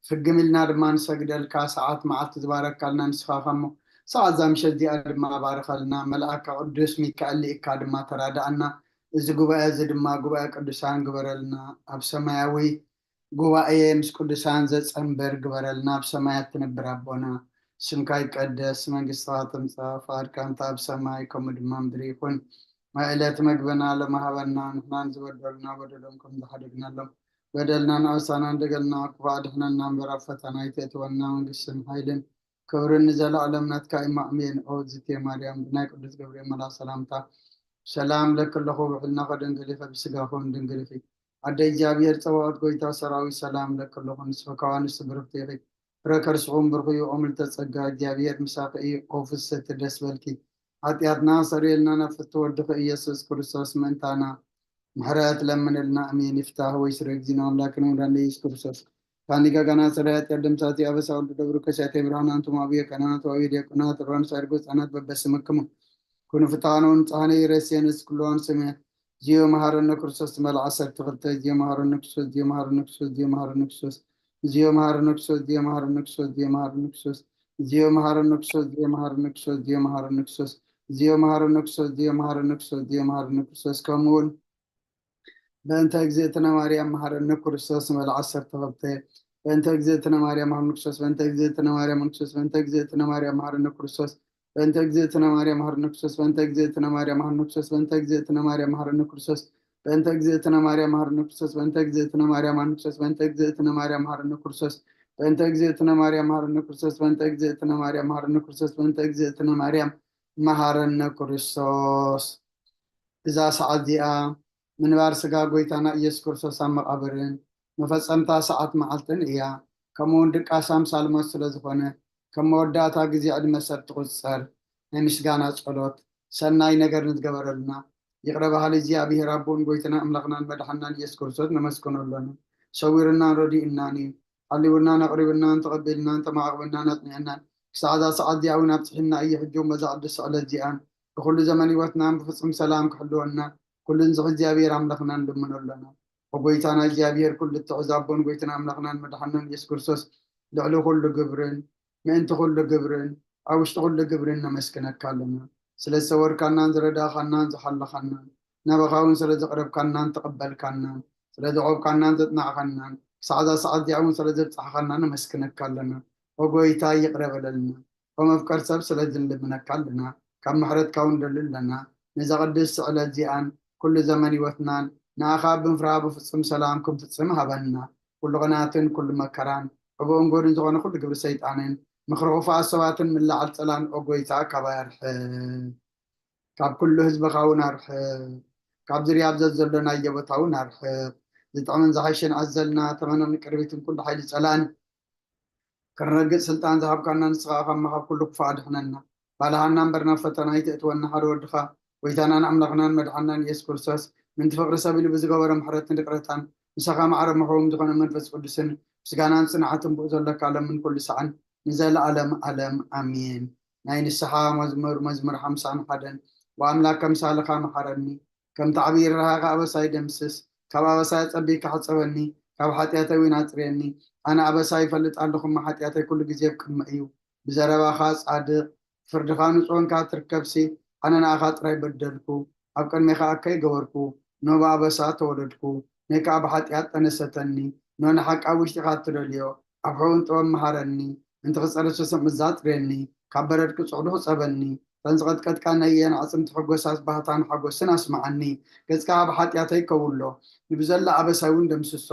ፍግም ኢልና ድማ ንሰግደልካ። ሰዓት መዓልቲ ዝባረካልና ንስኻ እሞ ሰዓት እዛ ምሸት እዚኣ ድማ ባርኸልና። መልኣካ ቅዱስ ሚካኤል ልኢካ ድማ ተራዳኣና። እዚ ጉባኤ እዚ ድማ ጉባኤ ቅዱሳን ግበረልና። ኣብ ሰማያዊ ጉባኤ ምስ ቅዱሳን ዘጸንበር ግበረልና። ኣብ ሰማያት ትነብር ኣቦና፣ ስምካ ይቀደስ፣ መንግስትኻ ትምጻእ፣ ፍቓድካ እንተ ኣብ ሰማይ ከምኡ ድማ ምድሪ ይኹን። ናይ ዕለት መግብና ሎሚ ሃበና፣ ንሕና ንዝበደሉና በደሎም ከም ዝሓደግናሎም፣ በደልና ንኣሳና እንደገልና፣ ክፉእ ኣድሕነና እምበር ኣብ ፈተና ኣይተእትወና፣ መንግስትን ሓይልን ክብርን ንዘለኣለም ናትካ እዩ። ኣሜን። ኦ ዝቴ ማርያም፣ ብናይ ቅዱስ ገብርኤል መልኣኽ ሰላምታ ሰላም ለኪ ኣለኹ፣ ብሕልና ከደንግል ኢኺ፣ ብስጋኹን ድንግል ኢኺ። ኣደ እግዚኣብሔር ጸባኦት፣ ጎይታ ሰራዊት፣ ሰላም ለኪ ኣለኹ፣ ንስኺ ካብ ኣንስቲ ብርኽቲ ኢኺ፣ ፍረ ከርስኹም ብርኽ እዩ። ኦ ምልዕተ ጸጋ፣ እግዚኣብሔር ምሳኺ እዩ። ኦ ፍስሕቲ፣ ደስ በልኪ፣ ሓጢኣትና ሰሪየልና፣ ናብ ፍትው ወድኺ ኢየሱስ ክርስቶስ ምእንታና ምሕረት ለምንልና። ኣሜን። ይፍታህ ወይ ስረ እግዚእነ ኣምላክነ ወመድኃኒነ ኢየሱስ ክርስቶስ፣ ካኒ ጋጋና ሰራይ ኃጢአት ደምሳቲ፣ አበሳ ወልድ ደብሩ ከሲያተ ብርሃን፣ አንቱም አብየ ካህናት ወአብየ ዲያቆናት፣ ሮን ሳይርጎ ህፃናት በበስምክሙ ኩኑ ፍትሐነ ወንጽሐነ ኢረሴነ ኩሉ ስሜ። ዚዮ መሐረነ ክርስቶስ ትመልዓ ሰርት ክልተ። ዚዮ መሐረነ ክርስቶስ፣ ዚዮ መሐረነ ክርስቶስ፣ ዚዮ መሐረነ ክርስቶስ፣ ዚዮ መሐረነ ክርስቶስ፣ ዚዮ መሐረነ ክርስቶስ፣ ዚዮ መሐረነ ክርስቶስ፣ ዚዮ መሐረነ ክርስቶስ፣ ዚዮ መሐረነ ክርስቶስ፣ ዚዮ መሐረነ ክርስቶስ፣ ዚዮ መሐረነ ክርስቶስ፣ ዚዮ መሐረነ ክርስቶስ፣ ዚዮ መሐረነ ክርስቶስ፣ ከምኡ እውን በእንተ እግዝእትነ ማርያም መሐረነ ክርስቶስ ንበል ዓሰርተ ክልተ። በእንተ እግዝእትነ ማርያም መሐረነ ክርስቶስ፣ በእንተ እግዝእትነ ማርያም መሐረነ ክርስቶስ፣ በእንተ እግዝእትነ ማርያም መሐረነ ክርስቶስ፣ በእንተ እግዝእትነ ማርያም መሐረነ ክርስቶስ፣ በእንተ እግዝእትነ ማርያም መሐረነ ክርስቶስ፣ በእንተ እግዝእትነ ማርያም መሐረነ ክርስቶስ፣ በእንተ እግዝእትነ ማርያም መሐረነ ክርስቶስ፣ በእንተ እግዝእትነ ማርያም መሐረነ ክርስቶስ፣ በእንተ እግዝእትነ ማርያም መሐረነ ክርስቶስ፣ በእንተ እግዝእትነ ማርያም መሐረነ ክርስቶስ፣ በእንተ እግዝእትነ ማርያም መሐረነ ክርስቶስ። እዛ ሰዓት እዚኣ ምንባር ስጋ ጎይታና ኢየሱስ ክርስቶስ ኣብ መቓብርን መፈጸምታ ሰዓት መዓልትን እያ። ከምኡውን ድቃስ ኣምሳል ሞት ስለ ዝኾነ፣ ከም መወዳእታ ግዜ ዕድመ ሰብ ትቑጸር። ናይ ምስጋና ጸሎት። ሰናይ ነገር ንዝገበረልና ይቕረ በሃሊ እግዚኣብሔር ኣቦን ጎይታና ኣምላኽናን መድሓናን ኢየሱስ ክርስቶስ ነመስግኖ ኣሎና። ሰዊሩናን ረዲኡናን እዩ። ሓሊውናን ኣቕሪቡናን ተቐቢልናን ተማዕቕብናን ኣጽኒዕናን ክሳዕ እዛ ሰዓት እዚኣ እውን ኣብጽሒና እዩ። ሕጂ እውን በዛ ቅድስቲ ዕለት እዚኣን ብኹሉ ዘመን ህይወትናን ብፍጹም ሰላም ክሕልወና ኩሉ ንዝኽእል እግዚኣብሔር ኣምላኽና ንልምኖ ኣሎና። ኦ ጎይታና እግዚኣብሔር ኩሉ እትሕዝ ኣቦን ጎይታና ኣምላኽናን መድሓናን ኢየሱስ ክርስቶስ ልዕሊ ኩሉ ግብርን ምእንቲ ኩሉ ግብርን ኣብ ውሽጢ ኩሉ ግብርን ነመስግነካ ኣሎና። ስለ ዝሰወርካናን ዝረዳእኻናን ዝሓለኻናን ናባኻ እውን ስለ ዘቕረብካናን ተቐበልካናን ስለ ዘቖብካናን ዘጽናዕኻናን ክሳዕ እዛ ሰዓት እዚኣ እውን ስለ ዘብጻሕኻና ነመስግነካ ኣሎና። ኦ ጎይታ ይቕረ በለልና። ኦ መፍቀር ሰብ ስለ ዝንልምነካ ኣለና። ካብ ምሕረትካ እውን ንደሊ ኣለና። ነዛ ቅድስቲ ዕለት እዚኣን ኩሉ ዘመን ህይወትናን ንኣኻ ብምፍራህ ብፍጹም ሰላም ክንፍጽም ሃበና። ኩሉ ቕንኣትን ኩሉ መከራን ዕቡእን ጎድን ዝኾነ ኩሉ ግብሪ ሰይጣንን ምኽሪ ክፉኣት ሰባትን ምልዓል ጸላን ኦ ጎይታ ካባይ ኣርሕቕ። ካብ ኩሉ ህዝብኻ እውን ኣርሕቕ። ካብ ዝርያ ብዘት ዘሎ ናየ ቦታ እውን ኣርሕቕ። ዝጥዕምን ዝሓይሽን ኣዘልና ተመንን ቅርቢትን ኩሉ ሓይሊ ጸላእን ክነረግጽ ስልጣን ዝሃብካና ንስኻ ኢኻ እሞ ካብ ኩሉ ክፉእ ኣድሕነና። ባልሃና እምበር ናብ ፈተና ኣይተእትወና። ሓደ ወድኻ ጎይታናን ኣምላኽናን መድሓናን ኢየሱስ ክርስቶስ ምእንቲ ፍቕሪ ሰብ ኢሉ ብዝገበሮ ምሕረትን ይቕረታን ምሳኻ ማዕረ መኸውም ዝኾነ መንፈስ ቅዱስን ምስጋናን ጽንዓትን ብኡ ዘሎካ ሎምን ኩሉ ሰዓን ንዘለኣለም ኣለም ኣሜን። ናይ ንስሓ መዝሙር፣ መዝሙር ሓምሳን ሓደን። ወኣምላክ ከምሳልኻ መሓረኒ፣ ከምቲ ዓብዪ ርህራሄኻ ኣበሳይ ደምስስ። ካብ ኣበሳይ ኣጸቢካ ሕጸበኒ፣ ካብ ሓጢኣተይ እውን ኣጽርየኒ። ኣነ ኣበሳይ ይፈልጥ ኣለኹ እሞ፣ ሓጢኣተይ ኩሉ ግዜ ኣብ ቅድመይ እዩ። ብዘረባኻ ጻድቕ፣ ፍርድኻ ንጹህ ኮንካ ትርከብሲ፣ ኣነ ንኣኻ ጥራይ በደልኩ፣ ኣብ ቅድሜኻ እከይ ገበርኩ፣ ኖ ብኣበሳ ተወለድኩ፣ ኖ ከኣ ብሓጢኣት ጠነሰተኒ፣ ኖ ንሓቂ ኣብ ውሽጢኻ እትደልዮ፣ ኣብ ሕቡን ጥበብ መሃረኒ፣ ምእንቲ ክጸሪ ስሱዕ ምዛ ኣጽርየኒ፣ ካብ በረድ ክጹዕሉ ክጸበኒ፣ እተን ዝቐጥቀጥካኒ ኣየን ኣዕጽምቲ ሕጎሳት ባህታን ሓጎስን ኣስምዓኒ፣ ገጽካ ካብ ሓጢኣተይ ከውሎ፣ ንብዘሎ ኣበሳይ እውን ደምስሶ፣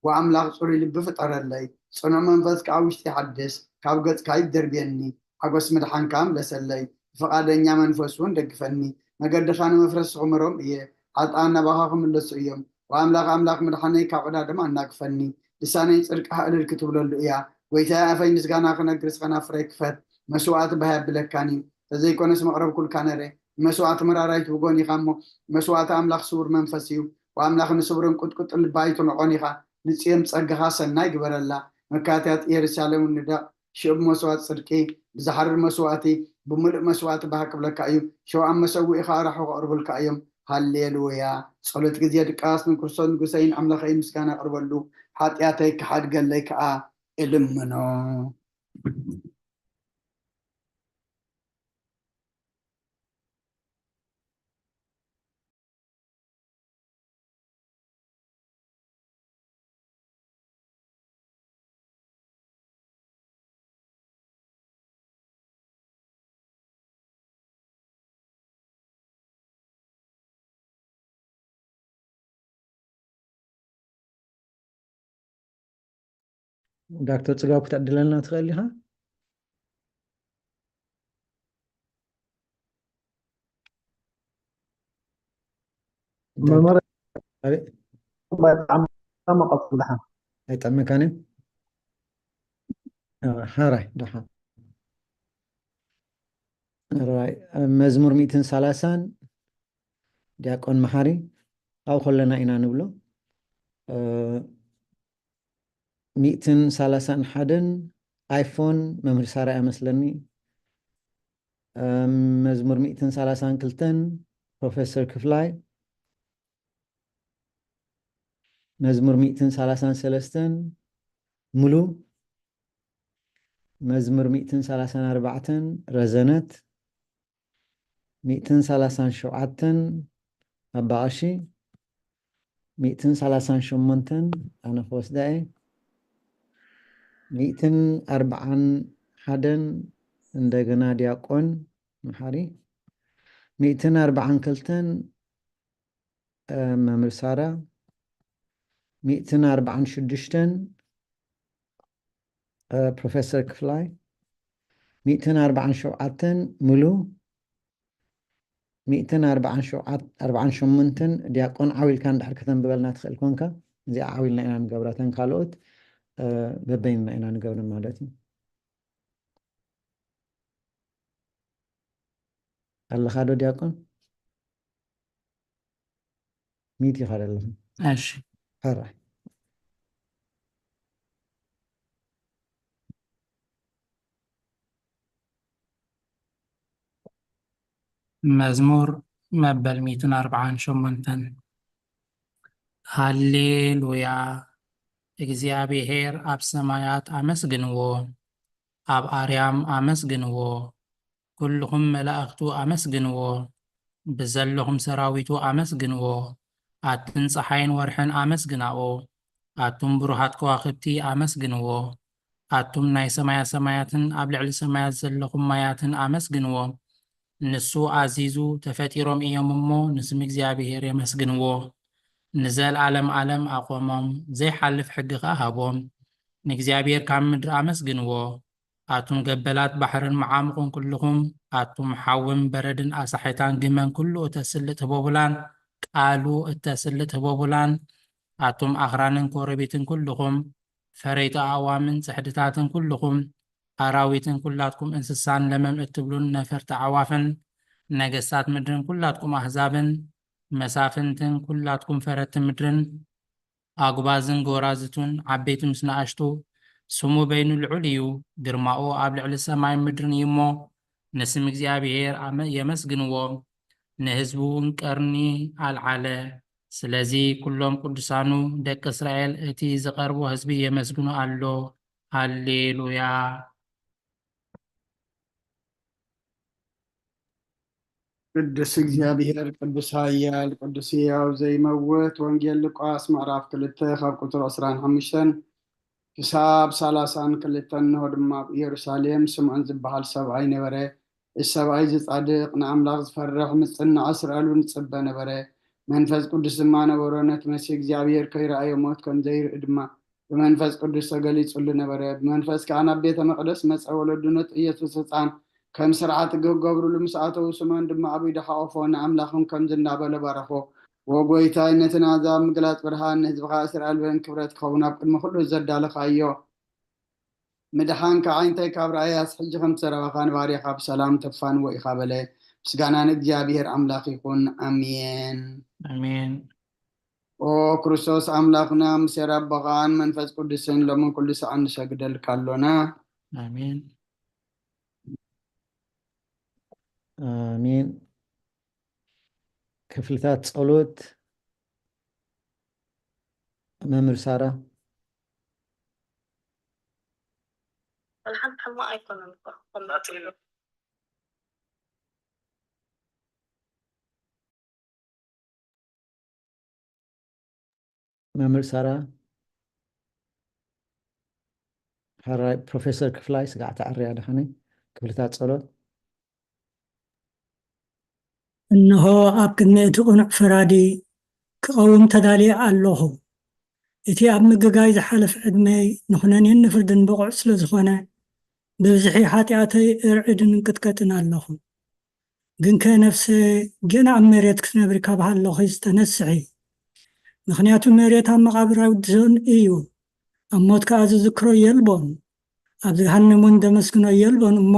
ወኣምላኽ ጽሩይ ልቢ ፍጠረለይ፣ ጽኑዕ መንፈስ ከኣ ውሽጢ ሓድስ፣ ካብ ገጽካ ኣይትደርብየኒ፣ ሓጎስ ምድሓንካ ምለሰለይ፣ ብፍቓደኛ መንፈስ እውን ደግፈኒ፣ መገድኻ ንመፍረሲ ክምሮም እየ፣ ሓጥኣን ናባኻ ክምለሱ እዮም፣ ወኣምላኽ ኣምላኽ ምድሓነይ ካብ ዕዳ ደም ኣናግፈኒ፣ ልሳነይ ጽድቅኻ እልል ክትብለሉ እያ፣ ጎይታየ ኣፈይ ምስጋና ክነግር እስኸ ናፍረይ ክፈት፣ መስዋእቲ ባህ የብለካን እዩ፣ ተዘይኮነስ መቕረብኩልካ ነረ፣ ንመስዋእቲ መራራይት ብጎን ኢኻ እሞ፣ መስዋእቲ ኣምላኽ ስዉር መንፈስ እዩ፣ ወኣምላኽ ንስውርን ቁጥቁጥን ልቢ ኣይትንዖን ኢኻ፣ ንጽዮን ጸጋኻ ሰናይ ግበረላ፣ መካትያት ኢየሩሳሌም ንደቕ፣ ሽዑ ብመስዋእቲ ጽድቂ፣ ብዝሓርር መስዋእቲ፣ ብምሉእ መስዋእቲ ባህ ክብለካ እዩ፣ ሽዑ ኣብ መሰውኢኻ ኣራሑ ከቕርቡልካ እዮም፣ ሃሌሉያ። ጸሎት ግዜ ድቃስ ንክርስቶስ ንጉሰይን ኣምላኸይን ምስጋና ኣቕርበሉ፣ ሓጢኣተይ ክሓድገለይ ከኣ እልምኖ። ዳክተር ጽጋቡ ክትዕድለልና ትኽእል ኢኻ? መምህር፣ ኣቤት። በጣም መቐጽል ደሓን። ኣይጠመካን እዩ? ኣዎ፣ ሓራይ ደሓን። ኣራይ፣ መዝሙር ሚእትን ሰላሳን ዲያቆን መሓሪ ኣብኡ ከለና ኢና ንብሎ። እ፣ ሚእትን ሰላሳን ሓደን ኣይፎን መምህር ሳራ እያ መስለኒ። እ፣ መዝሙር ሚእትን ሰላሳን ክልተን ፕሮፌሰር ክፍላይ፣ መዝሙር ሚእትን ሰላሳን ሰለስተን ሙሉ፣ መዝሙር ሚእትን ሰላሳን ኣርባዕተን ረዘነት፣ ሚእትን ሰላሳን ሸውዓተን ኣባ ቀሺ፣ ሚእትን ሰላሳን ሸሞንተን ኣነ ክወስዳ እየ፣ ሚእትን ኣርባዓን ሓደን እንደገና ዲያቆን መሓሪ፣ ሚእትን ኣርባዓን ክልተን እ፣ መምህር ሳራ፣ ሚእትን ኣርባዓን ሽዱሽተን እ፣ ፕሮፌሰር ክፍላይ፣ ሚእትን ኣርባዓን ሸውዓተን ሙሉ፣ ሚእትን ኣርባዓን ሸውዓተ፣ ኣርባዓን ሸሞንተን ዲያቆን ዓው ኢልካ እንድሕር ከተንብበልና ትኽእል ኮንካ፣ እዚኣ ዓው ኢልና ኢና ንገብራ። እተን ካልኦት፣ እ፣ በበይንና ኢና ንገብረን ማለት እዩ። ኣለኻ ዶ ዲያቆን? ሚት ኢኻ ዘለኻ። እሺ። ሕራይ። መዝሙር መበል ሚእትን ኣርባዓን ሸሞንተን። ሃሌሉያ! እግዚኣብሔር ኣብ ሰማያት ኣመስግንዎ፣ ኣብ ኣርያም ኣመስግንዎ፣ ኩልኹም መላእኽቱ ኣመስግንዎ፣ ብዘለኹም ሰራዊቱ ኣመስግንዎ። ኣቱም ጸሓይን ወርሕን ኣመስግናኦ፣ ኣቱም ብሩሃት ከዋኽብቲ ኣመስግንዎ። ኣቱም ናይ ሰማያ ሰማያትን ኣብ ልዕሊ ሰማያት ዘለኹም ማያትን ኣመስግንዎ። ንሱ ኣዚዙ፣ ተፈጢሮም እዮም እሞ ንስም እግዚኣብሔር የመስግንዎ። ንዘልኣለም ኣለም ኣቖሞም፣ ዘይሓልፍ ሕጊ ኸኣ ሃቦም። ንእግዚኣብሔር ካብ ምድሪ ኣመስግንዎ። ኣቱም ገበላት ባሕርን መዓሙቕን ኩልኹም፣ ኣቱም ሓውን በረድን ኣሳሕታን ግመን ኩሉ እተስልጥ ህቦቡላን፣ ቃሉ እተስልጥ ህቦቡላን፣ ኣቱም ኣኽራንን ኮረቢትን ኩልኹም፣ ፈረይቲ ኣእዋምን ጽሕድታትን ኩልኹም፣ ኣራዊትን ኩላትኩም እንስሳን ለመም እትብሉን ነፈርቲ ኣዕዋፍን፣ ነገስታት ምድርን ኩላትኩም ኣህዛብን፣ መሳፍንትን ኩላትኩም ፈረቲ ምድርን፣ ኣጉባዝን ጎራዝቱን፣ ዓበይቲ ምስ ንኣሽቱ፣ ስሙ በይኑ ልዑል እዩ፣ ግርማኡ ኣብ ልዕሊ ሰማይን ምድርን እዩ እሞ፣ ንስም እግዚኣብሔር ኣመ-፣ የመስግንዎ፣ ንህዝቡ እውን ቀርኒ ኣልዓለ። ስለዚ ኩሎም ቅዱሳኑ ደቂ እስራኤል እቲ ዝቐርቦ ህዝቢ የመስግኖ ኣሎ። ሃሌሉያ። ቅዱስ እግዚኣብሔር፣ ቅዱስ ኃያል፣ ቅዱስ ሕያው ዘይመውት። ወንጌል ሉቃስ ምዕራፍ ክልተ ካብ ቁጽሪ ዕስራን ሓሙሽተን ክሳብ ሰላሳን ክልተን። እንሆ ድማ ኣብ ኢየሩሳሌም ስምዖን ዝበሃል ሰብኣይ ነበረ። እዚ ሰብኣይ እዚ ጻድቕ፣ ንኣምላኽ ዝፈርሕ፣ ምጽናዕ እስራኤል እውን ዝጽበ ነበረ። መንፈስ ቅዱስ ድማ ነበሮ። ነቲ መሲህ እግዚኣብሔር ከይረኣዮ ሞት ከም ዘይርኢ ድማ ብመንፈስ ቅዱስ ተገሊጹሉ ነበረ። ብመንፈስ ከኣ ናብ ቤተ መቕደስ መጸ። ወለዱ ነቲ ኢየሱስ ህጻን ከም ስርዓት ክገብሩሉ ምስ ኣተዉ፣ ስምዖን ድማ ኣብ ኢዱ ሓቖፎ፣ ንኣምላኽም ከምዚ እንዳበለ ባረኾ። "ዎ ጐይታይ፣ ነቲ ንኣህዛብ ምግላጽ ብርሃን፣ ንህዝብኻ እስራኤል እውን ክብረት ክኸውን ኣብ ቅድሚ ኩሉ ዘዳለኻዮ ምድሓንካ ዓይንተይ ካብ ረኣያስ፣ ሕጂ ከም ዝዘረባኻ ንባርያኻ ብሰላም ተፋንዎ ኢኻ" በለ። ምስጋና ንእግዚኣብሔር ኣምላኽ ይኹን። ኣሜን። ኣሜን። ኦ ክርስቶስ ኣምላኽና፣ ምስ ኣቦኻን መንፈስ ቅዱስን ሎምን ኩሉ ሰዓት ንሰግደልካ ኣሎና። ኣሜን። ኣሜን። ክፍልታት ጸሎት መምህር ሳራ። ወላ ሓንቲ ሕማቕ ኣይኮነን እኮ። ከምዚ ትብሎ። መምህር ሳራ፣ ሕራይ ፕሮፌሰር ክፍላይ ስጋዕ ተዐርያ ደሓነይ ክፍልታት ጸሎት። እንሆ ኣብ ቅድሚ እቲ ቅኑዕ ፈራዲ ክቐውም ተዳልየ ኣለኹ። እቲ ኣብ ምግጋይ ዝሓለፈ ዕድመይ ንኹነኔን ንፍርድን ብቑዕ ስለ ዝኾነ፣ ብብዝሒ ሓጢኣተይ እርዕድን እንቅጥቀጥን ኣለኹ። ግንከ ነፍሰ፣ ገና ኣብ መሬት ክትነብሪ ካብ ሃለኺስ ተነስሒ። ምኽንያቱ መሬት ኣብ መቓብር ኣይውድሶን እዩ፣ ኣብ ሞት ከኣ ዝዝክሮ የልቦን፣ ኣብ ገሃነም እውን ዘመስግኖ የልቦን እሞ፣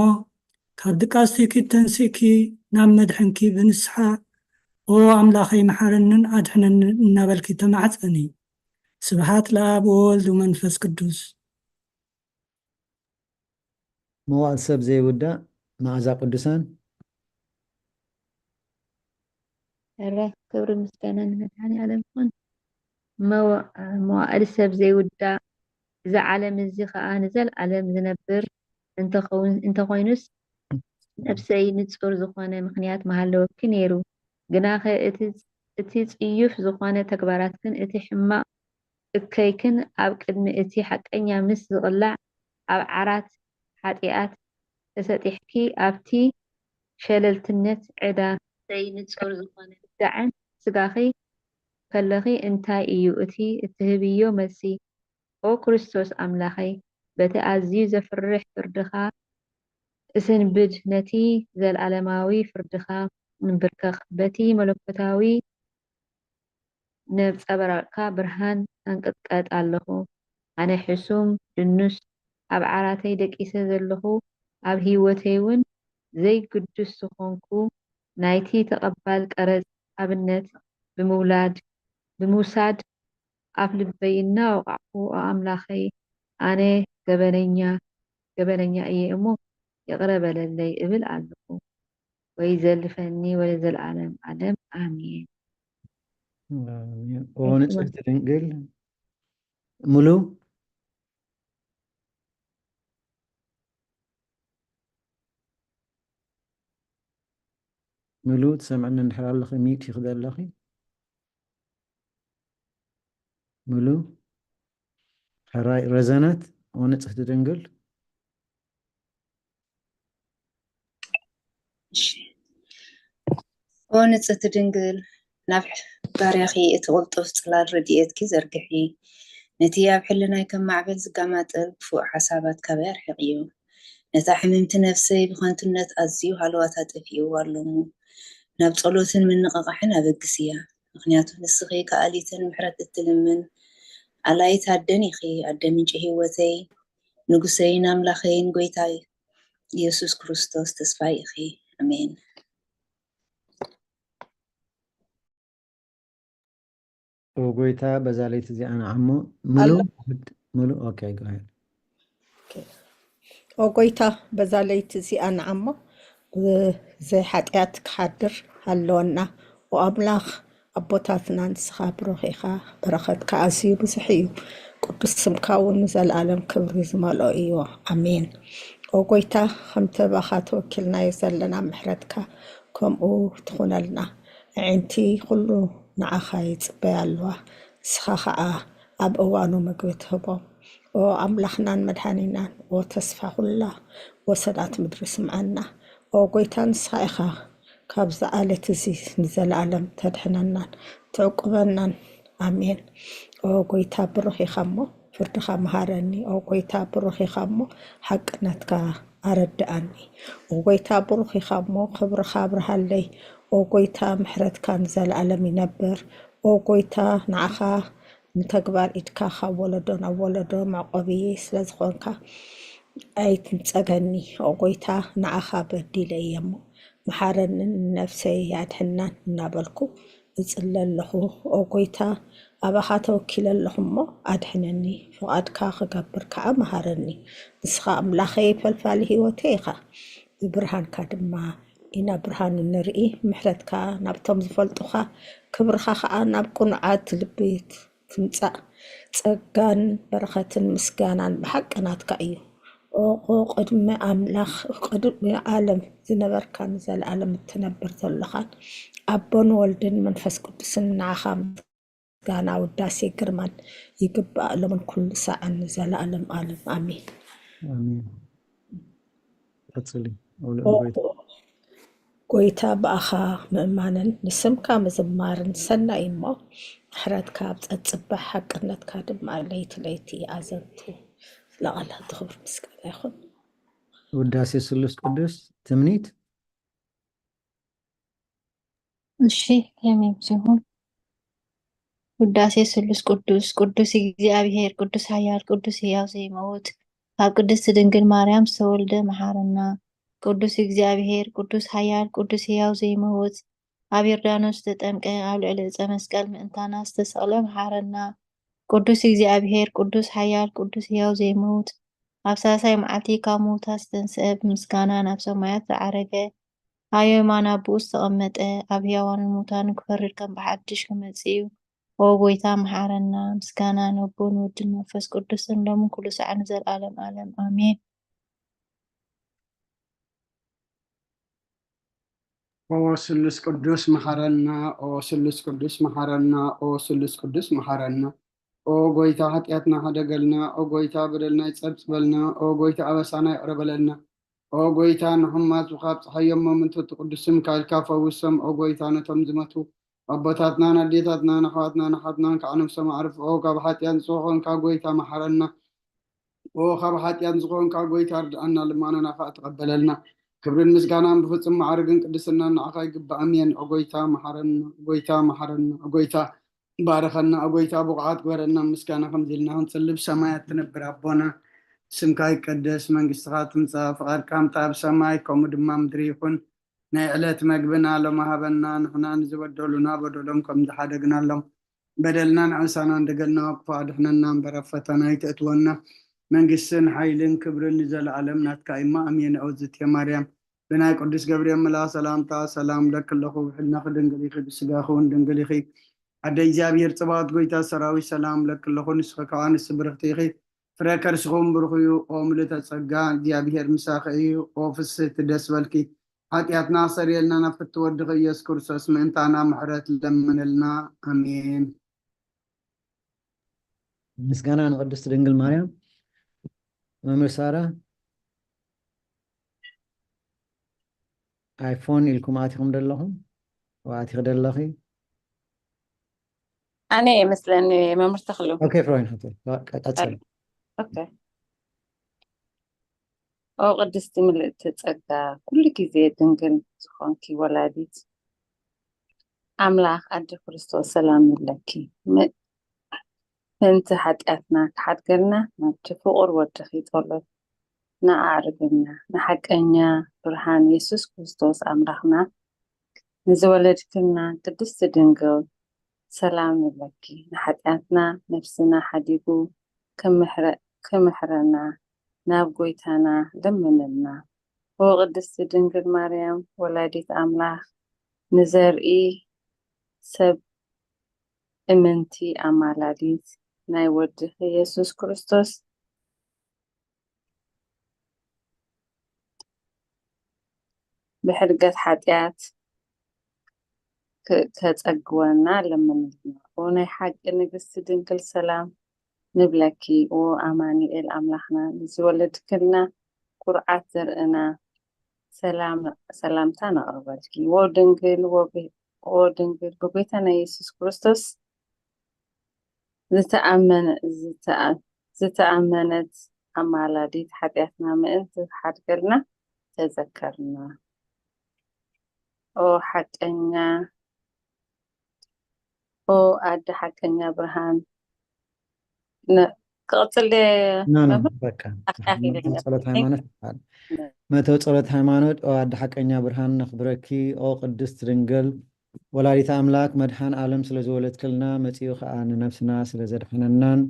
ካብ ድቃስኪ ተንሲእኪ ናብ መድሕንኪ ብንስሓ፣ ኦ ኣምላኸይ መሓረንን ኣድሕነንን እናበልኪ ተማሕጸኒ። ስብሃት ለኣብ ወወልድ ወመንፈስ ቅዱስ። መዋእል ሰብ ዘይውዳእ መዓዛ ቅዱሳን። ሕራይ ክብሪ ምስጋና ንመድሓኒ ዓለም ይኹን። መዋ- መዋእል ሰብ ዘይውዳእ፣ እዚ ዓለም እዚ ኸኣ ንዘለኣለም ዝነብር እንተኸውን እንተኾይኑስ፣ ነብሰይ ንጹር ዝኾነ ምኽንያት ምሃለወኪ ነይሩ። ግናኸ እቲ እቲ ጽዩፍ ዝኾነ ተግባራትክን እቲ ሕማቕ እከይክን ኣብ ቅድሚ እቲ ሓቀኛ ምስ ዝቕላዕ፣ ኣብ ዓራት ሓጢኣት ተሰጢሕኪ፣ ኣብቲ ሸለልትነት ዕዳ ዘይንጹር ዝኾነ ውዳዕን ስጋኺ ከለኺ እንታይ እዩ እቲ እትህብዮ መልሲ? ኦ ክርስቶስ ኣምላኸይ፣ በቲ ኣዝዩ ዘፍርሕ ፍርድኻ እስንብድ፣ ነቲ ዘለኣለማዊ ፍርድኻ እንብርከኽ፣ በቲ መለኮታዊ ነብጸብራቕካ ብርሃን ኣንቅጥቀጥ ኣለኹ። ኣነ ሕሱም፣ ድኑስ፣ ኣብ ዓራተይ ደቂሰ ዘለኹ፣ ኣብ ህይወተይ እውን ዘይግዱስ ዝኾንኩ፣ ናይቲ ተቐባል ቀረጽ ኣብነት ብምውላድ፣ ብምውሳድ፣ ኣፍ ልበይ እናወቓዕኩ፣ ኦ ኣምላኸይ፣ ኣነ ገበነኛ፣ ገበነኛ እየ እሞ ይቕረ በለለይ እብል ኣለኹ። ወይ ዘልፈኒ ወለዘለዓለም ዓለም ኣሜን። ኣሜን። ኦ ንጽሕቲ ድንግል ሙሉ ሙሉ ትሰምዕኒ እንድሕር ኣለኺ ሚዩት ይኽደ ኣለኺ። ሙሉ ሕራይ ረዘነት ኦ ንጽሕቲ ድንግል። እሺ። ኦ ንጽሕቲ ድንግል፣ ናብ ባርያኺ እቲ ቅልጡፍ ጽላል ረድኤትኪ ዘርግሒ። ነቲ ኣብ ሕልናይ ከም ማዕበል ዝጋማጠል ክፉእ ሓሳባት ካባይ ኣርሕቕዮ። ነታ ሕምምቲ ነፍሰይ ብኸንቱነት ኣዝዩ ሃለዋታ ጠፊእዋ ኣሎ እሞ፣ ናብ ጸሎትን ምንቕቓሕን ኣበግስያ። ምኽንያቱ ንስኺ ከኣሊትን ምሕረት እትልምን ኣላይት ኣደን ኢኺ፣ ኣደ ምንጪ ህይወተይ፣ ንጉሰይን ኣምላኸይን ጎይታይ ኢየሱስ ክርስቶስ ተስፋይ ኢኺ። ኣሜን። ኦ ጎይታ በዛ ለይቲ እዚኣ ንዓሞ ሙሉ ኣሎ። ሙሉ okay go ahead። ኦ ጎይታ በዛ ለይቲ እዚኣ ንዓሞ ብዘይ ሓጢኣት ክሓድር ኣለወና። ኦ ኣምላኽ ኣቦታትና ንስኻ ብሩኽ ኢኻ፣ በረኸትካ ኣዝዩ ብዙሕ እዩ። ቅዱስ ስምካ እውን ንዘለኣለም ክብሪ ዝመልኦ እዩ። ኣሜን። ኦ ጎይታ ከምቲ ባኻ ተወኪልናዮ ዘለና ምሕረትካ ከምኡ ትኹነልና። ኣዒንቲ ኩሉ ንዓኻ ይጽበያ ኣለዋ፣ ንስኻ ኸዓ ኣብ እዋኑ ምግቢ ትህቦም። ኦ ኣምላኽናን መድሓኒናን፣ ኦ ተስፋ ኩላ ወሰናት ምድሪ ስምዓና። ኦ ጎይታ ንስኻ ኢኻ ካብዚ ዓለት እዚ ንዘለኣለም ተድሕነናን ትዕቁበናን። ኣሜን። ኦ ጎይታ ብሩኽ ኢኻ እሞ ፍርድኻ መሃረኒ። ኦ ጎይታ ብሩኽ ኢኻ እሞ ሓቅነትካ ኣረድኣኒ። ኦ ጎይታ ብሩኽ ኢኻ እሞ ክብርኻ ኣብርሃለይ። ኦ ጎይታ ምሕረትካ ንዘለኣለም ይነብር። ኦ ጎይታ ንዓኻ ንተግባር ኢድካ ካብ ወለዶ ናብ ወለዶ መዕቆቢ ስለ ዝኾንካ ኣይትንጸገኒ። ኦ ጎይታ ንዓኻ በዲለ እየ እሞ መሓረንን ንነፍሰይ ኣድሕናን እናበልኩ እጽሊ ኣለኹ። ኦ ጎይታ ኣባኻ ተወኪለ ኣለኹ እሞ ኣድሕነኒ። ፍቓድካ ክገብር ከኣ መሃረኒ። ንስኻ ኣምላኸይ ፈልፋሊ ህይወተይ ኢኻ። ብብርሃንካ ድማ ኢና ብርሃን እንርኢ። ምሕረትካ ናብቶም ዝፈልጡኻ፣ ክብርኻ ኸኣ ናብ ቅኑዓት ልቢ ትምጻእ። ጸጋን በረኸትን ምስጋናን ብሓቂ ናትካ እዩ። ኦሆ፣ ቅድሚ ኣምላኽ፣ ቅድሚ ዓለም ዝነበርካን ንዘለኣለም እትነብር ዘለኻን ኣቦን ወልድን መንፈስ ቅዱስን ንዓኻ ምስጋና፣ ውዳሴ፣ ግርማን ይግባእ፣ ሎምን ኩሉ ሳዕን ንዘለኣለም ዓለም። ኣሜን። ኣሜን። ቀጽሊ። ኦሆ፣ ጎይታ ብኣኻ ምእማንን ንስምካ ምዝማርን ሰናይ እሞ፣ ምሕረትካ ኣብ ጸጽባሕ ሓቅነትካ ድማ ለይቲ ለይቲ ኣዘንቱ። ለቓላት ክብሪ ምስጋና ይኹን። ውዳሴ ስሉስ ቅዱስ ትምኒት። እሺ፣ የሜም ሲሆን ውዳሴ ስሉስ ቅዱስ። ቅዱስ እግዚኣብሔር፣ ቅዱስ ኃያል፣ ቅዱስ ሕያው ዘይመውት፣ ካብ ቅድስት ድንግል ማርያም ዝተወልደ መሓረና። ቅዱስ እግዚኣብሔር፣ ቅዱስ ኃያል፣ ቅዱስ ሕያው ዘይመውት፣ ኣብ ዮርዳኖስ ዝተጠምቀ፣ ኣብ ልዕሊ ዕፀ መስቀል ምእንታና ዝተሰቕለ መሓረና። ቅዱስ እግዚኣብሔር፣ ቅዱስ ኃያል፣ ቅዱስ ሕያው ዘይመውት፣ ኣብ ሳልሳይ መዓልቲ ካብ ምውታት ዝተንስአ፣ ብምስጋና ናብ ሰማያት ዝዓረገ፣ ኣብ የማን ኣቦኡ ዝተቐመጠ፣ ኣብ ሕያዋንን ሙታንን ክፈርድ ከም ብሓድሽ ክመጽእ እዩ። ኦ ጎይታ መሓረና። ምስጋና ነቦን ወድን መንፈስ ቅዱስን ሎምን ኩሉ ሳዕ ንዘለዓለም ዓለም ኣሜን። ኦ ስሉስ ቅዱስ መሓረና፣ ኦ ስሉስ ቅዱስ መሓረና፣ ኦ ስሉስ ቅዱስ መሓረና። ኦ ጎይታ ሓጢኣትና ሓደገልና፣ ኦ ጎይታ በደልና ይጸብጽበልና፣ ኦ ጎይታ ኣበሳና ይቕረ በለልና። ኦ ጎይታ ንሕሙማት ካብ ጸሓዮም መምንትቲ ቅዱስ ስምካ ኢልካ ፈውሶም። ኦ ጎይታ ነቶም ዝመቱ ኣቦታትናን ኣዴታትናን ኣሕዋትናን ኣሓትናን ከዓ ነብሶም ኣዕርፍ። ኦ ካብ ሓጢኣት ንጹህ ኾንካ ጎይታ መሓረና። ኦ ካብ ሓጢኣት ዝኾንካ ጎይታ ርድኣና፣ ልማናና ኸዓ ተቐበለልና። ክብርን ምስጋናን ብፍጹም ማዕርግን ቅድስናን ንዓኻ ይግባእ። ኣሜን። ኦ ጎይታ መሓረና፣ ኦ ጎይታ መሓረና፣ ኦ ጎይታ ባረኸና፣ ኦ ጎይታ ብቑዓት ግበረና። ምስጋና ከምዚ ኢልና ክንጽልብ፣ ሰማያት ትነብር ኣቦና፣ ስምካ ይቀደስ፣ መንግስትኻ ትምጻእ፣ ፍቓድካ ከምቲ ኣብ ሰማይ ከምኡ ድማ ምድሪ ይኹን። ናይ ዕለት መግብና ሎሚ ሃበና፣ ንሕና ንዝበደሉና በደሎም ከም ዝሓደግናሎም፣ በደልና ንዕሳና እንደገልና ክፉእ ኣድሕነና እምበር ኣብ ፈተና ኣይተእትወና። መንግስትን ሓይልን ክብርን ንዘለኣለም ናትካ እማ ኣሜን። ኦዝቴ ማርያም ብናይ ቅዱስ ገብርኤል መልኣኽ ሰላምታ ሰላም ለኪ ኣለኹ። ብሕልናኺ ድንግል ኢኺ፣ ብስጋኺ እውን ድንግል ኢኺ። ኣደ እግዚኣብሔር ጽባኦት ጎይታ ሰራዊት ሰላም ለኪ ኣለኹ። ንስኺ ከዓ ንስ ብርኽቲ ኢኺ፣ ፍረ ከርስኹም ብሩኽ እዩ። ኦ ምልእተ ጸጋ እግዚኣብሔር ምሳኺ እዩ። ኦ ፍስህቲ ደስ በልኪ፣ ሓጢኣትና ኣሰርየልና፣ ናብ ፍትወ ወድኺ ኢየሱስ ክርስቶስ ምእንታና ምሕረት ለምንልና። ኣሜን። ምስጋና ንቅድስቲ ድንግል ማርያም። መምህር ሳራ፣ ኣይፎን ኢልኩም ኣቲኹም ደለኹም? ወይ ኣቲኺ ደለኺ? ኣነ እየ መስለኒ መምህር ተኽሉ። ኦኬ፣ ፍሮይን፣ ኦኬ፣ ቀ-፣ ቀጽል። ኦኬ። ኦ ቅድስቲ ምልእቲ ጸጋ፣ ኩሉ ግዜ ድንግል ዝኾንኪ ወላዲት ኣምላኽ ኣደ ክርስቶስ ሰላም ይብለኪ። ም-፣ ምእንቲ ሓጢኣትና ክሓድገልና ናብቲ ፍቑር ወድኺ ጸሎት ንኣዕርገና። ንሓቀኛ ብርሃን የሱስ ክርስቶስ ኣምላኽና ንዝወለድክልና ቅድስቲ ድንግል ሰላም ንብለኪ። ንሓጢኣትና ነፍስና ሓዲጉ ክምሕረ-፣ ክምሕረና ናብ ጎይታና ለምንልና። ኦ ቅድስቲ ድንግል ማርያም ወላዲት ኣምላኽ፣ ንዘርኢ ሰብ እምንቲ ኣማላዲት ናይ ወድኺ የሱስ ክርስቶስ ብሕድገት ሓጢኣት ክ-፣ ከጸግወና ለምንልና። ኦ ናይ ሓቂ ንግስቲ ድንግል ሰላም ንብለኪ። ኦ ኣማኑኤል ኣምላኽና ንዝወለድክልና ኩርዓት ዘርእና ሰላም፣ ሰላምታ ነቕርበልኪ። ኦ ድንግል፣ ኦ ብ-፣ ኦ ድንግል ብጎይታና የሱስ ክርስቶስ ዝተኣመነ-፣ ዝተኣ-፣ ዝተኣመነት ኣማላዲት ሓጢኣትና ምእንቲ ትሓድገልና ተዘከርና። ኦ ሓቀኛ፣ ኦ ኣደ ሓቀኛ ብርሃን። ነ-፣ ክቕጽል ድየ ኖ፣ ኖ፣ መምህር? በቃ። ኣካኺ መቶ ኢለኛ። ጸሎት ሃይማኖት ይበሃል። ነ- መቶ ጸሎት ሃይማኖት። ኦ ኣደ ሓቀኛ ብርሃን ነኽብረኪ፣ ኦ ቅድስት ድንግል ወላዲተ ኣምላክ መድሓን ዓለም ስለ ዝወለድክልና፣ መጺኡ ኸኣ ንነፍስና ስለ ዘድሓነናን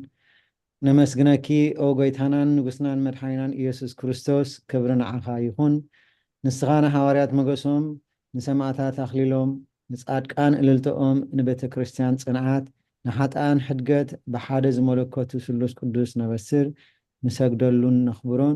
ነመስግነኪ። ኦ ጎይታናን ንጉስናን መድሓኒናን ኢየሱስ ክርስቶስ፣ ክብሪ ንዓኻ ይኹን። ንስኻ ንሃዋርያት መገሶም፣ ንሰማእታት ኣኽሊሎም፣ ንጻድቃን እልልተኦም፣ ንቤተ ክርስቲያን ጽንዓት፣ ንሓጥኣን ሕድገት ብሓደ ዝመለከቱ ስሉስ ቅዱስ ነበስር፣ ንሰግደሉን ነኽብሮን።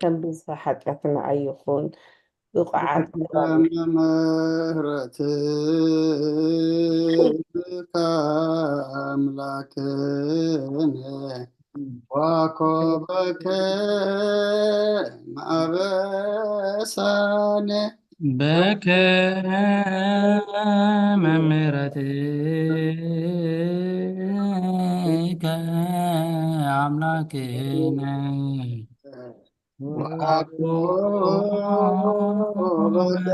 ከም ብዝሒ ሓጢኣትና ኣይኹን፣ ብቑዓት ምሕረትካ ኣምላክነ ዋኮበከ ማበሳነ በከ መምህረትከ ኣምላክነ ወአኮበከ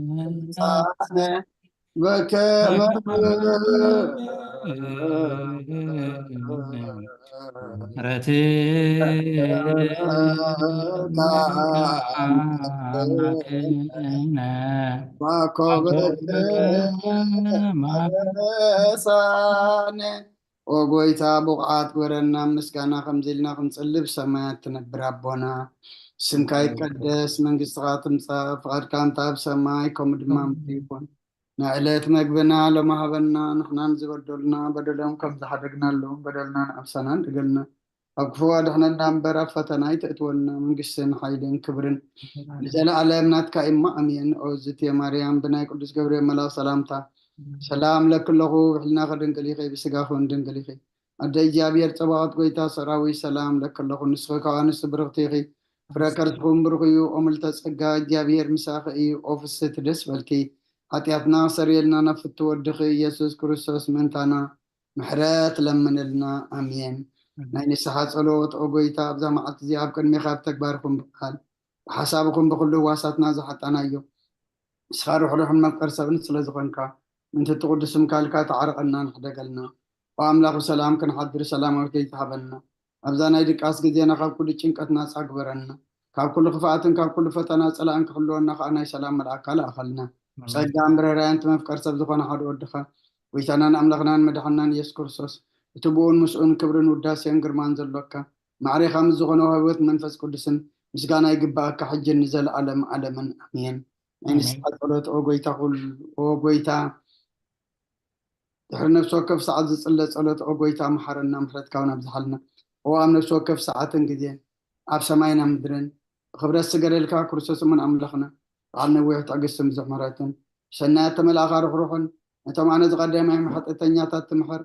ማበሳነ በከመ ሳነ። ኦ ጎይታ፣ ብቑዓት ግበረና፣ ምስጋና ከምዚ ኢልና ክንጽሊ፣ ብሰማያት ትነብር ኣቦና፣ ስምካ ይቀደስ፣ መንግስትኻ ትምጻእ፣ ፍቓድካ እንተ ኣብ ሰማይ ከምኡ ድማ ኣብ ምድሪ ይኹን። ንዕለት መግብና ሎሚ ሃበና፣ ንሕናን ዝበደሉና በደሎም ከም ዝሓደግናሎም በደልና ንኣምሳና ንደገልና፣ ካብ ክፉ ኣድሕነና እምበር ኣብ ፈተና ኣይተእትወና፣ መንግስትን ሓይልን ክብርን ንዘለኣለም ናትካ እማ ኣሜን። ኦ ዝትየ ማርያም ብናይ ቅዱስ ገብርኤል መልኣኽ ሰላምታ ሰላም ለኪ ኣለኹ፣ ብሕልናኺ ድንግል ኢኺ፣ ብስጋኺ እውን ድንግል ኢኺ። ኣደ እግዚኣብሔር ጸባኦት ጎይታ ሰራዊት ሰላም ለኪ ኣለኹ፣ ንስኺ ካብ ኣንስቲ ብርኽቲ ኢኺ፣ ፍረ ከርስኹም ብሩኽ እዩ። ኦ ምልተ ጸጋ እግዚኣብሔር ምሳኺ እዩ፣ ኦ ፍስሕቲ ደስ በልኪ፣ ሓጢኣትና ክሰርየልና ናብ ፍቱ ወድኺ ኢየሱስ ክርስቶስ ምእንታና ምሕረት ለምንልና። ኣሜን። ናይ ንስሓ ጸሎት ኦ ጎይታ ኣብዛ መዓልቲ እዚኣ ኣብ ቅድሜኻ ብተግባርኹም ብቃል ብሓሳብኹም ብኹሉ ህዋሳትና ዝሓጣናዮ ንስኻ ርሕሩሕን መፍቀር ሰብን ስለ ዝኾንካ ምእንቲ እቲ ቅዱስ ስምካ ኢልካ ተዓርቐና ንሕደገልና። ኦ ኣምላኽ ብሰላም ክንሓድር ሰላማዊት ለይቲ ሃበና። ኣብዛ ናይ ድቃስ ግዜና ካብ ኩሉ ጭንቀት ናጻ ግበረና። ካብ ኩሉ ክፍኣትን ካብ ኩሉ ፈተና ጸላእን ክሕልወና ከኣ ናይ ሰላም መልኣካ ልኣኸልና። ጸጋን ብረራያን እቲ መፍቀር ሰብ ዝኾነ ሓደ ወድኻ ጎይታናን ኣምላኽናን መድሓናን ኢየሱስ ክርስቶስ እቲ ብኡን ምስኡን ክብርን ውዳሴን ግርማን ዘሎካ ማዕሬኻ ምስ ዝኾነ ህይወት መንፈስ ቅዱስን ምስጋና ይግባኣካ ሕጅን ንዘለኣለም ኣለምን ኣሜን። ናይ ንስሓ ጸሎት ኦ ጎይታ ኩሉ ኦ ጎይታ ድሕሪ ነፍሲ ወከፍ ሰዓት ዝጽለ ጸሎት ኦ ጎይታ መሓረና ምሕረትካ እውን ኣብዝሓልና። ኦ ኣብ ነፍሲ ወከፍ ሰዓትን ግዜን ኣብ ሰማይና ምድርን ብክብረት ዝገደልካ ክርስቶስ እሙን ኣምላኽና በዓል ነዊሕ ትዕግስትን ብዙሕ ምሕረትን ብሰናያት ተመላእኻ ርሕሩሕን ነቶም ኣነ ዝቐደማዮም ሓጢኣተኛታት ትምሕር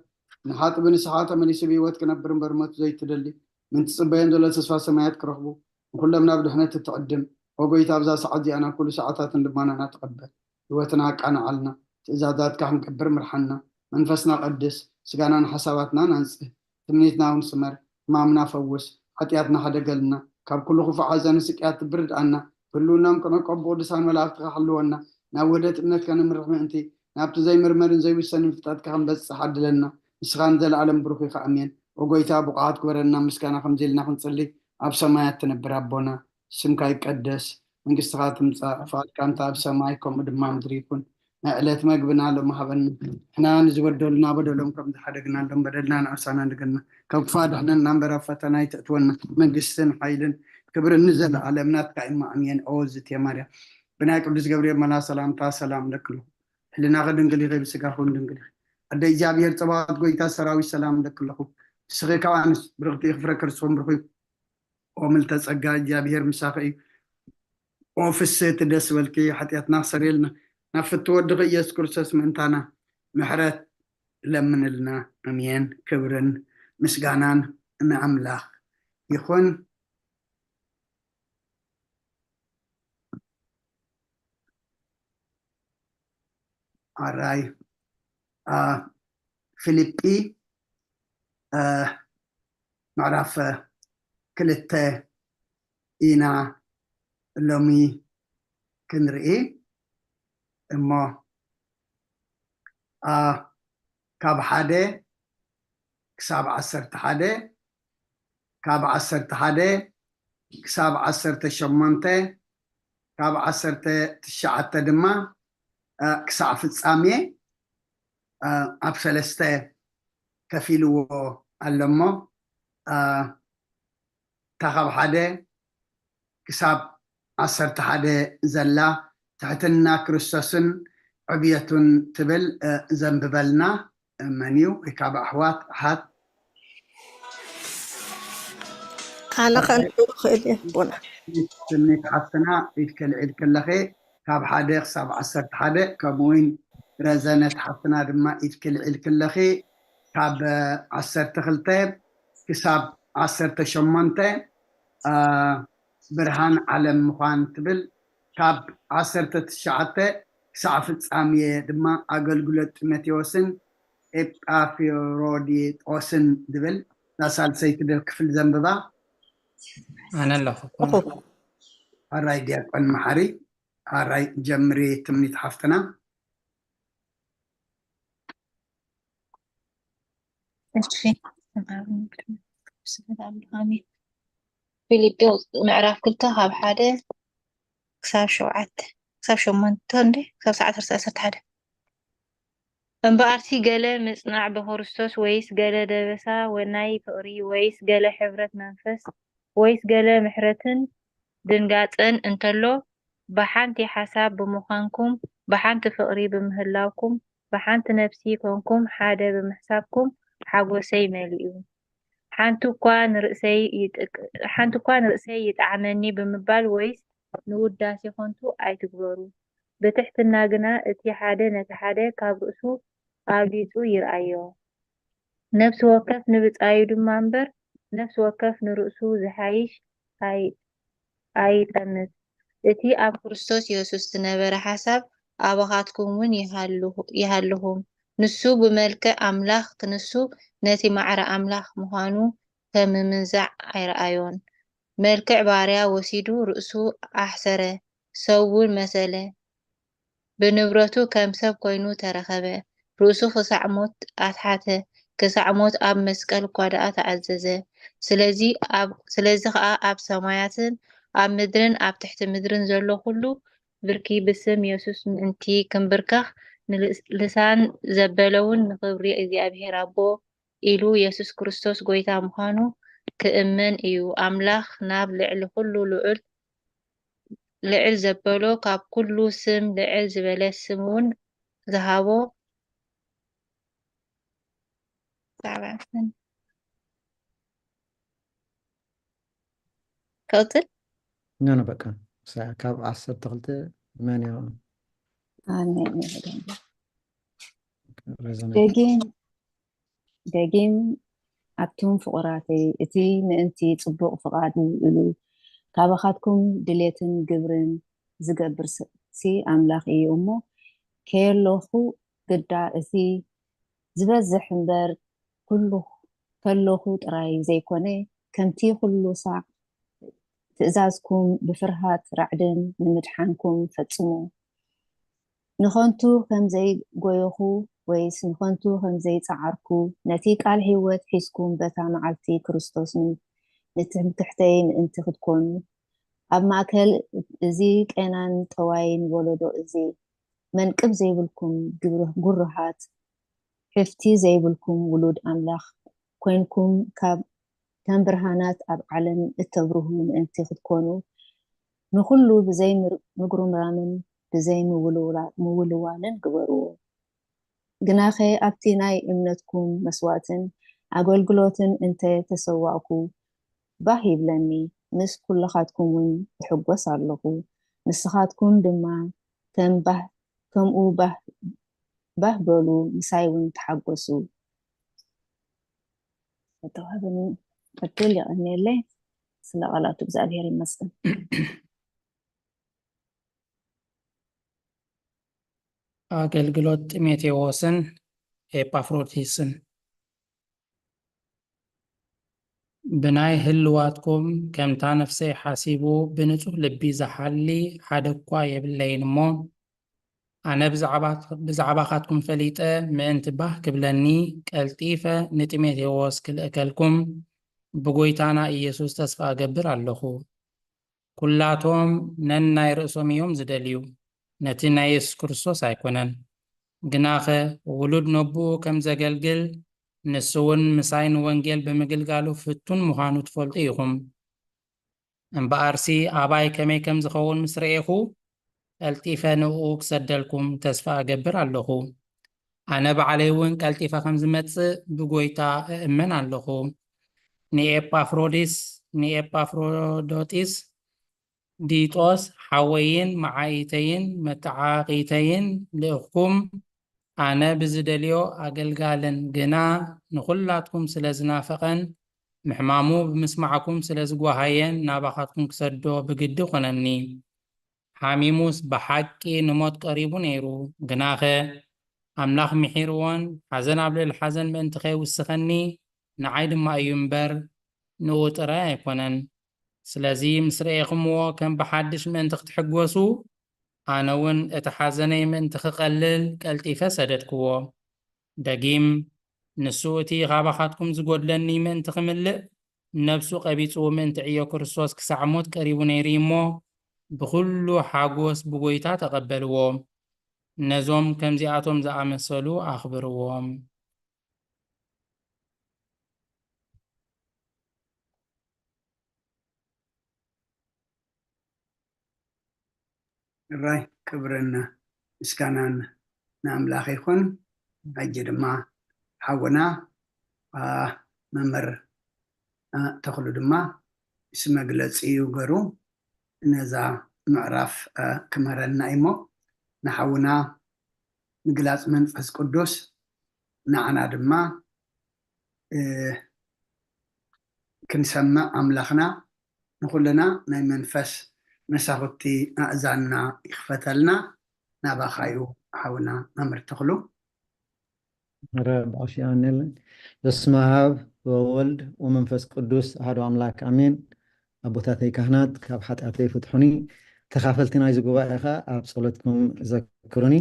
ንሓጥቢ ንስኻ ተመሊሱ ብህይወት ክነብር እምበር ሞት ዘይትደሊ ምእንቲ ዝጽበዮም ዘሎ ተስፋ ሰማያት ክረኽቡ ንኹሎም ናብ ድሕነት እትዕድም ኦ ጎይታ ኣብዛ ሰዓት እዚኣ ናብ ኩሉ ሰዓታትን ልማናና ተቐበል። ህይወትና ኣቃንዓልና፣ ትእዛዛትካ ክንገብር ምርሓና፣ መንፈስና ቀድስ፣ ስጋናን ሓሳባትናን ኣንጽህ፣ ትምኒትና እውን ስመር፣ ሕማምና ፈውስ፣ ሓጢኣትና ሓደገልና፣ ካብ ኩሉ ክፉእ ሓዘንን ስቅያት ትብርድኣና፣ ብህልውናኦም ቅነቆ ብቅዱሳን መላእኽትኻ ሓልወና፣ ናብ ውህደት እምነትካ ንምርሕ ምእንቲ፣ ናብቲ ዘይምርመርን ዘይውሰንን ፍልጠትካ ክንበጽሕ ዓድለና፣ ንስኻ ንዘለኣለም ብሩኽ ኢኻ ኣሜን። ኦ ጎይታ ብቑዓት ግበረና ምስጋና ከምዚ ኢልና ክንጽሊ፣ ኣብ ሰማያት ትነብር ኣቦና፣ ስምካ ይቀደስ፣ መንግስትኻ ትምጻእ፣ ፍቓድካ እንተ ኣብ ሰማይ ከምኡ ድማ ምድሪ ይኹን። ናይ ዕለት መግብና ሎሚ ሃበና። ንሕና ንዝበደሉና በደሎም ከም ዝሓደግናሎም በደልና ንኣሳና ንገና። ካብ ክፋ ድሕነና እምበር ኣብ ፈተና ኣይተእትወና። መንግስትን ሓይልን ክብርን ንዘለኣለም ናትካ እማ ኣሜን። ኦ ዝትየ ማርያም ብናይ ቅዱስ ገብርኤል መላ ሰላምታ ሰላም ለክሉ ሕልናኺ ድንግል ኢኺ ብስጋኹን ድንግል ኢኺ። ኣደ እግዚኣብሔር ጸባኦት ጎይታ ሰራዊት ሰላም ለክለኹ። ንስኺ ካብ ኣንስ ብርኽቲ ኢኺ ፍረ ክርስኹም ብርኹ ኦ ምልተ ጸጋ እግዚኣብሔር ምሳኺ እዩ። ኦ ፍስህቲ ደስ በልኪ ሓጢኣትና ክሰርየልና ናብ ፍቲ ወድኺ ኢየሱስ ክርስቶስ ምእንታና ምሕረት ለምንልና። ኣሜን። ክብርን ምስጋናን ንኣምላኽ ይኹን። ኣራይ ፊልጲ ምዕራፍ ክልተ ኢና ሎሚ ክንርኢ እሞ ካብ ሓደ ክሳብ ዓሰርተ ሓደ ካብ ዓሰርተ ሓደ ክሳብ ዓሰርተ ሸሞንተ ካብ ዓሰርተ ትሽዓተ ድማ ክሳዕ ፍጻሜ ኣብ ሰለስተ ከፊልዎ ኣሎ እሞ እታ ካብ ሓደ ክሳብ ዓሰርተ ሓደ ዘላ ትሕትና ክርስቶስን ዕብየቱን ትብል ዘንብበልና መን እዩ ወይ ካብ ኣሕዋት ኣሓት ኣነ ከንብብ ክእል እየ ኣቦና። ትምኒት ሓፍትና ኢድ ከልዒል ከለኺ ካብ ሓደ ክሳብ ዓሰርተ ሓደ፣ ከምኡ እውን ረዘነት ሓፍትና ድማ ኢድ ከልዒል ከለኺ ካብ ዓሰርተ ክልተ ክሳብ ዓሰርተ ሸሞንተ። ብርሃን ዓለም ምዃን ትብል፣ ካብ ዓሰርተ ትሽዓተ ክሳዕ ፍጻሜ ድማ ኣገልግሎት ጢሞቴዎስን ኤጳፍሮዲጦስን ዝብል እዛ ሳልሰይቲ ክፍል ዘንብባ። ኣነ ኣለኹ። ኣራይ ዲያቆን መሓሪ፣ ኣራይ ጀምሪ ትምኒት ሓፍትና። እሺ። ኣሜን። ፊልጶስ ምዕራፍ ክልተ ካብ ሓደ ክሳብ ሸውዓተ፣ ክሳብ ሸሞንተ እንዴ፣ ክሳብ ሰዓት ዓሰርተ፣ ዓሰርተ ሓደ። እምበኣርሲ ገለ ምጽናዕ ብክርስቶስ ወይስ ገለ ደበሳ ወናይ ፍቕሪ ወይስ ገለ ሕብረት መንፈስ ወይስ ገለ ምሕረትን ድንጋጸን እንተሎ፣ ብሓንቲ ሓሳብ ብምዃንኩም፣ ብሓንቲ ፍቕሪ ብምህላውኩም፣ ብሓንቲ ነፍሲ ኮንኩም ሓደ ብምሕሳብኩም ሓጎሰይ መሊኡ። ሓንቲ እኳ ንርእሰይ ይጥቅ-፣ ሓንቲ እኳ ንርእሰይ ይጥዓመኒ ብምባል ወይስ ንውዳሴ ከንቱ ኣይትግበሩ። ብትሕትና ግና እቲ ሓደ ነቲ ሓደ ካብ ርእሱ ኣብሊጹ ይርኣዮ። ነፍሲ ወከፍ ንብጻዩ ድማ እምበር፣ ነፍሲ ወከፍ ንርእሱ ዝሓይሽ ኣይ-፣ ኣይጠምት። እቲ ኣብ ክርስቶስ የሱስ ዝነበረ ሓሳብ ኣባኻትኩም እውን ይሃልኹ-፣ ይሃልኹም። ንሱ ብመልክዕ ኣምላኽ ክንሱ፣ ነቲ ማዕረ ኣምላኽ ምዃኑ ከም ምምንዛዕ ኣይረኣዮን። መልክዕ ባርያ ወሲዱ ርእሱ ኣሕሰረ፣ ሰብ እውን መሰለ። ብንብረቱ ከም ሰብ ኮይኑ ተረኸበ። ርእሱ ክሳዕ ሞት ኣትሓተ፣ ክሳዕ ሞት ኣብ መስቀል እኳ ደኣ ተኣዘዘ። ስለዚ ኣብ-፣ ስለዚ ኸኣ ኣብ ሰማያትን ኣብ ምድርን ኣብ ትሕቲ ምድርን ዘሎ ኩሉ ብርኪ ብስም የሱስ ምእንቲ ክንብርከኽ፣ ንልስ-፣ ልሳን ዘበለውን ንኽብሪ እግዚኣብሔር ኣቦ ኢሉ የሱስ ክርስቶስ ጐይታ ምዃኑ ክእመን እዩ። ኣምላኽ ናብ ልዕሊ ኩሉ ልዑል፣ ልዕል ዘበሎ፣ ካብ ኩሉ ስም ልዕል ዝበለ ስም እውን ዝሃቦ። ብዛዕባ ክቕጽል? ኖ፣ ኖ፣ በቃ። ሳ-፣ ካብ ዓሰርተ ክልተ መን እዩ? ኣነ እየ። ረዘነ። ደጊም፣ ደጊም፣ ኣቱም ፍቑራተይ፣ እቲ ምእንቲ ጽቡቕ ፍቓዱ ኢሉ ካባኻትኩም ድሌትን ግብርን ዝገብር ስ-፣ ሲ ኣምላኽ እዩ እሞ፣ ከየለኹ ግዳ እቲ ዝበዝሕ እምበር፣ ኩሉ ከለኹ ጥራይ ዘይኮነ፣ ከምቲ ኩሉ ሳዕ ትእዛዝኩም ብፍርሃት ራዕድን ንምድሓንኩም ፈጽሙ። ንኸንቱ ከም ዘይጎየኹ ወይስ ንኸንቱ ከም ዘይጸዓርኩ፣ ነቲ ቃል ህይወት ሒዝኩም በታ መዓልቲ ክርስቶስ ን-፣ ንትምክሕተይ ምእንቲ ክትኮኑ፣ ኣብ ማእከል እዚ ቄናን ጠዋይን ወለዶ እዚ፣ መንቅብ ዘይብልኩም ግብር-፣ ግሩሃት፣ ሕፍቲ ዘይብልኩም ውሉድ ኣምላኽ ኮይንኩም፣ ካብ ከም ብርሃናት ኣብ ዓለም እተብርሁ ምእንቲ ክትኮኑ፣ ንኹሉ ብዘይ ምር-፣ ምጉርምራምን ብዘይ ምውልውላ-፣ ምውልዋልን ግበርዎ። ግናኸ ኣብቲ ናይ እምነትኩም መስዋእትን ኣገልግሎትን እንተ ተሰዋእኩ፣ ባህ ይብለኒ፣ ምስ ኩልኻትኩም እውን እሕጎስ ኣለኹ። ንስኻትኩም ድማ ከም ባህ-፣ ከምኡ ባህ፣ ባህ በሉ፣ ምሳይ እውን ተሓጎሱ። ዝተዋህበኒ ዕድል የቐንየለይ። ስለ ቃላቱ እግዚኣብሔር ይመስገን። ኣገልግሎት ጢሞቴዎስን ኤጳፍሮዲስን። ብናይ ህልዋትኩም ከምታ ነፍሰይ ሓሲቡ ብንጹህ ልቢ ዝሓሊ ሓደ እኳ የብለይን እሞ፣ ኣነ ብዛዕባ-፣ ብዛዕባኻትኩም ፈሊጠ ምእንቲ ባህ ክብለኒ፣ ቀልጢፈ ንጢሞቴዎስ ክልእከልኩም ብጐይታና ኢየሱስ ተስፋ እገብር ኣለኹ። ኩላቶም ነናይ ርእሶም እዮም ዝደልዩ፣ ነቲ ናይ የሱስ ክርስቶስ ኣይኮነን። ግናኸ ውሉድ ነቦኡ ከም ዘገልግል፣ ንሱ እውን ምሳይ ንወንጌል ብምግልጋሉ ፍቱን ምዃኑ ትፈልጡ ኢኹም። እምበኣርሲ ኣባይ ከመይ ከም ዝኸውን ምስ ረኤኹ፣ ቀልጢፈ ንእኡ ክሰደልኩም ተስፋ እገብር ኣለኹ። ኣነ ባዕለይ እውን ቀልጢፈ ከም ዝመጽእ ብጐይታ እእመን ኣለኹ። ንኤጳፍሮዲስ ንኤጳፍሮዶጢስ ዲጦስ ሓወይን መዓይተይን መተዓቂተይን ልእኽኩም፣ ኣነ ብዝደልዮ ኣገልጋልን ግና ንኹላትኩም ስለ ዝናፈቐን ምሕማሙ ብምስማዕኩም ስለ ዝጓሃየን ናባኻትኩም ክሰዶ ብግዲ ኾነኒ። ሓሚሙስ ብሓቂ ንሞት ቀሪቡ ነይሩ። ግናኸ ኣምላኽ ምሒርዎን ሓዘን ኣብ ልዕሊ ሓዘን ምእንቲ ከይውስኸኒ ንዓይ ድማ እዩ እምበር ንኡ ጥራይ ኣይኮነን። ስለዚ ምስ ረኤኹምዎ ከም ብሓድሽ ምእንቲ ክትሕጎሱ ኣነ እውን እቲ ሓዘነይ ምእንቲ ክቐልል ቀልጢፈ ሰደድክዎ። ደጊም ንሱ እቲ ኻባኻትኩም ዝጎድለኒ ምእንቲ ክምልእ ነብሱ ቀቢጹ ምእንቲ ዕዮ ክርስቶስ ክሳዕ ሞት ቀሪቡ ነይሩ እሞ ብኹሉ ሓጎስ ብጎይታ ተቐበልዎ። ነዞም ከምዚኣቶም ዝኣመሰሉ ኣኽብርዎም። ራይ ክብርን ምስጋናን ንኣምላኽ ይኹን። ሕጂ ድማ ሓውና መምህር ተኽሉ ድማ ምስ መግለፂ እዩ ገሩ ነዛ ምዕራፍ ክምህረና እሞ ንሓውና ምግላፅ መንፈስ ቅዱስ ንዓና ድማ ክንሰምዕ ኣምላኽና ንኹልና ናይ መንፈስ መሳኹቲ ኣእዛንና ይኽፈተልና። ናባኻ እዩ ሓውና መምህር ተኽሉ። ረ ብዓሽ ኣሜን። በስመ ኣብ ወወልድ ወመንፈስ ቅዱስ ኣሐዱ ኣምላክ ኣሜን። ኣቦታተይ ካህናት ካብ ሓጢኣተይ ፍትሑኒ፣ ተኻፈልቲ ናይዚ ጉባኤ ኸኣ ኣብ ጸሎትኩም ዘክሩኒ።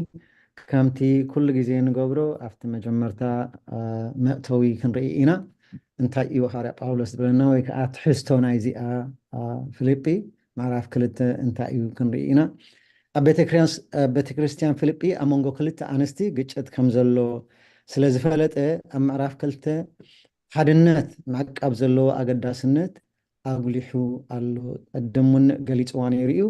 ከምቲ ኩሉ ግዜ ንገብሮ ኣብቲ መጀመርታ መእተዊ ክንርኢ ኢና። እንታይ እዩ ሃዋርያ ጳውሎስ ዝብለና ወይ ከዓ ትሕዝቶ ናይዚኣ ፊልጲ ምዕራፍ ክልተ እንታይ እዩ ክንርኢ ኢና። ኣብ ቤተክርስትያን ፊልጲ ኣብ መንጎ ክልተ ኣንስቲ ግጭት ከም ዘሎ ስለ ዝፈለጠ ኣብ ምዕራፍ ክልተ ሓድነት ምዕቃብ ዘለዎ ኣገዳስነት ኣጉሊሑ ኣሎ። ቅድም እውን ገሊፅዋ ነይሩ እዩ።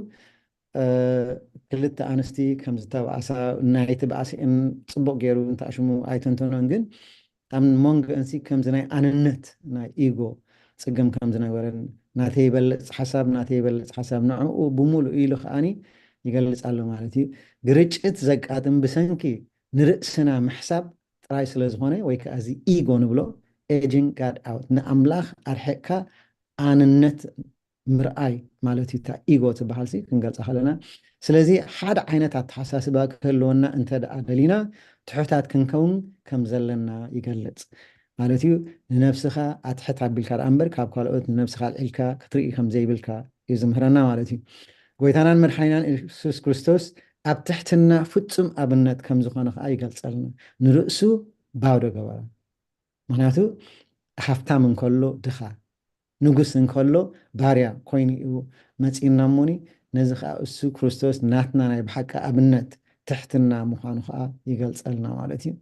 ክልተ ኣንስቲ ከም ዝተባእሳ ናይቲ ባእሲአን ፅቡቕ ገይሩ እንተኣሽሙ ኣይተንተኖን፣ ግን ኣብ መንጎ እንሲ ከምዚ ናይ ኣንነት ናይ ኢጎ ፅግም ከም ዝነበረን ናተይ ይበልፅ ሓሳብ ናተይ ይበልፅ ሓሳብ ንዕኡ ብምሉእ ኢሉ ከዓኒ ይገልፅ ኣሎ ማለት እዩ። ግርጭት ዘጋጥም ብሰንኪ ንርእስና ምሕሳብ ጥራይ ስለ ዝኾነ ወይ ከዓ እዚ ኢጎ ንብሎ ኤጂንግ ጋድ ኣውት ንኣምላኽ ኣርሒቕካ ኣንነት ምርኣይ ማለት እዩ። እታ ኢጎ ትበሃል ሲ ክንገልፃ ከለና ስለዚ ሓደ ዓይነት ኣተሓሳስባ ክህልወና እንተ ደኣ ደሊና ትሑታት ክንከውን ከም ዘለና ይገልፅ ማለት እዩ። ንነብስኻ ኣትሕት ኣቢልካ ደኣ እምበር ካብ ካልኦት ንነብስኻ ኣልዒልካ ክትርኢ ከም ዘይብልካ እዩ ዝምህረና ማለት እዩ። ጎይታናን መድሓኒናን የሱስ ክርስቶስ ኣብ ትሕትና ፍጹም ኣብነት ከም ዝኾነ ከዓ ይገልፀልና። ንርእሱ ባዶ ገበረ። ምክንያቱ ሃፍታም እንከሎ ድኻ፣ ንጉስ እንከሎ ባርያ ኮይኑ እዩ መፂእና እሞኒ ነዚ ከዓ እሱ ክርስቶስ ናትና ናይ ብሓቂ ኣብነት ትሕትና ምዃኑ ከዓ ይገልፀልና ማለት እዩ።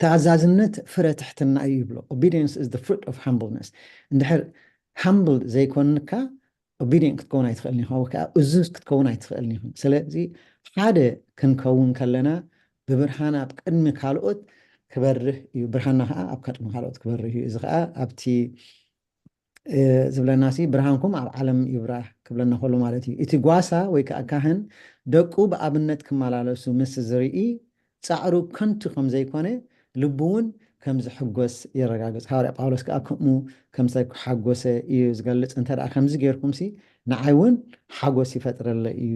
ተኣዛዝነት ፍረ ትሕትና እዩ ይብሎ። Obedience is the fruit of humbleness። እንድሕር ሃምብል ዘይኮንካ ኦቢዲየንት ክትከውን ኣይትኽእልን ኢኻ ወይ ከዓ እዙዝ ክትከውን ኣይትኽእልን ኢኻ። ስለዚ ሓደ ክንከውን ከለና ብብርሃን ኣብ ቅድሚ ካልኦት ክበርህ እዩ፣ ብርሃንና ከዓ ኣብ ቅድሚ ካልኦት ክበርህ እዩ። እዚ ከዓ ኣብቲ ዝብለና ሲ ብርሃንኩም ኣብ ዓለም ይብራህ ክብለና ከሎ ማለት እዩ። እቲ ጓሳ ወይ ከዓ ካህን ደቁ ብኣብነት ክመላለሱ ምስ ዝርኢ ፃዕሩ ከንቱ ከም ዘይኮነ ልቡ እውን ከም ዝሕጎስ የረጋግፅ። ሃዋርያ ጳውሎስ ከዓ ከምኡ ከም ዝተሓጎሰ እዩ ዝገልፅ። እንተ ደኣ ከምዚ ጌርኩም ሲ ንዓይ እውን ሓጎስ ይፈጥረለ እዩ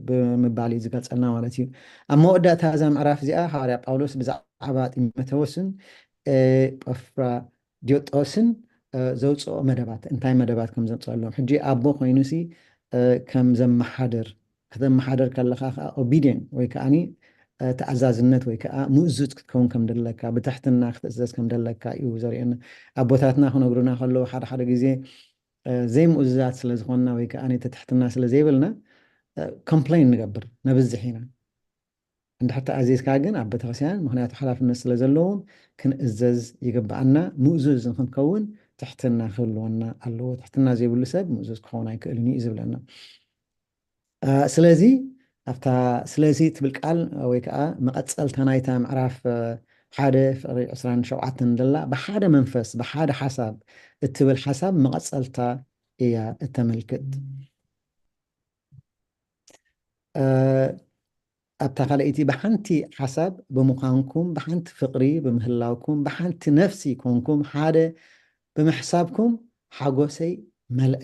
ብምባል እዩ ዝገልፀልና ማለት እዩ። ኣብ መወዳእታ እዛ ምዕራፍ እዚኣ ሃዋርያ ጳውሎስ ብዛዕባ ጢሞቴዎስን ኤጳፍራዲጦስን ዘውፅኦ መደባት እንታይ መደባት ከም ዘምፀሎም ሕጂ ኣቦ ኮይኑ ሲ ከም ዘመሓድር ከተመሓደር ከለኻ ከዓ ኦቢዲየንት ወይ ከዓ ተኣዛዝነት ወይ ከዓ ምእዙዝ ክትከውን ከም ደለካ ብትሕትና ክትእዘዝ ከም ደለካ እዩ ዘርእየና። ኣቦታትና ክነግሩና ከለዉ ሓደ ሓደ ግዜ ዘይምእዙዛት ስለ ዝኾንና ወይ ከዓ ትሕትና ስለ ዘይብልና ኮምፕሌን ንገብር ነብዝሕ ኢና። እንድሕር ተኣዚዝካ ግን ኣብ ቤተክርስትያን ምክንያቱ ሓላፍነት ስለ ዘለዎም ክንእዘዝ ይግብኣና። ምእዙዝ ንክንከውን ትሕትና ክህልወና ኣለዎ። ትሕትና ዘይብሉ ሰብ ምእዙዝ ክኸውን ኣይክእልን እዩ ዝብለና። ስለዚ ኣብታ ስለዚ ትብል ቃል ወይ ከዓ መቐፀልታ ናይታ ምዕራፍ ሓደ ፍቕሪ ዕስራን ሸውዓተን ደላ ብሓደ መንፈስ ብሓደ ሓሳብ እትብል ሓሳብ መቐጸልታ እያ እተመልክት። ኣብታ ካልኣይቲ ብሓንቲ ሓሳብ ብምዃንኩም ብሓንቲ ፍቕሪ ብምህላውኩም ብሓንቲ ነፍሲ ኮንኩም ሓደ ብምሕሳብኩም ሓጎሰይ መልአ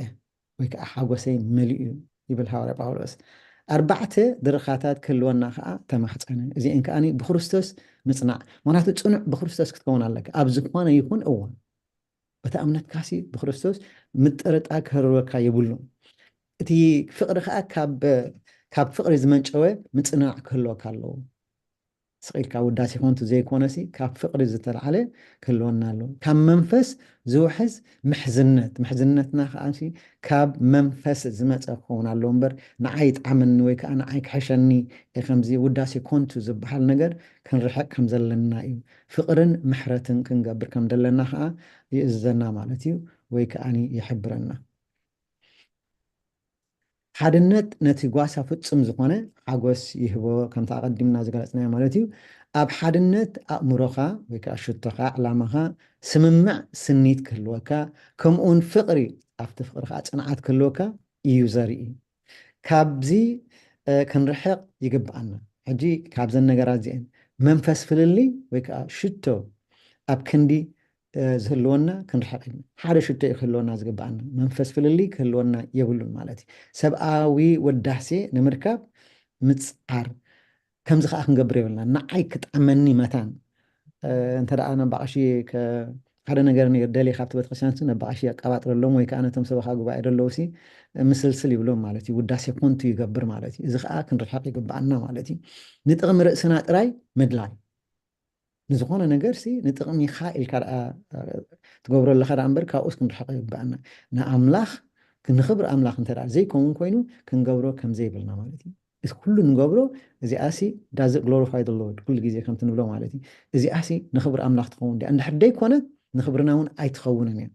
ወይ ከዓ ሓጎሰይ መሊኡ ይብል ሃዋርያ ጳውሎስ። ኣርባዕተ ድርኻታት ክህልወና ከዓ ተማሕፀነ። እዚአን ከዓ ብክርስቶስ ምፅናዕ። ምክንያቱ ፅኑዕ ብክርስቶስ ክትከውን ኣለካ ኣብ ዝኾነ ይኹን እዋን። በታ እምነትካሲ ብክርስቶስ ምጥርጣር ክህርወካ የብሉን። እቲ ፍቕሪ ከዓ ካብ ፍቕሪ ዝመንጨወ ምፅናዕ ክህልወካ ኣለዎ። ስቕ ኢልካ ውዳሴ ኮንቱ ዘይኮነሲ ካብ ፍቕሪ ዝተልዓለ ክህልወና ኣለዎ። ካብ መንፈስ ዝውሕዝ ምሕዝነት፣ ምሕዝነትና ከዓ ካብ መንፈስ ዝመፀ ክኸውን ኣለዎ እምበር ንዓይ ይጥዓመኒ ወይ ከዓ ንዓይ ክሕሸኒ ከምዚ ውዳሴ ኮንቱ ዝበሃል ነገር ክንርሕቅ ከም ዘለና እዩ። ፍቕርን ምሕረትን ክንገብር ከም ዘለና ከዓ ይእዝዘና ማለት እዩ ወይ ከዓ ይሕብረና። ሓድነት ነቲ ጓሳ ፍጹም ዝኾነ ሓጎስ ይህቦ። ከምቲ ኣቐዲምና ዝገለጽናዮ ማለት እዩ። ኣብ ሓድነት ኣእምሮኻ ወይ ከዓ ሽቶኻ ዕላማኻ ስምምዕ ስኒት ክህልወካ ከምኡውን ፍቕሪ ኣብቲ ፍቕሪ ከዓ ጽንዓት ክህልወካ እዩ ዘርኢ። ካብዚ ክንርሕቕ ይግብኣና። ሕጂ ካብዘን ነገራት እዚአን መንፈስ ፍልልይ ወይ ከዓ ሽቶ ኣብ ክንዲ ዝህልወና ክንርሕቕ ኢና። ሓደ ሽቶ እዩ ክህልወና ዝግብኣና። መንፈስ ፍልልይ ክህልወና የብሉን ማለት እዩ። ሰብኣዊ ውዳሴ ንምርካብ ምፅዓር። ከምዚ ከዓ ክንገብር የብልና። ንዓይ ክጥዕመኒ መታን እንተ ደኣ ነባቐሺ ሓደ ነገር ደልየ ካብቲ ቤተክርስትያን ነባቐሺ ኣቀባጥረሎም ወይ ከዓ ነቶም ሰበኻ ጉባኤ ደለውሲ ምስልስል ይብሎም ማለት እዩ። ውዳሴ ኮንቱ ይገብር ማለት እዩ። እዚ ከዓ ክንርሕቕ ይግብኣና ማለት እዩ። ንጥቕሚ ርእስና ጥራይ ምድላይ ንዝኾነ ነገር ሲ ንጥቕሚኻ ኢልካ ደኣ ትገብሮ ኣለኻ ደኣ እምበር ካብኡስ ክንርሕቕ ይግብኣና። ንኣምላኽ ንኽብሪ ኣምላኽ እንተ ደኣ ዘይከውን ኮይኑ ክንገብሮ ከም ዘይብልና ማለት እዩ። እዚ ኩሉ ንገብሮ እዚኣ ሲ does it glorify the Lord ኩሉ ግዜ ከምቲ ንብሎ ማለት እዩ። እዚኣ ሲ ንኽብሪ ኣምላኽ ትኸውን ድያ? እንድሕር ደይኮነት ንኽብርና እውን ኣይትኸውንን እያ።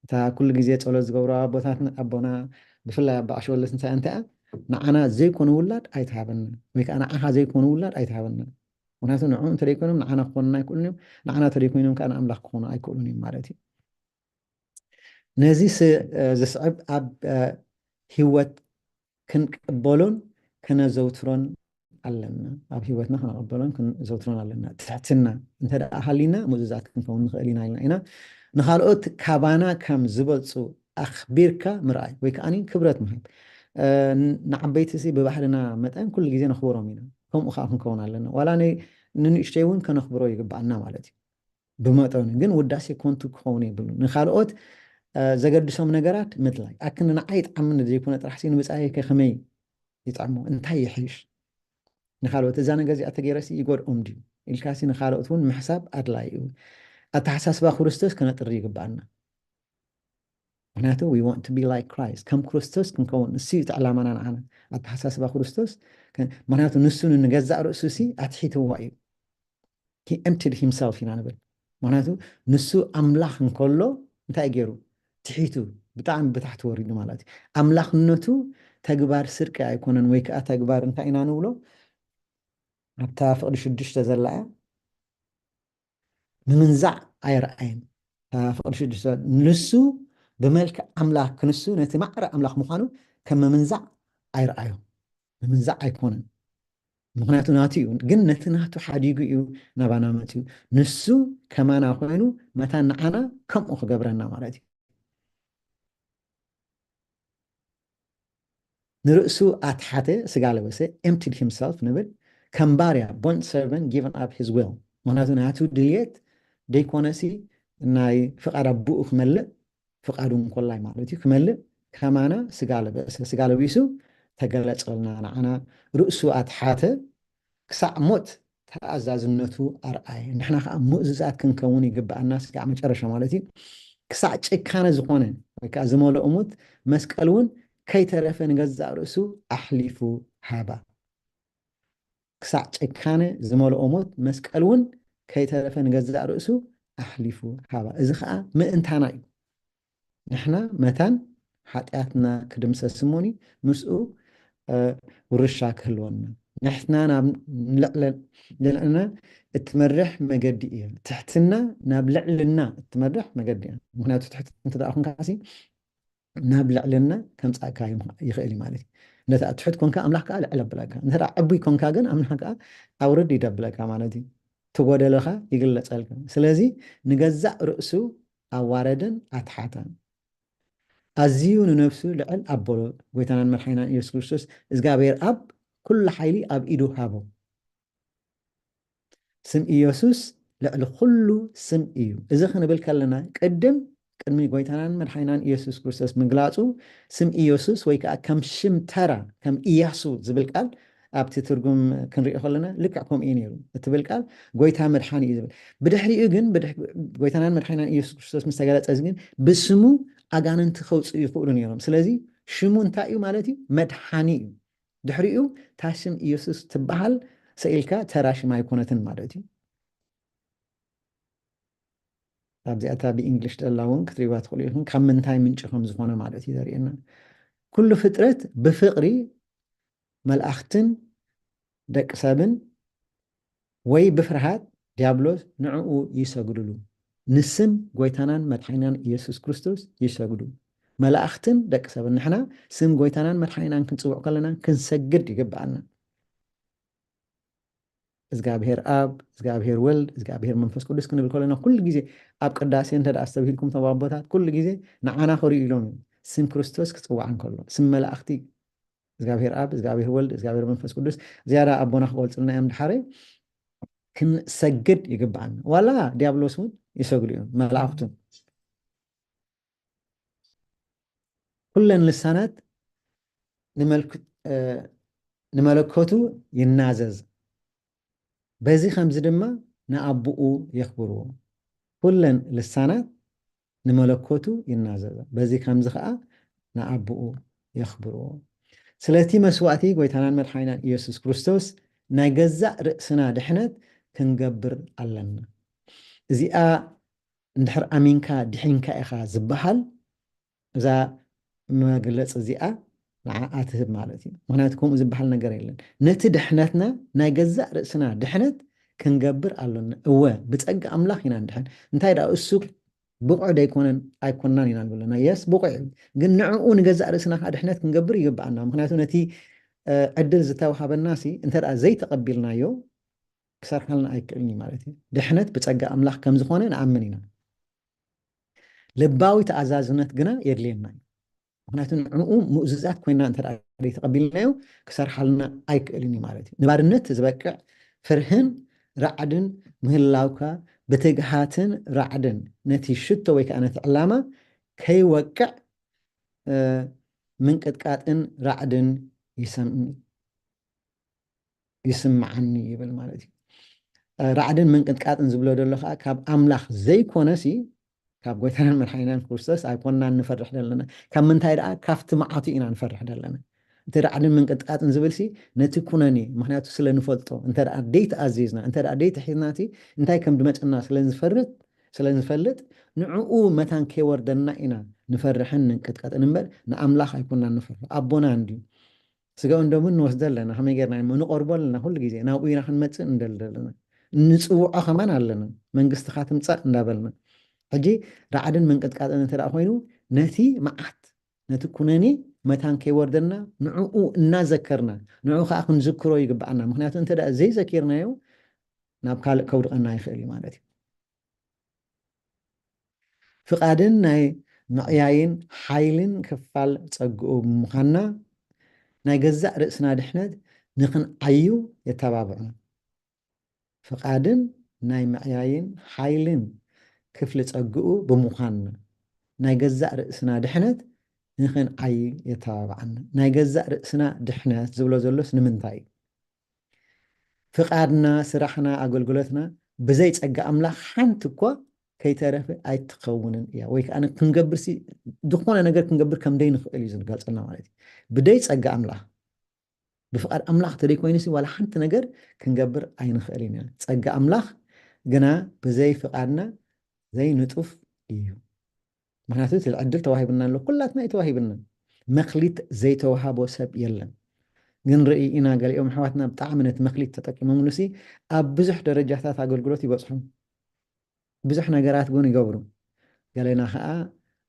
እታ ኩሉ ግዜ ጸሎት ዝገብሩ ኣቦታትና ኣቦና ብፍላይ ኣባ ቀሺ ወለስ እንታይ እንታይ ንዓና ዘይኮኑ ውላድ ኣይትሃበና ወይ ከዓ ንዓኻ ዘይኮኑ ውላድ ኣይትሃበና። ምክንያቱ ንዕኡ እንተደይኮይኖም ንዓና ክኾኑና ኣይክእሉን እዮም። ንዓና እንተደይኮይኖም ከዓ ንኣምላኽ ክኾኑ ኣይክእሉን እዮም ማለት እዩ። ነዚ ዝስዕብ ኣብ ህይወት ክንቅበሎን ከነዘውትሮን ኣለና። ኣብ ህይወትና ክንቅበሎን ክንዘውትሮን ኣለና። ትሕትና እንተ ደኣ ሃሊና ምእዙዛት ክንከውን ንኽእል ኢና ኢልና ኢና። ንኻልኦት ካባና ከም ዝበልፁ ኣኽቢርካ ምርኣይ ወይ ከዓ ክብረት ምሃብ። ንዓበይቲ ሲ ብባህልና መጠን ኩሉ ግዜ ነኽብሮም ኢና። ከምኡ ከዓ ክንከውን ኣለና። ዋላ ንንእሽተይ እውን ከነኽብሮ ይግብኣና ማለት እዩ። ብመጠኑ ግን ውዳሴ ኮንቱ ክኸውን የብሉ። ንኻልኦት ዘገድሶም ነገራት ምድላይ ኣክን ንዓይ ይጥዓምኒ ዘይኮነ ጥራሕ ሲ ንብፃየይ ከመይ ይጥዕሞ እንታይ ይሕሽ? ንኻልኦት እዛ ነገር እዚኣ ተገይረሲ ይጎድኦም ድዩ ኢልካሲ ንኻልኦት እውን ምሕሳብ ኣድላይ እዩ። ኣተሓሳስባ ክርስቶስ ከነጥሪ ይግብኣና። ምክንያቱ we want to be like Christ ከም ክርስቶስ ክንከውን እሱ እዩ እቲ ዕላማና ንዓና። ኣተሓሳስባ ክርስቶስ ምክንያቱ ንሱ ንገዛእ ርእሱ ሲ ኣትሒትዋ እዩ። He emptied himself ኢና ንብል። ምክንያቱ ንሱ ኣምላኽ እንከሎ እንታይ ገይሩ? ትሒቱ ብጣዕሚ ብታሕቲ ወሪዱ ማለት እዩ። ኣምላኽነቱ ተግባር ስርቂ ኣይኮነን ወይ ከዓ ተግባር እንታይ ኢና ንብሎ ኣብታ ፍቕዲ ሽዱሽተ ዘላ እያ። ምምንዛዕ ኣይረኣየን። ፍቕዲ ሽዱሽተ ንሱ ብመልክዕ ኣምላኽ ክንሱ ነቲ ማዕረ ኣምላኽ ምዃኑ ከም ምምንዛዕ ኣይረኣዮ። ምምንዛዕ ኣይኮነን። ምክንያቱ ናቱ እዩ ግን ነቲ ናቱ ሓዲጉ እዩ ናባና መፅዩ። ንሱ ከማና ኮይኑ መታን ንዓና ከምኡ ክገብረና ማለት እዩ። ንርእሱ ኣትሓተ ስጋ ለበሰ emptied himself ንብል ከም ባርያ bond servant given up his will ምክንያቱ ናቱ ድልየት ደይኮነሲ ናይ ፍቓድ ኣቦኡ ክመልእ ፍቓዱ እንኮላይ ማለት እዩ ክመልእ ከማና ስጋ ለበሰ ስጋ ለቢሱ ተገለጸልና ንዓና ርእሱ ኣትሓተ ክሳዕ ሞት ተኣዛዝነቱ ኣርኣየ። ንሕና ከዓ ምእዙዛት ክንከውን ይግብኣና። ስጋዕ መጨረሻ ማለት እዩ። ክሳዕ ጭካነ ዝኾነ ወይ ከዓ ዝመልኦ ሞት መስቀል እውን ከይተረፈ ንገዛእ ርእሱ ኣሕሊፉ ሃባ። ክሳዕ ጭካነ ዝመልኦ ሞት መስቀል እውን ከይተረፈ ንገዛእ ርእሱ ኣሕሊፉ ሃባ። እዚ ከዓ ምእንታና እዩ። ንሕና መታን ሓጢኣትና ክድምሰስ እሞኒ ምስኡ ውርሻ ክህልወና ንሕትና ናብ ልዕልና እትመርሕ መገዲ እያ። ትሕትና ናብ ልዕልና እትመርሕ መገዲ እያ። ምክንያቱ ትሕት እንተ ደኣ ኮንካሲ ናብ ልዕልና ከምጻእካ ይም- ይኽእል እዩ ማለት እዩ። እንተ ትሑት ኮንካ ኣምላኽ ከዓ ልዕል ኣብለካ። እንተ ዕቡይ ኮንካ ግን ኣምላኽ ከዓ ኣውርድ ይደብለካ ማለት እዩ። ትጎደለኻ ይግለጸልካ። ስለዚ ንገዛእ ርእሱ ኣዋረደን ኣትሓታን። ኣዝዩ ንነፍሱ ልዕል ኣበሎ። ጎይታናን መድሓኒናን ኢየሱስ ክርስቶስ እግዚኣብሔር ኣብ ኩሉ ሓይሊ ኣብ ኢዱ ሃቦ። ስም ኢየሱስ ልዕሊ ኩሉ ስም እዩ። እዚ ክንብል ከለና ቅድም ቅድሚ ጎይታናን መድሓኒናን ኢየሱስ ክርስቶስ ምግላጹ ስም ኢየሱስ ወይ ከዓ ከም ሽም ተራ ከም ኢያሱ ዝብል ቃል ኣብቲ ትርጉም ክንሪኦ ከለና ልክዕ ከምኡ እዩ ነይሩ። እትብል ቃል ጎይታ መድሓኒ እዩ ዝብል። ብድሕሪኡ ግን ብድሕ- ጎይታናን መድሓኒናን ኢየሱስ ክርስቶስ ምስ ተገለጸ ግን ብስሙ ኣጋንንቲ ከውፅኡ ይኽእሉ ነይሮም። ስለዚ ሽሙ እንታይ እዩ ማለት እዩ? መድሓኒ እዩ። ድሕሪኡ እታ ሽም ኢየሱስ ትበሃል ሰኢልካ ተራ ሽም ኣይኮነትን ማለት እዩ። ኣብዚኣታ ብእንግሊሽ ደላ እውን ክትሪዋ ትኽእሉ ኢኹም ካብ ምንታይ ምንጪ ከም ዝኾነ ማለት እዩ ዘርእየና። ኩሉ ፍጥረት ብፍቕሪ መላእኽትን ደቂ ሰብን ወይ ብፍርሃት ዲያብሎስ ንዕኡ ይሰግድሉ። ንስም ጎይታናን መድሓኒናን ኢየሱስ ክርስቶስ ይሰግዱ። መላእኽትን ደቂ ሰብን ንሕና ስም ጎይታናን መድሓኒናን ክንጽውዕ ከለና ክንሰግድ ይግብኣና። እግዚኣብሔር ኣብ እግዚኣብሔር ወልድ እግዚኣብሔር መንፈስ ቅዱስ ክንብል ከለና ኩሉ ግዜ ኣብ ቅዳሴ እንተ ደኣ ኣስተብሂልኩም እቶም ኣቦታት ኩሉ ግዜ ንዓና ክርእዩ ኢሎም እዮም። ስም ክርስቶስ ክጽዋዕ እንከሎ ስም መላእኽቲ እግዚኣብሔር ኣብ እግዚኣብሔር ወልድ እግዚኣብሔር መንፈስ ቅዱስ ዝያዳ ኣቦና ክገልጽልና እዮም ድሓረ ክንሰግድ ይግብኣና። ዋላ ዲያብሎስ እውን ይሰግዱ እዮም መላእኽቱ። ኩለን ልሳናት ንመልክ- እ፣ ንመለኮቱ ይናዘዝ። በዚ ከምዚ ድማ ንኣቦኡ የኽብርዎ። ኩለን ልሳናት ንመለኮቱ ይናዘዛ። በዚ ከምዚ ከዓ ንኣቦኡ የኽብርዎ። ስለቲ መስዋእቲ ጎይታናን መድሓኒናን ኢየሱስ ክርስቶስ ናይ ገዛእ ርእስና ድሕነት ክንገብር ኣለና። እዚኣ እንድሕር ኣሚንካ ድሒንካ ኢኻ ዝበሃል እዛ መግለፂ እዚኣ ንዓኣ ትህብ ማለት እዩ። ምክንያቱ ከምኡ ዝበሃል ነገር የለን። ነቲ ድሕነትና ናይ ገዛእ ርእስና ድሕነት ክንገብር ኣሎና። እወ ብፀጋ ኣምላኽ ኢና ንድሕን። እንታይ ደኣ እሱ ብቑዕ ደይኮነን ኣይኮንናን ኢና ንብለና። የስ ብቑዕ እዩ። ግን ንዕኡ ንገዛእ ርእስና ከዓ ድሕነት ክንገብር ይግብኣና። ምክንያቱ ነቲ እ፣ ዕድል ዝተዋሃበና ሲ እንተ ደኣ ዘይተቐቢልናዮ ክሰርሓልና ኣይክእልን እዩ ማለት እዩ። ድሕነት ብፀጋ ኣምላኽ ከም ዝኾነ ንኣምን ኢና። ልባዊ ተኣዛዝነት ግና የድልየና እዩ። ምክንያቱ ንዕኡ ምእዙዛት ኮይና እንተ ደኣ ዘይተቐቢልናዮ ክሰርሓልና ኣይክእልን እዩ ማለት እዩ። ንባርነት ዝበቅዕ ፍርህን ራዕድን ምህላውካ ብትግሃትን ራዕድን ነቲ ሽቶ ወይ ከዓ ነቲ ዕላማ ከይወቅዕ እ፣ ምንቅጥቃጥን ራዕድን ይሰምኒ ይስምዓኒ ይብል ማለት እዩ። እ፣ ራዕድን ምንቅጥቃጥን ዝብሎ ዘሎ ከዓ ካብ ኣምላኽ ዘይኮነ ሲ ካብ ጎይታናን መድሓኒናን ክርስቶስ ኣይኮንናን ንፈርሕ ዘለና። ካብ ምንታይ ደኣ ካብቲ መዓቱ ኢና ንፈርሕ ዘለና። እቲ ራዕድን ምንቅጥቃጥን ዝብል ሲ ነቲ ኩነኔ ምክንያቱ ስለ ንፈልጦ እንተ ደኣ ደይተኣዚዝና እንተ ደኣ ደይትሒዝና ሲ እንታይ ከም ድመፀና ስለ ንፈርጥ ስለ ንፈልጥ ንዕኡ መታን ከይወርደና ኢና ንፈርሕን ንንቅጥቀጥን እምበር ንኣምላኽ ኣይኮንናን ንፈርሖ። ኣቦና እንድዩ። ስጋኡን ደሙን ንወስዶ ኣለና። ከመይ ጌርና እሞ ንቐርቦ ኣለና? ኩሉ ግዜ ናብኡ ኢና ክንመጽእ እንደሊ ዘለና። ንጽውዖ ከማን ኣለና። መንግስትኻ ትምጻእ እንዳበልና። ሕጂ ራዕድን ምንቅጥቃጥን እንተ ደኣ ኮይኑ ነቲ መዓት ነቲ ኩነኔ መታን ከይወርደና ንዕኡ እናዘከርና ንዕኡ ከዓ ክንዝክሮ ይግብኣና። ምክንያቱ እንተ ደኣ ዘይዘኪርናዮ ናብ ካልእ ከውድቐና ይኽእል እዩ ማለት እዩ። ፍቓድን ናይ ምዕያይን ሓይልን ክፋል ጸግኡ ብምዃንና ናይ ገዛእ ርእስና ድሕነት ንኽንዓዩ የተባብዑና። ፍቓድን ናይ ምዕያይን ሓይልን ክፍሊ ጸግኡ ብምዃንና ናይ ገዛእ ርእስና ድሕነት ንኽንዓይ የተባብዓና። ናይ ገዛእ ርእስና ድሕነት ዝብሎ ዘሎስ ንምንታይ እዩ? ፍቓድና፣ ስራሕና፣ ኣገልግሎትና ብዘይ ጸጋ ኣምላኽ ሓንቲ እኳ ከይተረፈ ኣይትኸውንን እያ። ወይ ከዓ ክንገብር ሲ ዝኾነ ነገር ክንገብር ከም ደይንኽእል እዩ ዝገልጸልና ማለት እዩ። ብደይ ጸጋ ኣምላኽ ብፍቓድ ኣምላኽ ተደይኮይኑ ሲ ዋላ ሓንቲ ነገር ክንገብር ኣይንኽእል ኢና። ጸጋ ኣምላኽ ግና ብዘይ ፍቓድና ዘይንጡፍ እዩ። ምክንያቱ እቲ ዕድል ተዋሂብና ኣሎ፣ ኩላትና እዩ ተዋሂብና። መክሊት ዘይተዋሃቦ ሰብ የለን። ግን ርኢ ኢና፣ ገሊኦም ኣሕዋትና ብጣዕሚ ነቲ መክሊት ተጠቂሞምሉሲ ኣብ ብዙሕ ደረጃታት ኣገልግሎት ይበጽሑ። ብዙሕ ነገራት እውን ይገብሩ። ገሌና ኸዓ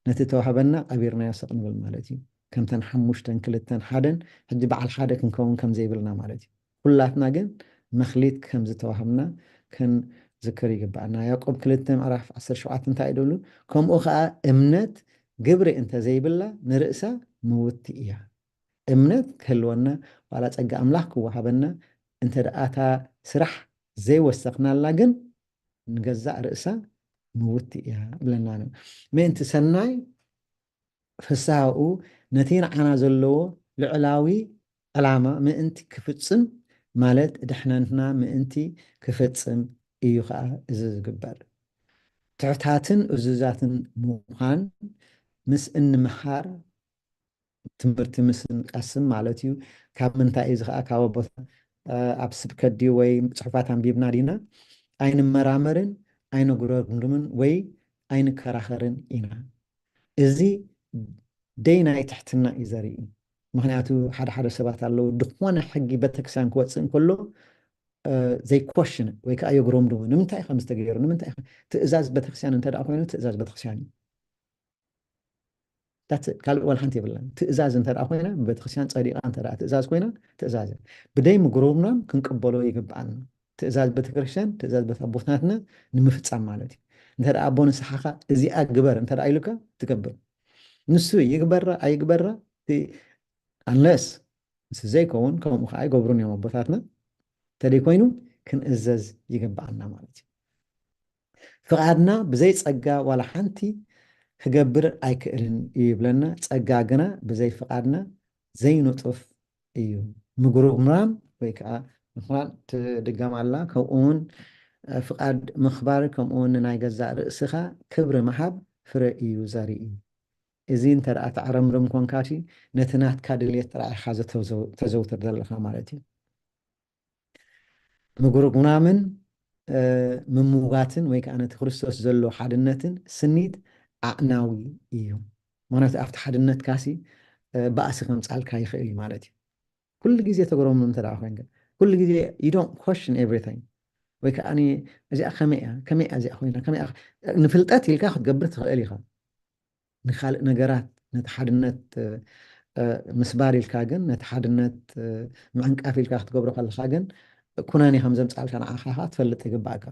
ነቲ ተዋህበና ቀቢርናዮ ስቕ ንብል ማለት እዩ። ከምተን ሓሙሽተን፣ ክልተን፣ ሓደን ሕጂ በዓል ሓደ ክንከውን ከም ዘይብልና ማለት እዩ። ኩላትና ግን መክሊት ከም ዝተዋህብና ክንዝክር ይግባኣና። ያዕቆብ ክልተ ምዕራፍ ዓሰርተ ሸውዓተ እንታይ እዩ ዝብሉ? ከምኡ ኸዓ እምነት ግብሪ እንተዘይብላ ንርእሳ ምውቲ እያ። እምነት ክህልወና ዋላ ጸጋ ኣምላኽ ክወሃበና እንተ ደኣ እታ ስራሕ ዘይወሰኽናላ ግን ንገዛእ ርእሳ ምውቲ እያ ብለና ነው። ምእንቲ ሰናይ ፍስሃኡ ነቲ ንዓና ዘለዎ ልዕላዊ ዕላማ ምእንቲ ክፍጽም ማለት ድሕነትና ምእንቲ ክፍጽም እዩ ኸዓ እዚ ዝግበር። ትሑታትን እዙዛትን ምዃን ምስ እንምሃር ትምህርቲ ምስ እንቀስም ማለት እዩ። ካብ ምንታይ እዩ እዚ ኸዓ? ካብ ኣቦታ ኣብ ስብከት ድዩ ወይ ጽሑፋት ኣንቢብና ዲና? ኣይንመራመርን ኣይነጉረምርምን ወይ ኣይንከራኸርን ኢና። እዚ ደይ ናይ ትሕትና እዩ ዘርኢ። ምክንያቱ ሓደ ሓደ ሰባት ኣለዉ ድኾነ ሕጊ ቤተክርስትያን ክወፅእ እንከሎ ዘይኮሽን ወይ ከዓ የጉረምርሙ። ንምንታይ ከም ዝተገይሩ ንምንታይ ትእዛዝ ቤተክርስትያን እንተ ኮይኑ ትእዛዝ ቤተክርስትያን እዩ። ካልእ ዋላ ሓንቲ የብላን። ትእዛዝ እንተ ኮይና ብቤተክርስትያን ፀዲቃ እንተ ትእዛዝ ኮይና ትእዛዝ ብደይ ምጉርምራም ክንቅበሎ ይግብኣና። ትእዛዝ ቤተክርስትያን ትእዛዝ ቤት ኣቦታትና ንምፍፃም ማለት እዩ። እንተ ኣቦ ንስሓኻ እዚኣ ግበር እንተ ኢሉካ ትገብር። ንሱ ይግበራ ኣይግበራ unless ምስ ዘይከውን ከምኡ ከዓ ይገብሩን እዮም ኣቦታትና። እንተደይ ኮይኑ ክንእዘዝ ይግብኣና ማለት እዩ። ፍቓድና ብዘይ ጸጋ ዋላ ሓንቲ ክገብር ኣይክእልን እዩ ይብለና። ጸጋ ግና ብዘይ ፍቓድና ዘይንጡፍ እዩ። ምጉርምራም ወይ ከዓ ምኹራን ትድገም ኣላ። ከምኡ እውን ፍቓድ ምኽባር ከምኡ እውን ንናይ ገዛእ ርእስኻ ክብሪ ምሃብ ፍረ እዩ ዘርኢ። እዚ እንተ ደኣ ተዕረምርም ኮንካሲ ነቲ ናትካ ድልየት ጥራሕ ኢኻ ተዘውትር ዘለኻ ማለት እዩ። ምጉርምራምን ምምውጋትን ወይ ከዓ ነቲ ክርስቶስ ዘሎ ሓድነትን ስኒት ኣዕናዊ እዩ። ምክንያቱ ኣብቲ ሓድነትካሲ ባእሲ ከምፃልካ ይኽእል እዩ ማለት እዩ። ኩሉ ግዜ ተጉረምርም እንተ ኮይንካ ኩሉ ግዜ you don't question everything ወይ ከዓ እዚኣ ከመይ እያ ከመይ እያ እዚኣ ኮይና ከመይ ንፍልጠት ኢልካ ክትገብር ትኽእል ኢኻ። ንካልእ ነገራት ነቲ ሓድነት ምስባር ኢልካ ግን ነቲ ሓድነት ምዕንቃፍ ኢልካ ክትገብሮ ከለካ ግን ኩነኔ ከም ዘምፃልካ ንዓኻ ትፈልጥ ይግባእካ።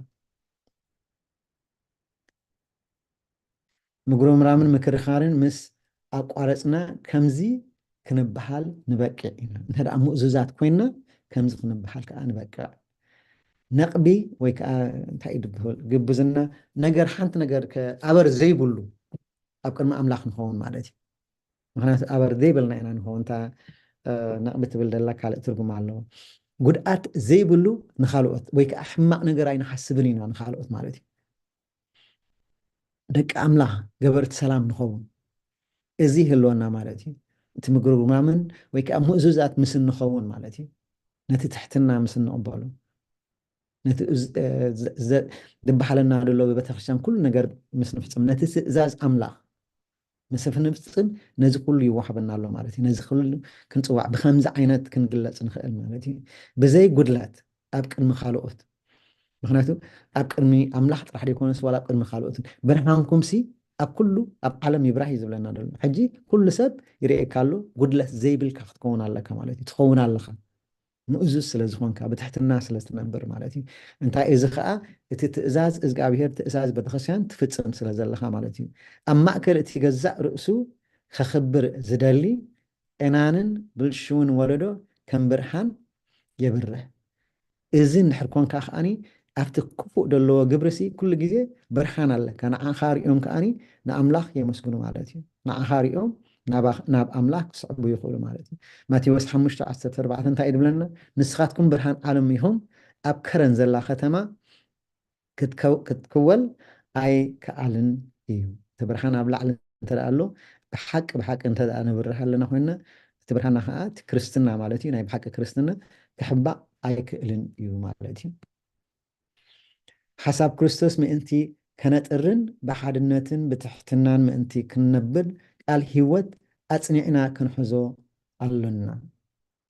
ምጉርምራምን ምክርኻርን ምስ ኣቋረፅና ከምዚ ክንበሃል ንበቅዕ ኢና። እንተ ደኣ ምእዙዛት ኮይንና ከምዚ ክንበሃል ከዓ ንበቅዕ። ነቕቢ ወይ ከዓ እንታይ እዩ ዝበሃል ግብዝና ነገር ሓንቲ ነገር ኣበር ዘይብሉ ኣብ ቅድሚ ኣምላኽ ንኸውን ማለት እዩ። ምክንያቱ ኣበር ዘይብልና ኢና ንኸውን። እታ ነቕቢ ትብል ደላ ካልእ ትርጉም ኣለዎ። ጉድኣት ዘይብሉ ንካልኦት ወይ ከዓ ሕማቕ ነገር ኣይንሓስብን ኢና ንካልኦት ማለት እዩ። ደቂ ኣምላኽ ገበርቲ ሰላም ንኸውን እዚ ይህልወና ማለት እዩ። እቲ ምጉርምራምን ወይ ከዓ ምእዙዛት ምስ እንኸውን ማለት እዩ። ነቲ ትሕትና ምስ እንቕበሉ ነቲ ዝበሃለና ዘሎ ብቤተክርስትያን ኩሉ ነገር ምስ ንፍፅም ነቲ ትእዛዝ ኣምላኽ ምስ ንፍፅም ነዚ ኩሉ ይወሃበና ኣሎ ማለት እዩ። ነዚ ኩሉ ክንፅዋዕ ብከምዚ ዓይነት ክንግለፅ ንኽእል ማለት እዩ። ብዘይ ጉድለት ኣብ ቅድሚ ካልኦት ምክንያቱ ኣብ ቅድሚ ኣምላኽ ጥራሕ ዘይኮነስ ዋላ ኣብ ቅድሚ ካልኦትን ብርሃንኩም ሲ ኣብ ኩሉ ኣብ ዓለም ይብራህ እዩ ዝብለና ዘሎ። ሕጂ ኩሉ ሰብ ይርእየካ ኣሎ። ጉድለት ዘይብልካ ክትከውን ኣለካ ማለት እዩ። ትኸውን ኣለኻ ምእዙዝ ስለ ዝኾንካ ብትሕትና ስለ ትነብር ማለት እዩ። እንታይ እዚ ከዓ እቲ ትእዛዝ እግዚኣብሄር ትእዛዝ ቤተክርስትያን ትፍፅም ስለ ዘለካ ማለት እዩ። ኣብ ማእከል እቲ ገዛእ ርእሱ ከኽብር ዝደሊ ጤናንን ብልሽውን ወለዶ ከም ብርሃን የብርህ። እዚ እንድሕር ኮንካ ከዓኒ ኣብቲ ክፉእ ዘለዎ ግብርሲ ኩሉ ግዜ ብርሃን ኣለካ። ንዓኻ ሪኦም ከዓኒ ንኣምላኽ የመስግኑ ማለት እዩ። ንዓኻ ሪኦም ናብ ኣምላኽ ክስዕቡ ይኽእሉ ማለት እዩ። ማቴዎስ ሓሙሽተ ዓሰርተ ኣርባዕተ እንታይ እዩ ዝብለና? ንስኻትኩም ብርሃን ዓለም ኢኹም። ኣብ ከረን ዘላ ከተማ ክትከወል ኣይከኣልን እዩ። እቲ ብርሃን ኣብ ላዕሊ እንተ ኣሎ ብሓቂ ብሓቂ እንተ ንብርህ ኣለና ኮይንና እቲ ብርሃና ከዓ እቲ ክርስትና ማለት እዩ። ናይ ብሓቂ ክርስትና ክሕባእ ኣይክእልን እዩ ማለት እዩ። ሓሳብ ክርስቶስ ምእንቲ ከነጥርን ብሓድነትን ብትሕትናን ምእንቲ ክንነብር ቃል ህይወት ኣጽኒዕና ክንሕዞ ኣሎና።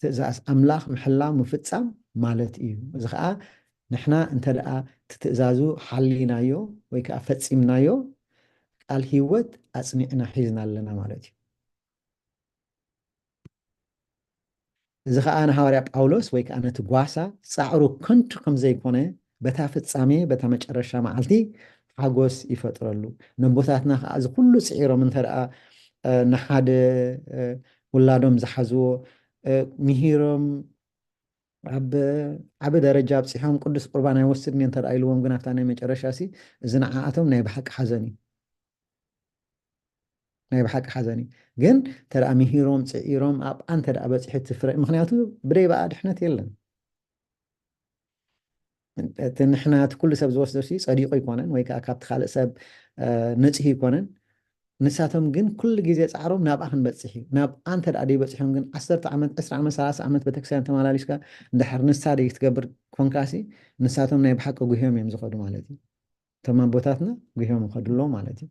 ትእዛዝ ኣምላኽ ምሕላው ምፍጻም ማለት እዩ። እዚ ኸዓ ንሕና እንተ ደኣ እቲ ትእዛዙ ሓሊናዮ ወይ ከዓ ፈጺምናዮ፣ ቃል ህይወት ኣጽኒዕና ሒዝና ኣለና ማለት እዩ። እዚ ኸዓ ንሃዋርያ ጳውሎስ ወይ ከዓ ነቲ ጓሳ ጻዕሩ ከንቱ ከም ዘይኮነ፣ በታ ፍጻሜ፣ በታ መጨረሻ መዓልቲ ሓጎስ ይፈጥረሉ። ነቦታትና ኸዓ እዚ ኩሉ ጽዒሮም እንተ ደኣ፣ እ፣ ንሓደ፣ እ፣ ውላዶም ዝሓዝዎ፣ እ፣ ምሂሮም ኣብ ዓቢ ደረጃ ኣብጺሖም ቅዱስ ቁርባን ኣይወስድን እየ እንተ ደኣ ኢልዎም፣ ግን ኣብታ ናይ መጨረሻ ሲ እዚ ንዓኣቶም ናይ ብሓቂ ሓዘን እዩ። ናይ ብሓቂ ሓዘን እዩ። ግን እንተ ደኣ ምሂሮም፣ ጽዒሮም፣ ኣብኣ እንተ ደኣ በጺሑ እቲ ፍረ፣ ምኽንያቱ ብደይ ብኣ ድሕነት የለን። እቲ ንሕና፣ እቲ ኩሉ ሰብ ዝወስዶ ሲ ጸዲቑ ኣይኮነን፣ ወይ ከዓ ካብቲ ካልእ ሰብ፣ እ፣ ንጹህ ኣይኮነን። ንሳቶም ግን ኩሉ ግዜ ጻዕሮም ናብኣ ክንበጽሕ እዩ። ናብኣ እንተ ደኣ ደይበጺሖም ግን ዓሰርተ ዓመት፣ ዕስራ ዓመት፣ ሰላሳ ዓመት ቤተክርስትያን ተመላሊስካ እንድሕር ንሳ ደይትገብር ኮንካሲ፣ ንሳቶም ናይ ብሓቂ ጉህዮም እዮም ዝኸዱ ማለት እዩ። እቶም ኣቦታትና ጉህዮም ይኸዱ ኣለዉ ማለት እዩ።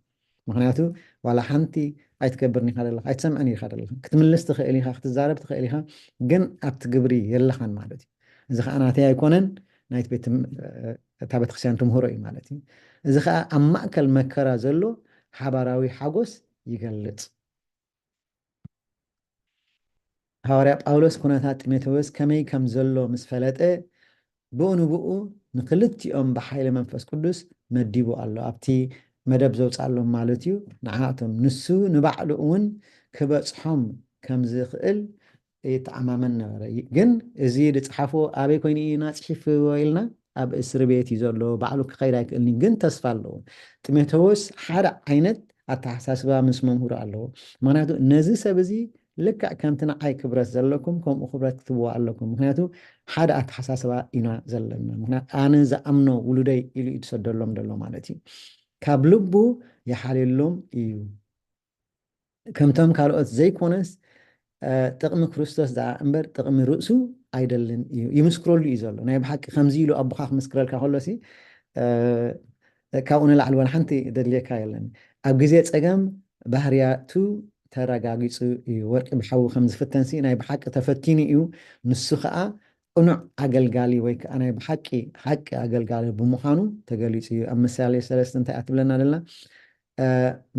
ምኽንያቱ ዋላ ሓንቲ ኣይትገብርን ኢኻ ዘለኻ፣ ኣይትሰምዕን ኢኻ ዘለኻ። ክትምልስ ትኽእል ኢኻ፣ ክትዛረብ ትኽእል ኢኻ፣ ግን ኣብቲ ግብሪ የለኻን ማለት እዩ። እዚ ኸዓ ናተይ ኣይኮነን፣ ናይቲ ቤት ትም-፣ እታ ቤተክርስትያን ትምህሮ እዩ ማለት እዩ። እዚ ኸዓ ኣብ ማእከል መከራ ዘሎ ሓባራዊ ሓጎስ ይገልጽ። ሃዋርያ ጳውሎስ ኩነታት ጢሞቴዎስ ከመይ ከም ዘሎ ምስ ፈለጠ፣ ብኡ ንብኡ ንክልቲኦም ብሓይሊ መንፈስ ቅዱስ መዲቡ ኣሎ። ኣብቲ መደብ ዘውፅኣሎም ማለት እዩ። ንዓኣቶም፣ ንሱ ንባዕሉ እውን ክበፅሖም ከም ዝኽእል ይተኣማመን ነበረ። ግን እዚ ዝፅሓፎ ኣበይ ኮይኑ እዩ ናፅሒፍዎ ኢልና፣ ኣብ እስሪ ቤት እዩ ዘሎ። ባዕሉ ክኸይድ ኣይክእልን እዩ፣ ግን ተስፋ ኣለዎ። ጢሞቴዎስ ሓደ ዓይነት ኣተሓሳስባ ምስ መምህሩ ኣለዎ። ምኽንያቱ ነዚ ሰብ እዚ ልክዕ ከምቲ ንዓይ ክብረት ዘለኩም ከምኡ ክብረት ክትብዎ ኣለኩም። ምኽንያቱ ሓደ ኣተሓሳስባ ኢና ዘለና። ምኽንያቱ ኣነ ዝኣምኖ ውሉደይ ኢሉ እዩ ዝሰደሎም ዘሎ ማለት እዩ። ካብ ልቡ ይሓልየሎም እዩ። ከምቶም ካልኦት ዘይኮነስ፣ እ፣ ጥቕሚ ክርስቶስ ደኣ እምበር ጥቕሚ ርእሱ ኣይደልን እዩ። ይምስክረሉ እዩ ዘሎ። ናይ ብሓቂ ከምዚ ኢሉ ኣቦኻ ክምስክረልካ ከሎሲ፣ እ፣ ካብኡ ንላዕሊ ዋላ ሓንቲ ደድልየካ የለን። ኣብ ግዜ ጸገም ባህርያቱ ተረጋጊጹ እዩ። ወርቂ ብሓዊ ከም ዝፍተንሲ ናይ ብሓቂ ተፈቲኑ እዩ። ንሱ ኸኣ ቅኑዕ ኣገልጋሊ ወይ ከኣ ናይ ብሓቂ ሓቂ ኣገልጋሊ ብምዃኑ ተገሊጹ እዩ። ኣብ ምሳሌ ሰለስተ እንታይ እያ ትብለና ዘላ? እ፣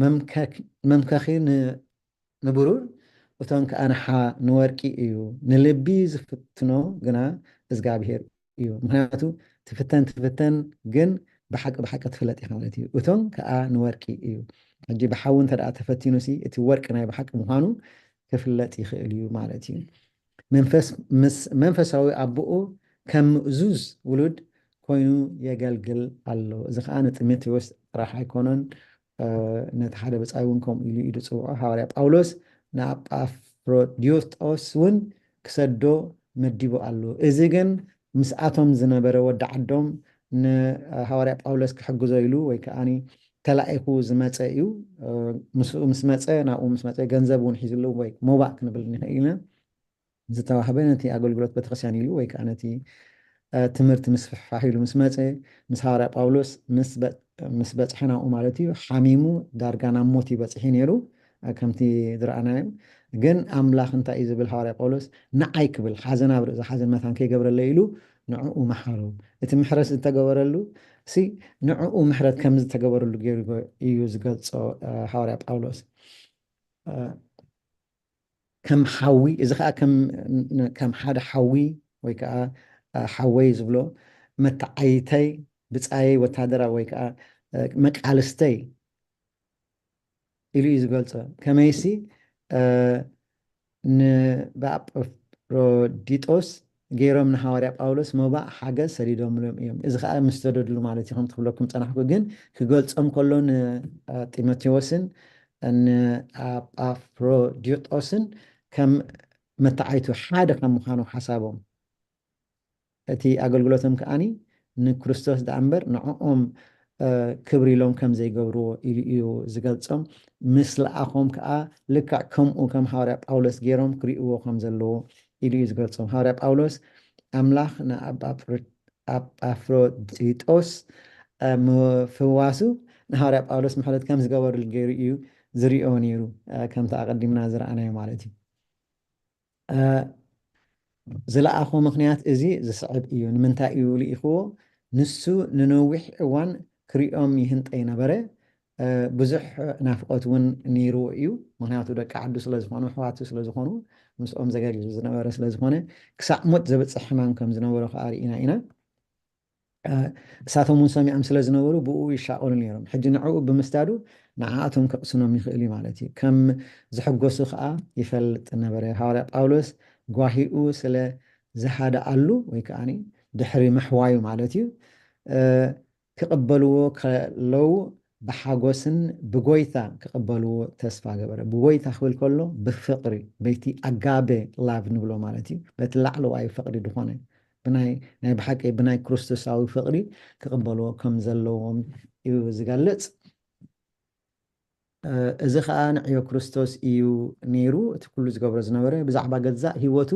መምከክ-፣ መምከኺ ን-፣ ንብሩር፣ እቶን ከኣ ንሓ-፣ ንወርቂ እዩ። ንልቢ ዝፍትኖ ግና እዝጋብሄር እዩ። ምኽንያቱ ትፍተን ትፍተን ግን ብሓቂ ብሓቂ ትፍለጥ ኢኻ ማለት እዩ። እቶን ከኣ ንወርቂ እዩ። ሕጂ ብሓዊ እንተ ደኣ ተፈቲኑሲ እቲ ወርቂ ናይ ብሓቂ ምዃኑ ክፍለጥ ይኽእል እዩ ማለት እዩ። መንፈስ-፣ ምስ መንፈሳዊ ኣቦኡ ከም ምእዙዝ ውሉድ ኮይኑ የገልግል ኣሎ። እዚ ከኣ ንጢሞቴዎስ ጥራሕ ኣይኮነን፣ እ፣ ነቲ ሓደ ብጻይ እውን ከምኡ ኢሉ እዩ ዝጽውዖ። ሃዋርያ ጳውሎስ ንኣጳፍሮድዮጦስ እውን ክሰዶ መዲቡ ኣሎ። እዚ ግን ምስኣቶም ዝነበረ ወዲ ዓዶም ንሃዋርያ ጳውሎስ ክሕግዞ ኢሉ ወይ ከኣ ተላኢኹ ዝመጸ እዩ። እ፣ ምስኡ ምስ መጸ፣ ናብኡ ምስ መጸ ገንዘብ እውን ሒዝሉ ወይ ሞባእ ክንብል ንኽእል ኢና። ዝተዋህበ ነቲ ኣገልግሎት ቤተክርስትያን ኢሉ ወይ ከኣ ነቲ፣ እ፣ ትምህርቲ ምስፍሕፋሕ ኢሉ ምስ መጸ፣ ምስ ሃዋርያ ጳውሎስ ምስ በ-፣ ምስ በጽሐ ናብኡ ማለት እዩ፣ ሓሚሙ ዳርጋ ናብ ሞት እዩ በጺሑ ነይሩ፣ እ፣ ከምቲ ዝረኣናዮ። ግን ኣምላኽ እንታይ እዩ ዝብል ሃዋርያ ጳውሎስ? ንዓይ ክብል ሓዘን ኣብ ርእሲ ሓዘን መታን ከይገብረለይ ኢሉ ንዕኡ መሓሮ። እቲ ምሕረት ዝተገበረሉ ሲ ንዕኡ ምሕረት ከም ዝተገበረሉ ገይሩ እዩ ዝገልጾ፣ እ፣ ሃዋርያ ጳውሎስ። እ፣ ከም ሓዊ፣ እዚ ኸኣ ከም፣ ከም ሓደ ሓዊ ወይ ከኣ፣ እ፣ ሓወይ ዝብሎ መተዓይተይ፣ ብጻየይ፣ ወታደራዊ ወይ ከኣ፣ እ፣ መቃልስተይ ኢሉ እዩ ዝገልጾ። ከመይሲ፣ እ፣ ንባጳፍሮዲጦስ ገይሮም ንሃዋርያ ጳውሎስ ሞባእ ሓገዝ ሰዲዶምሎም እዮም። እዚ ኸኣ ምስ ሰደድሉ ማለት እዩ፣ ከምቲ ክብለኩም ጸናሕኩ። ግን ክገልጾም ከሎ ን-፣ እ፣ ጢሞቴዎስን ንኣጳፍሮዲጦስን ከም መተዓይቱ ሓደ ከም ምዃኑ ሓሳቦም፣ እቲ ኣገልግሎቶም ከኣኒ ንክርስቶስ ደኣ እምበር ንዕኦም፣ እ፣ ክብሪ ኢሎም ከም ዘይገብርዎ ኢሉ እዩ ዝገልጾም። ምስ ለኣኾም ከኣ ልክዕ ከምኡ ከም ሃዋርያ ጳውሎስ ገይሮም ክርእይዎ ከም ዘለዎ ኢሉ እዩ ዝገልጾም። ሃዋርያ ጳውሎስ ኣምላኽ ንኣጳፍሮ-፣ ኣጳፍሮዲጦስ፣ እ፣ ምፍዋሱ ንሃዋርያ ጳውሎስ ምሕረት ከም ዝገበረሉ ገይሩ እዩ ዝርእዮ ነይሩ፣ እ፣ ከምቲ ኣቐዲምና ዝረኣናዮ ማለት እዩ። እ፣ ዝለኣኾ ምኽንያት እዚ ዝስዕብ እዩ። ንምንታይ እዩ ልኢኽዎ? ንሱ ንነዊሕ እዋን ክሪኦም ይህንጠይ ነበረ። እ፣ ብዙሕ ናፍቆት እውን ነይርዎ እዩ። ምኽንያቱ ደቂ ዓዱ ስለ ዝኾኑ፣ ኣሕዋቱ ስለ ዝኾኑ፣ ምስኦም ዘገልግል ዝነበረ ስለ ዝኾነ፣ ክሳዕ ሞት ዘብጽሕ ሕማም ከም ዝነበሮ ከኣ ርኢና ኢና። እ፣ እሳቶም እውን ሰሚዖም ስለ ዝነበሩ ብኡ ይሻቐሉ ነይሮም። ሕጂ ንዕኡ ብምስዳዱ ንዓኣቶም ከቕስኖም ይኽእል እዩ ማለት እዩ። ከም ዝሕጎሱ ከኣ ይፈልጥ ነበረ። ሃዋርያ ጳውሎስ ጓሂኡ ስለ ዝሃደኣሉ ወይ ከኣ ድሕሪ ምሕዋዩ ማለት እዩ፣ እ፣ ክቕበልዎ ከለዉ ብሓጎስን ብጎይታ ክቕበልዎ ተስፋ ገበረ። ብጎይታ ክብል ከሎ ብፍቕሪ፣ በቲ ኣጋቤ ላቭ ንብሎ ማለት እዩ። በቲ ላዕለዋይ ፍቕሪ ዝኾነ፣ ብናይ፣ ናይ ብሓቂ ብናይ ክርስቶሳዊ ፍቕሪ ክቕበልዎ ከም ዘለዎም እዩ ዝገልጽ። እ፣ እዚ ኸኣ ንዕዮ ክርስቶስ እዩ ነይሩ። እቲ ኩሉ ዝገብሮ ዝነበረ ብዛዕባ ገዛእ ህይወቱ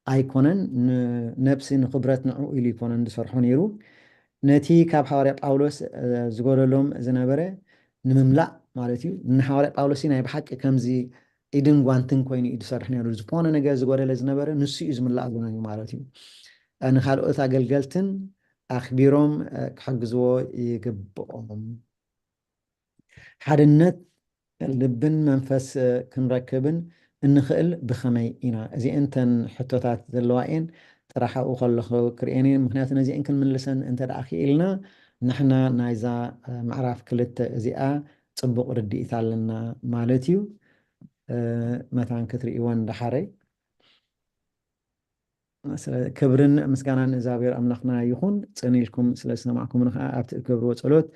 ኣይኮነን፣ ንነብሲ ንኽብረት ንዕኡ ኢሉ ኣይኮነን ዝሰርሖ ነይሩ። ነቲ ካብ ሃዋርያ ጳውሎስ፣ እ፣ ዝጎደሎም ዝነበረ ንምምላእ ማለት እዩ። ንሃዋርያ ጳውሎስ ናይ ብሓቂ ከምዚ ኢድን ጓንትን ኮይኑ እዩ ዝሰርሕ ነይሩ። ዝኾነ ነገር ዝጎደለ ዝነበረ ንሱ እዩ ዝምላእ ዝነበረ ማለት እዩ። እ፣ ንኻልኦት ኣገልገልትን ኣኽቢሮም፣ እ፣ ክሕግዝዎ ይግብኦም። ሓድነት ልብን መንፈስ ክንረክብን እንኽእል ብኸመይ ኢና? እዚአን እተን ሕቶታት ዘለዋ እየን። ጥራሕ ኣብኡ ከለኹ ክርእየን እየን። ምኽንያቱ ነዚአን ክንምልሰን እንተ ደኣ ክኢልና፣ ንሕና ናይዛ ምዕራፍ ክልተ እዚኣ ጽቡቕ ርድኢት ኣለና ማለት እዩ። እ፣ መታን ክትርእይወን ደሓረይ። ስለ-፣ ክብርን ምስጋናን ንእግዚኣብሔር ኣምላኽና ይኹን። ጽን ኢልኩም ስለ ዝሰማዕኩምኒ ኸዓ ኣብቲ እትገብርዎ ጸሎት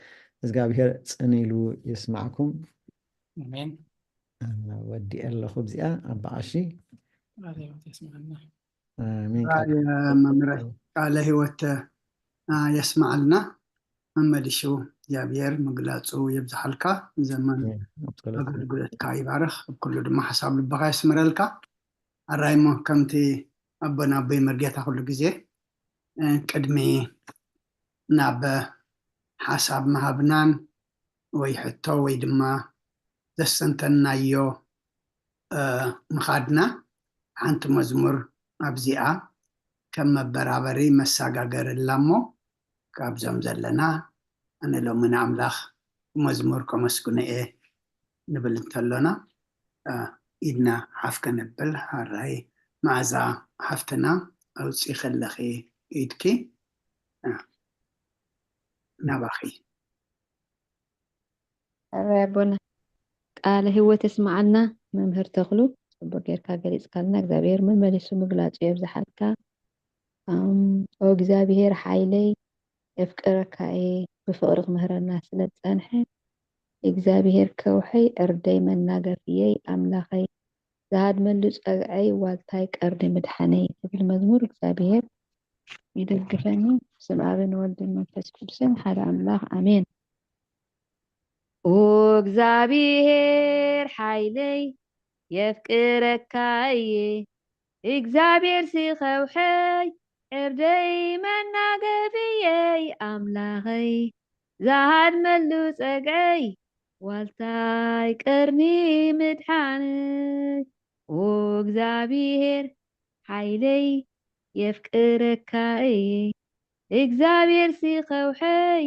እግዚኣብሔር ጽን ኢሉ ይስማዕኩም። ኣሜን። እ፣ ወዲኤ ኣለኹ ብዚኣ ኣባ ቀሺ። ቃለ ሕይወት የስምዐና። ኣሜን። ቃል መምህር ቃለ ሕይወት፣ እ፣ የስምዓልና። መመሊሹ እግዚኣብሔር ምግላጹ የብዝሓልካ። ዘመን ኣሜን። ኣብ ጸሎት ኣገልግሎትካ ይባርኽ፣ ኣብ ኩሉ ድማ ሓሳብ ልብኻ የስምረልካ። ኣራይሞ ከምቲ ኣቦና ኣቦይ መርጌታ ኩሉ ግዜ፣ እ፣ ቅድሚ ናብ ሓሳብ ምሃብናን ወይ ሕቶ ወይ ድማ ዘስተንተናዮ፣ እ፣ ምኻድና ሓንቲ መዝሙር ኣብዚኣ ከም መበራበሪ መሳጋገሪ ኣላ እሞ ካብዞም ዘለና ኣነ ሎሚ ንኣምላኽ ብመዝሙር ከመስግኖ እየ ንብል እንተሎና፣ እ፣ ኢድና ሓፍ ከነብል፣ ሓራይ መዓዛ ሓፍትና ኣውጺኺ ኣለኺ ኢድኪ፣ እ፣ ናባኺ። ኣራይ ኣቦና ቃለ ህይወት የስምዓልና። መምህር ተኽሉ ጽቡቅ ጌርካ ገሊጽካልና፣ እግዚኣብሔር መመሊሱ ምግላጹ የብዝሓልካ። ኣም፣ ኦ እግዚኣብሔር ሓይለይ የፍቅረካ እየ፣ ብፍቅሪ ክምህረና ስለ ዝጸንሐ እግዚኣብሔር ከውሐይ ዕርደይ መናገፍየይ ኣምላኸይ ዝሃድመሉ ጸግዐይ ዋልታይ ቀርኒ ምድሓነይ ትብል መዝሙር እግዚኣብሔር ይደግፈኒ። ብስም ኣብን ወልድን መንፈስ ቅዱስን ሓደ ኣምላኽ ኣሜን። ኦ እግዚኣብሔር ሓይለይ የፍቅረካ እየ፣ እግዚኣብሔር ሲ ከውሐይ ዕርደይ መናገፍየይ ኣምላኸይ ዝሃድመሉ ጸግዐይ ዋልታይ ቀርኒ ምድሓነይ። ኦ እግዚኣብሔር ሓይለይ የፍቅረካ እየ፣ እግዚኣብሔር ሲ ከውሐይ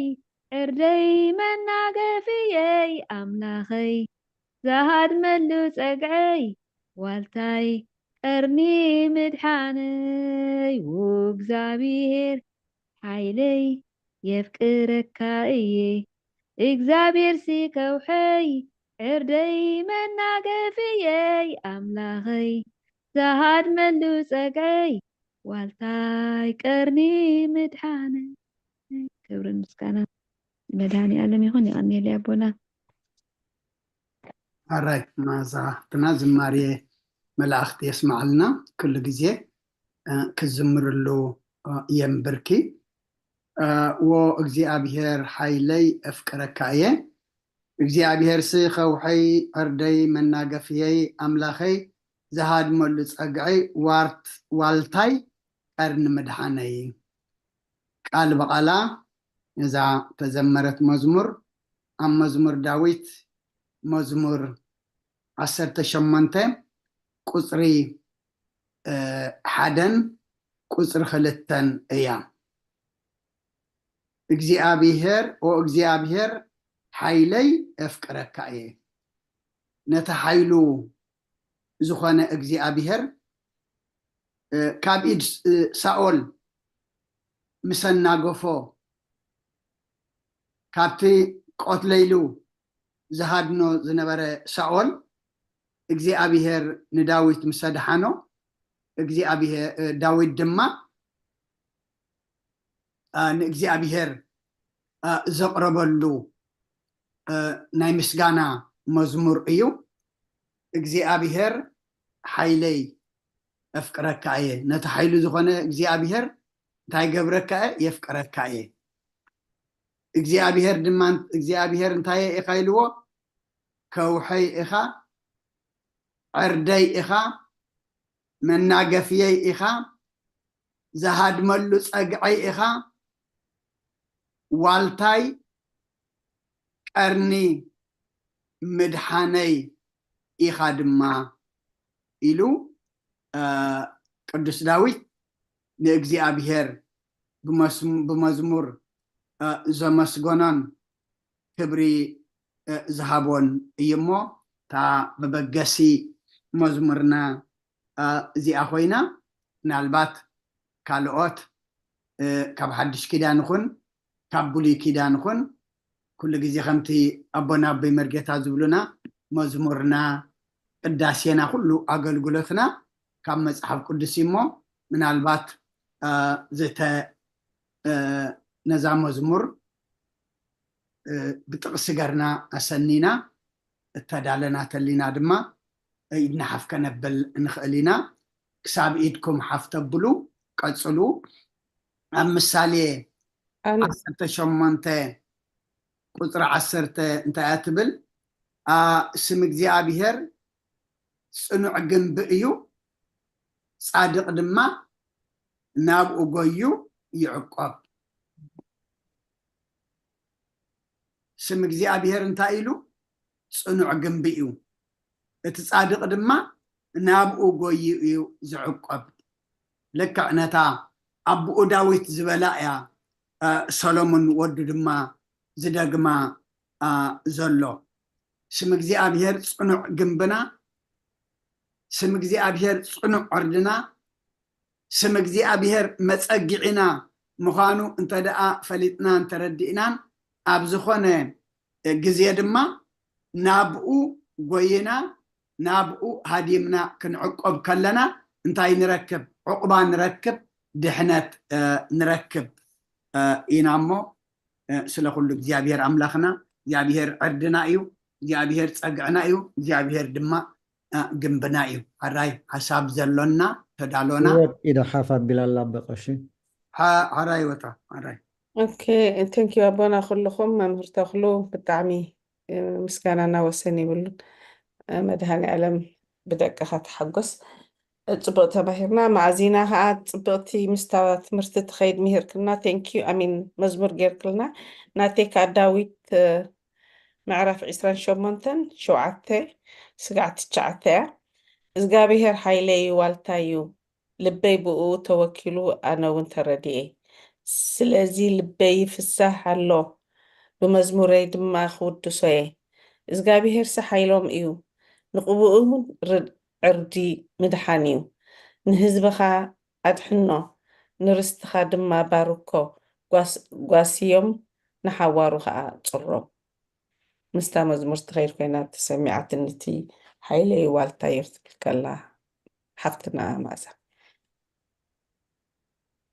ዕርደይ መናገፍየይ ኣምላኸይ ዝሃድመሉ ጸግዐይ ዋልታይ ቀርኒ ምድሓነይ። ኦ እግዚኣብሔር ሓይለይ የፍቅረካ እየ፣ እግዚኣብሔር ሲ ከውሐይ ዕርደይ መናገፍየይ ኣምላኸይ ዝሃድመሉ ጸግዐይ ዋልታይ ቀርኒ ምድሓነይ። ክብርን ምስጋና ንመድሃኒ ኣለም ይኹን። ይቐንየለይ ኣቦና። ኣራይ ማዛ ግና ዝማሬ መላእኽቲ የስማዓልና ኩሉ ግዜ፣ እ፣ ክዝምርሉ፣ እ፣ የንብርኪ። እ፣ ዎ እግዚኣብሔር ሓይለይ እፍቅረካ እየ፣ እግዚኣብሔር ሲ ከውሐይ ዕርደይ መናገፍየይ ኣምላኸይ ዝሃድመሉ ጸግዐይ ዋርት-፣ ዋልታይ ቀርኒ ምድሓነይ። ቃል ብቓላ እዛ ተዘመረት መዝሙር ኣብ መዝሙር ዳዊት መዝሙር ዓሰርተ ሸሞንተ ቁጽሪ፣ እ፣ ሓደን ቁፅሪ ክልተን እያ። እግዚኣብሔር፣ ኦ እግዚኣብሔር ሓይለይ፣ እፍቅረካ እየ። ነቲ ሓይሉ ዝኾነ እግዚኣብሔር፣ እ፣ ካብ ኢድ፣ እ፣ ሳኦል ምስ ኣናገፎ፣ ካብቲ ቆትለይሉ ዝሃድኖ ዝነበረ ሳኦል፣ እግዚኣብሔር ንዳዊት ምስ ኣድሓኖ፣ እግዚኣብሔር፣ እ፣ ዳዊት ድማ፣ እ፣ ንእግዚኣብሔር፣ እ፣ ዘቕረበሉ፣ እ፣ ናይ ምስጋና መዝሙር እዩ። እግዚኣብሔር ሓይለይ፣ እፍቅረካ እየ። ነቲ ሓይሉ ዝኾነ እግዚኣብሔር እንታይ ገብረካ እየ? የፍቅረካ እየ። እግዚኣብሔር ድማ፣ እግዚኣብሔር እንታይ ኢኻ ኢልዎ? ከውሐይ ኢኻ፣ ዕርደይ ኢኻ፣ መናገፍየይ ኢኻ፣ ዝሃድመሉ ጸግዐይ ኢኻ፣ ዋልታይ ቀርኒ ምድሓነይ ኢኻ ድማ ኢሉ፣ እ፣ ቅዱስ ዳዊት ንእግዚኣብሔር ብመስ-፣ ብመዝሙር፣ እ፣ ዘመስገኖን ክብሪ፣ እ፣ ዝሃቦን እዩ እሞ፣ እታ መበገሲ መዝሙርና፣ እ፣ እዚኣ ኮይና፣ ምናልባት ካልኦት፣ እ፣ ካብ ሓድሽ ኪዳን ይኹን ካብ ብሉይ ኪዳን ይኹን፣ ኩሉ ግዜ ከምቲ ኣቦና ኣቦይ መርጌታ ዝብሉና፣ መዝሙርና፣ ቅዳሴና፣ ኩሉ ኣገልግሎትና ካብ መጽሓፍ ቅዱስ እዩ እሞ፣ ምናልባት፣ እ፣ ዘተ-፣ እ፣ ነዛ መዝሙር፣ እ፣ ብጥቕሲ ገርና ኣሰኒና፣ እተዳለና ተሊና ድማ ኢድና ሓፍ ከነብል ንኽእል ኢና። ክሳብ ኢድኩም ሓፍ ተብሉ ቀጽሉ። ኣብ ምሳሌ ኣነ ዓሰርተ ሸሞንተ ቁጽሪ ዓሰርተ እንታይ እያ ትብል? ኣ፣ ስም እግዚኣብሔር ጽኑዕ ግንቢ እዩ፣ ጻድቕ ድማ ናብኡ ጎዩ ይዕቆብ። ስም እግዚኣብሔር እንታይ ኢሉ? ጽኑዕ ግንቢ እዩ። እቲ ጻድቕ ድማ ናብኡ ጎዩ እዩ ዝዕቆብ። ልክዕ ነታ ኣቦኡ ዳዊት ዝበላ እያ፣ እ፣ ሰሎሞን ወዱ ድማ ዝደግማ፣ እ፣ ዘሎ። ስም እግዚኣብሔር ጽኑዕ ግንብና፣ ስም እግዚኣብሔር ጽኑዕ ዕርድና፣ ስም እግዚኣብሔር መጸግዒና ምዃኑ እንተ ደኣ ፈሊጥናን ተረዲእናን፣ ኣብ ዝኾነ ግዜ ድማ ናብኡ ጎይና፣ ናብኡ ሃዲምና ክንዕቆብ ከለና እንታይ ንረክብ? ዕቑባ ንረክብ፣ ድሕነት፣ እ፣ ንረክብ፣ እ፣ ኢና እሞ፣ እ፣ ስለ ኩሉ እግዚኣብሔር ኣምላኽና፣ እግዚኣብሔር ዕርድና እዩ፣ እግዚኣብሔር ጸግዕና እዩ፣ እግዚኣብሔር ድማ፣ እ፣ ግንብና እዩ። ሕራይ ሓሳብ ዘሎና ተዳሎና። ህይወት ኢዳ ሓፍ ኣቢላ ኣላ በቐሺ። ሓ-፣ ሕራይ ወታ፣ ሕራይ። ኦኬ፣ ቴንክ ዩ ኣቦና ኩልኹም፣ መምህር ተኽሉ ብጣዕሚ፣ እ፣ ምስጋናና ወሰን የብሉን። እ፣ መድሃኔ ዓለም ብደቅኻ ተሓጎስ። እ፣ ጽቡቕ ተማሂርና፣ መዓዚና ኸኣ ጽብቕቲ ምስታ ትምህርቲ ትኸይድ ምሂርክልና። ቴንክ ዩ፣ ኣሚን መዝሙር ጌርክልና። ናተይ ከኣ ዳዊት፣ እ፣ ምዕራፍ ዕስራን ሸሞንተን ሸውዓተ ስጋዕ ትሽዓተ እያ። እግዚኣብሄር ሓይለይ ዋልታዩ፣ ልበይ ብእኡ ተወኪሉ፣ ኣነ እውን ተረዲኤ። ስለዚ ልበይ ይፍሳህ ኣሎ፣ ብመዝሙረይ ድማ ክውድሶ እየ። እግዚኣብሄርሲ ሓይሎም እዩ፣ ንቕብኡ እውን ር-፣ ዕርዲ ምድሓን እዩ። ንህዝብኻ ኣድሕኖ፣ ንርስትኻ ድማ ባርኮ፣ ጓስ-፣ ጓስዮም ንሓዋሩ ኸኣ ጽሮም። ምስታ መዝሙር ትኸይድ ኮይና ተሰሚዓትኒ፣ እቲ ሓይለይ ዋልታዮ ክትብል ከላ ሓፍትና መኣዛ።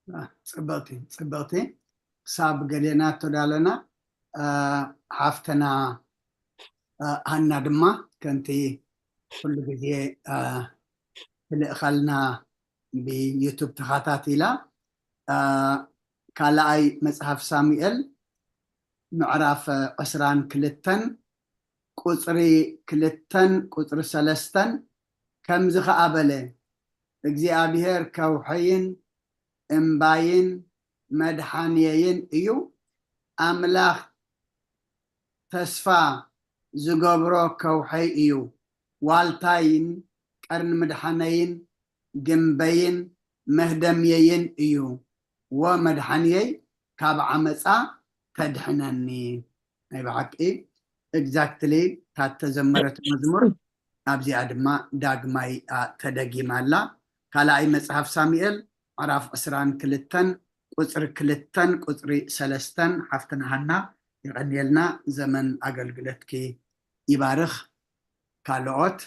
አ፣ ጽብቕቲ፣ ጽብቕቲ። ክሳብ ገሌና ተዳለና፣ አ፣ ሓፍትና፣ አ፣ ሃና ድማ ከምቲ ኩሉ ግዜ፣ አ፣ ትልእኸልና ብዩቱብ ተኸታቲላ፣ አ፣ ካልኣይ መጽሓፍ ሳሙኤል ምዕራፍ ዕስራን ክልተን ቁጽሪ ክልተን ቁጽሪ ሰለስተን ከምዚ ኸኣ በለ፣ እግዚኣብሔር ከውሐይን እምባይን መድሓንየይን እዩ፣ ኣምላኽ ተስፋ ዝገብሮ ከውሐይ እዩ፣ ዋልታይን ቀርኒ ምድሓነይን ግንበይን መህደምየይን እዩ። ወመድሓንየይ ካብ ዓመፃ ተድሕነኒ። ናይ ብሓቂ exactly እታ ተዘመረት መዝሙር ኣብዚኣ ድማ ዳግማይ ተደጊማ ኣላ። ካልኣይ መፅሓፍ ሳሙኤል ምዕራፍ ዕስራን ክልተን ቁፅሪ ክልተን ቁፅሪ ሰለስተን። ሓፍትና ሃና፣ የቐንየልና፣ ዘመን ኣገልግሎትኪ ይባርኽ። ካልኦት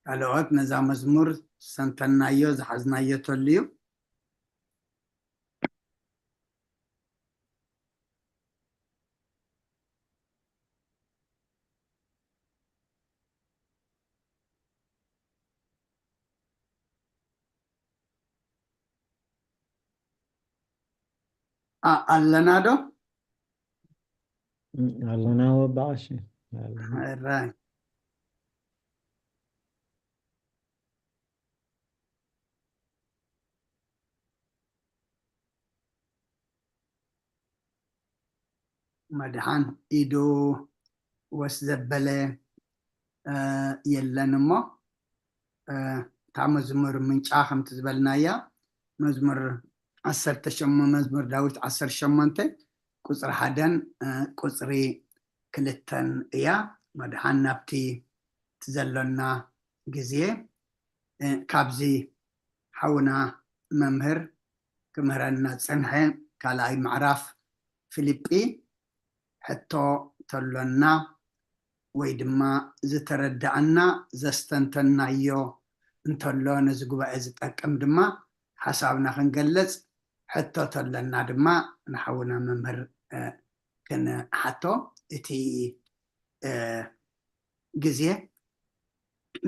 ካልኦት ነዛ መዝሙር ሰንተናዮ ዝሓዝናዮ ተልዩ። ኣለና ዶ? ኣለና ወባዓሽ። ራይ መድሓን ኢዱ ወስ ዘበለ የለን እሞ፣ እታ መዝሙር ምንጫ ከምቲ ዝበልናያ መዝሙር ዓሰርተ ሸሞንተ፣ መዝሙር ዳዊት ዓሰርተ ሸሞንተ ቁፅሪ ሓደን ቁፅሪ ክልተን እያ። መድሓን ናብቲ ዘሎና ግዜ ካብዚ ሓውና መምህር ክምህረና ዝፀንሐ ካልኣይ ምዕራፍ ፊልጲ ሕቶ ተሎና ወይ ድማ ዝተረዳእና ዘስተንተናዮ እንተሎ ነዚ ጉባኤ ዝጠቅም ድማ ሓሳብና ክንገልፅ ሕቶ ተለና ድማ ንሓውና መምህር ክንሓቶ እቲ ግዜ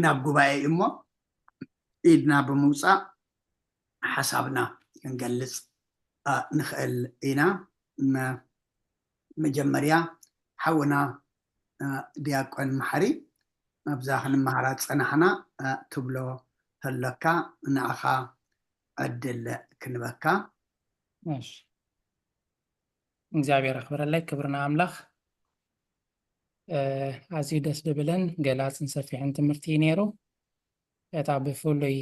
ናብ ጉባኤ እዩ እሞ ኢድና ብምውፃእ ሓሳብና ክንገልፅ ንኽእል ኢና። መጀመርያ ሓውና ዲያቆን መሓሪ ኣብዛ ክንመሃራ ዝፀናሕና ትብሎ ተለካ ንኣኻ ዕድል ክንበካ። እግዚኣብሔር ኣኽብረለይ። ክብርና ኣምላኽ። ኣዝዩ ደስ ዝብልን ገላፅን ሰፊሕን ትምህርቲ እዩ ነይሩ። እታ ብፍሉይ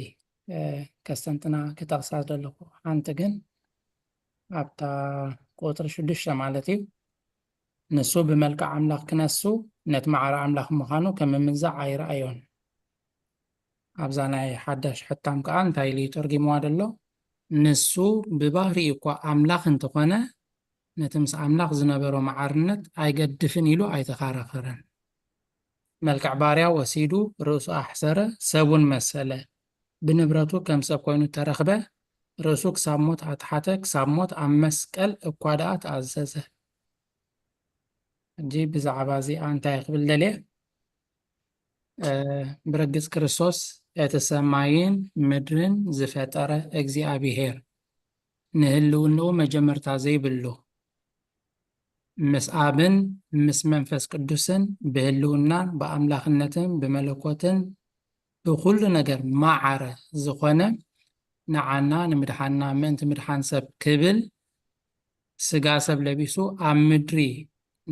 ከስተንትና ክጠቕሳ ዘለኹ ሓንቲ ግን ኣብታ ቁፅሪ ሽዱሽተ ማለት እዩ። ንሱ ብመልክዕ ኣምላኽ ክነሱ ነቲ ማዕረ ኣምላኽ ምዃኑ ከም ምምንዛዕ ኣይረኣዮን። ኣብዛ ናይ ሓዳሽ ሕታም ከዓ እንታይ ኢሉ ተርጊምዋ ዘሎ? ንሱ ብባህሪኡ እኳ ኣምላኽ እንተኾነ ነቲ ምስ ኣምላኽ ዝነበሮ መዓርነት ኣይገድፍን ኢሉ ኣይተኻራኸረን። መልክዕ ባርያ ወሲዱ ርእሱ ኣሕሰረ፣ ሰብውን መሰለ። ብንብረቱ ከም ሰብ ኮይኑ ተረኽበ፣ ርእሱ ክሳብ ሞት ኣትሓተ፣ ክሳብ ሞት ኣብ መስቀል እኳ ደኣ ተኣዘዘ። ሕጂ ብዛዕባ እዚኣ እንታይ ክብል ደልየ? ብርግጽ ክርስቶስ እቲ ሰማይን ምድርን ዝፈጠረ እግዚኣብሄር ንህልውንኡ መጀመርታ ዘይብሉ ምስ ኣብን ምስ መንፈስ ቅዱስን ብህልውናን ብኣምላኽነትን ብመለኮትን ብኹሉ ነገር ማዓረ ዝኾነ ንዓና ንምድሓንና ምእንቲ ምድሓን ሰብ ክብል ስጋ ሰብ ለቢሱ ኣብ ምድሪ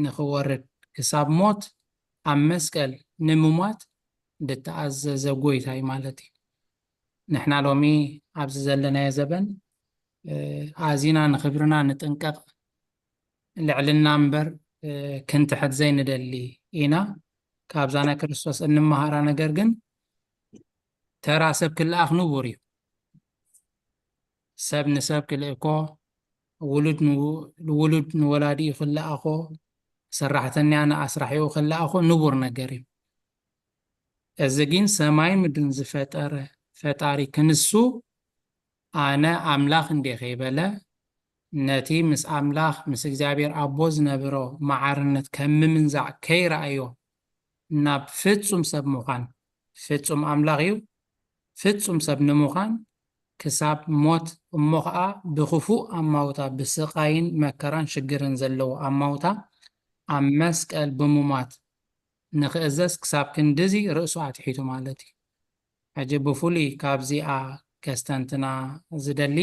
ንኽወርድ ክሳብ ሞት ኣብ መስቀል ንምሟት ዝተኣዘዘ ጎይታ እዩ ማለት እዩ። ንሕና ሎሚ ኣብዚ ዘለናዮ ዘበን ኣዚና ንኽብርና ንጥንቀቕ፣ ልዕልና እምበር ክንትሕት ዘይንደሊ ኢና። ካብዛ ናይ ክርስቶስ እንመሃራ ነገር ግን ተራ ሰብ ክለኣኽ ንቡር እዩ። ሰብ ንሰብ ክልእኮ፣ ውሉድ ንውሉድ ንወላዲኡ ክለኣኾ፣ ሰራሕተኛ ንኣስራሒኡ ክለኣኾ ንቡር ነገር እዩ። እዚ ግን ሰማይ ምድርን ዝፈጠረ ፈጣሪ ክንሱ ኣነ ኣምላኽ እንዴ ከይበለ ነቲ ምስ ኣምላኽ ምስ እግዚኣብሔር ኣቦ ዝነበሮ መዓርነት ከም ምምንዛዕ ከይረኣዮ ናብ ፍጹም ሰብ ምዃን፣ ፍጹም ኣምላኽ እዩ፣ ፍጹም ሰብ ንምዃን ክሳብ ሞት እሞ ኸዓ ብኽፉእ ኣማውታ ብስቓይን መከራን ሽግርን ዘለዎ ኣማውታ ኣብ መስቀል ብምሟት ንኽእዘዝ ክሳብ ክንድዚ ርእሱ ኣትሒቱ ማለት እዩ። ሕጂ ብፍሉይ ካብዚኣ ከስተንትና ዝደሊ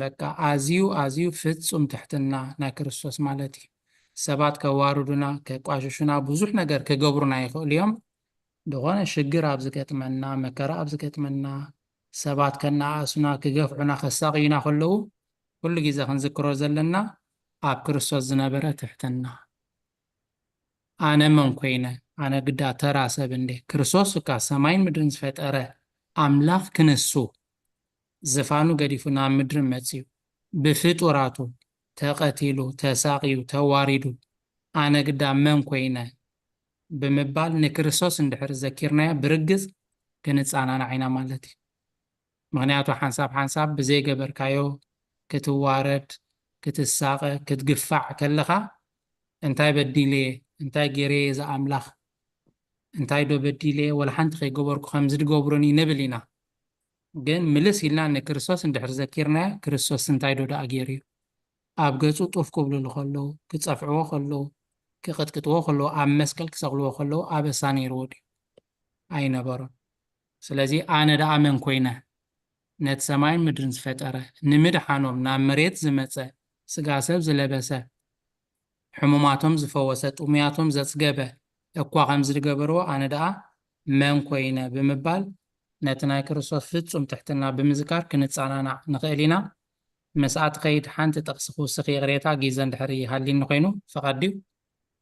በቃ ኣዝዩ ኣዝዩ ፍጹም ትሕትና ናይ ክርስቶስ ማለት እዩ። ሰባት ከዋርዱና ከቋሽሹና ብዙሕ ነገር ክገብሩና ይኽእሉ እዮም። ዝኾነ ሽግር ኣብ ዝገጥመና፣ መከራ ኣብ ዝገጥመና፣ ሰባት ከነኣእሱና፣ ክገፍዑና፣ ከሳቕዩና ከለዉ፣ ኩሉ ግዜ ክንዝክሮ ዘለና ኣብ ክርስቶስ ዝነበረ ትሕትና። ኣነ መን ኮይነ? ኣነ ግዳ ተራ ሰብ እንዴ? ክርስቶስ እካ ሰማይን ምድርን ዝፈጠረ ኣምላኽ ክንሱ፣ ዝፋኑ ገዲፉ ናብ ምድሪ መጺኡ፣ ብፍጡራቱ ተቐቲሉ፣ ተሳቕዩ፣ ተዋሪዱ፣ ኣነ ግዳ መን ኮይነ? ብምባል ንክርስቶስ እንድሕር ዘኪርናዮ ብርግጽ ክንጸናናዕ ኢና ማለት እዩ። ምኽንያቱ ሓንሳብ ሓንሳብ ብዘይገበርካዮ ክትዋረድ፣ ክትሳቐ፣ ክትግፋዕ ከለኻ እንታይ በዲለ፣ እንታይ ገይረ እየ ዝኣምላኽ፣ እንታይ ዶ በዲለ፣ ወላ ሓንቲ ከይገበርኩ ከምዚ ድገብሩኒ ንብል ኢና። ግን ምልስ ኢልና ንክርስቶስ እንድሕር ዘኪርናዮ፣ ክርስቶስ እንታይ ዶ ደኣ ገይሩ እዩ? ኣብ ገጹ ጡፍ ክብሉሉ ከለዉ፣ ክጸፍዕዎ ከለዉ፣ ክቕጥቅጥዎ ከለዉ፣ ኣብ መስቀል ክሰቕልዎ ከለዉ ኣበሳ ነይርዎ ድዩ? ኣይነበሮን። ስለዚ ኣነ ደኣ መን ኮይነ? ነቲ ሰማይን ምድርን ዝፈጠረ፣ ንምድሓኖም ናብ መሬት ዝመጸ፣ ስጋ ሰብ ዝለበሰ፣ ሕሙማቶም ዝፈወሰ፣ ጥሙያቶም ዘጽገበ እኳ ከምዚ ዝገበርዎ ኣነ ደኣ መን ኮይነ? ብምባል ነቲ ናይ ክርስቶስ ፍጹም ትሕትና ብምዝካር ክንጸናናዕ ንኽእል ኢና። ምስኣ ትኸይድ ሓንቲ ጥቕሲ ክውስኽ ይቕሬታ፣ ግዜ እንድሕር ይሃልኒ ኮይኑ ፍቓድ ድዩ?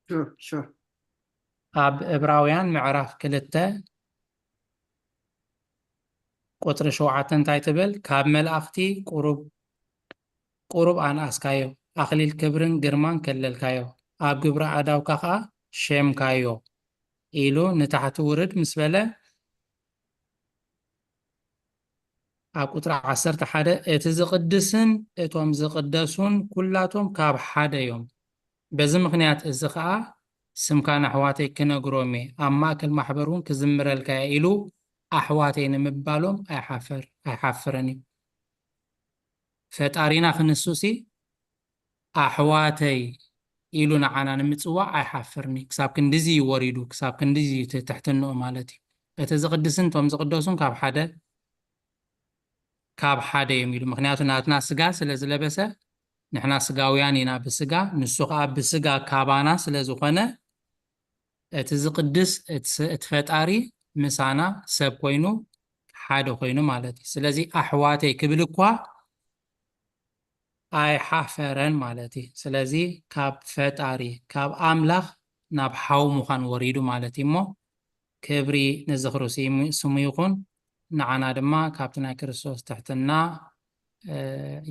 ሹር ሹር ኣብ ዕብራውያን ምዕራፍ ክልተ ቁጽሪ ሸውዓተ እንታይ ትብል? ካብ መላእኽቲ ቁሩብ ቁሩብ ኣንኣስካዮ፣ ኣኽሊል ክብርን ግርማን ከለልካዮ፣ ኣብ ግብሪ ኣእዳውካ ኸኣ ሼምካዮ ኢሉ ንታሕቲ ውርድ ምስ በለ፣ ኣብ ቁጽሪ ዓሰርተ ሓደ እቲ ዝቕድስን እቶም ዝቕደሱን ኩላቶም ካብ ሓደ እዮም። በዚ ምኽንያት እዚ ኸኣ ስምካ ንኣሕዋተይ ክነግሮም እየ፣ ኣብ ማእከል ማሕበር እውን ክዝምረልካ እየ ኢሉ ኣሕዋተይ ንምባሎም ኣይሓፈር ኣይሓፍርን እዩ። ፈጣሪና ክንሱሲ ኣሕዋተይ ኢሉ ንዓና ንምጽዋዕ ኣይሓፍርን እዩ። ክሳብ ክንድዚ እዩ ወሪዱ፣ ክሳብ ክንድዚ እዩ ትሕትንኡ ማለት እዩ። እቲ ዝቕድስን እቶም ዝቕደሱን ካብ ሓደ ካብ ሓደ እዮም ኢሉ። ምኽንያቱ ናትና ስጋ ስለ ዝለበሰ ንሕና ስጋውያን ኢና ብስጋ፣ ንሱ ከዓ ብስጋ ካባና ስለ ዝኾነ እቲ ዝቕድስ እቲ ፈጣሪ ምሳና ሰብ ኮይኑ ሓደ ኮይኑ ማለት እዩ። ስለዚ ኣሕዋተይ ክብል እኳ ኣይሓፈረን ማለት እዩ። ስለዚ ካብ ፈጣሪ ካብ ኣምላኽ ናብ ሓው ምዃን ወሪዱ ማለት እዩ። እሞ ክብሪ ንዝኽሩ ስሙ ይኹን። ንዓና ድማ ካብቲ ናይ ክርስቶስ ትሕትና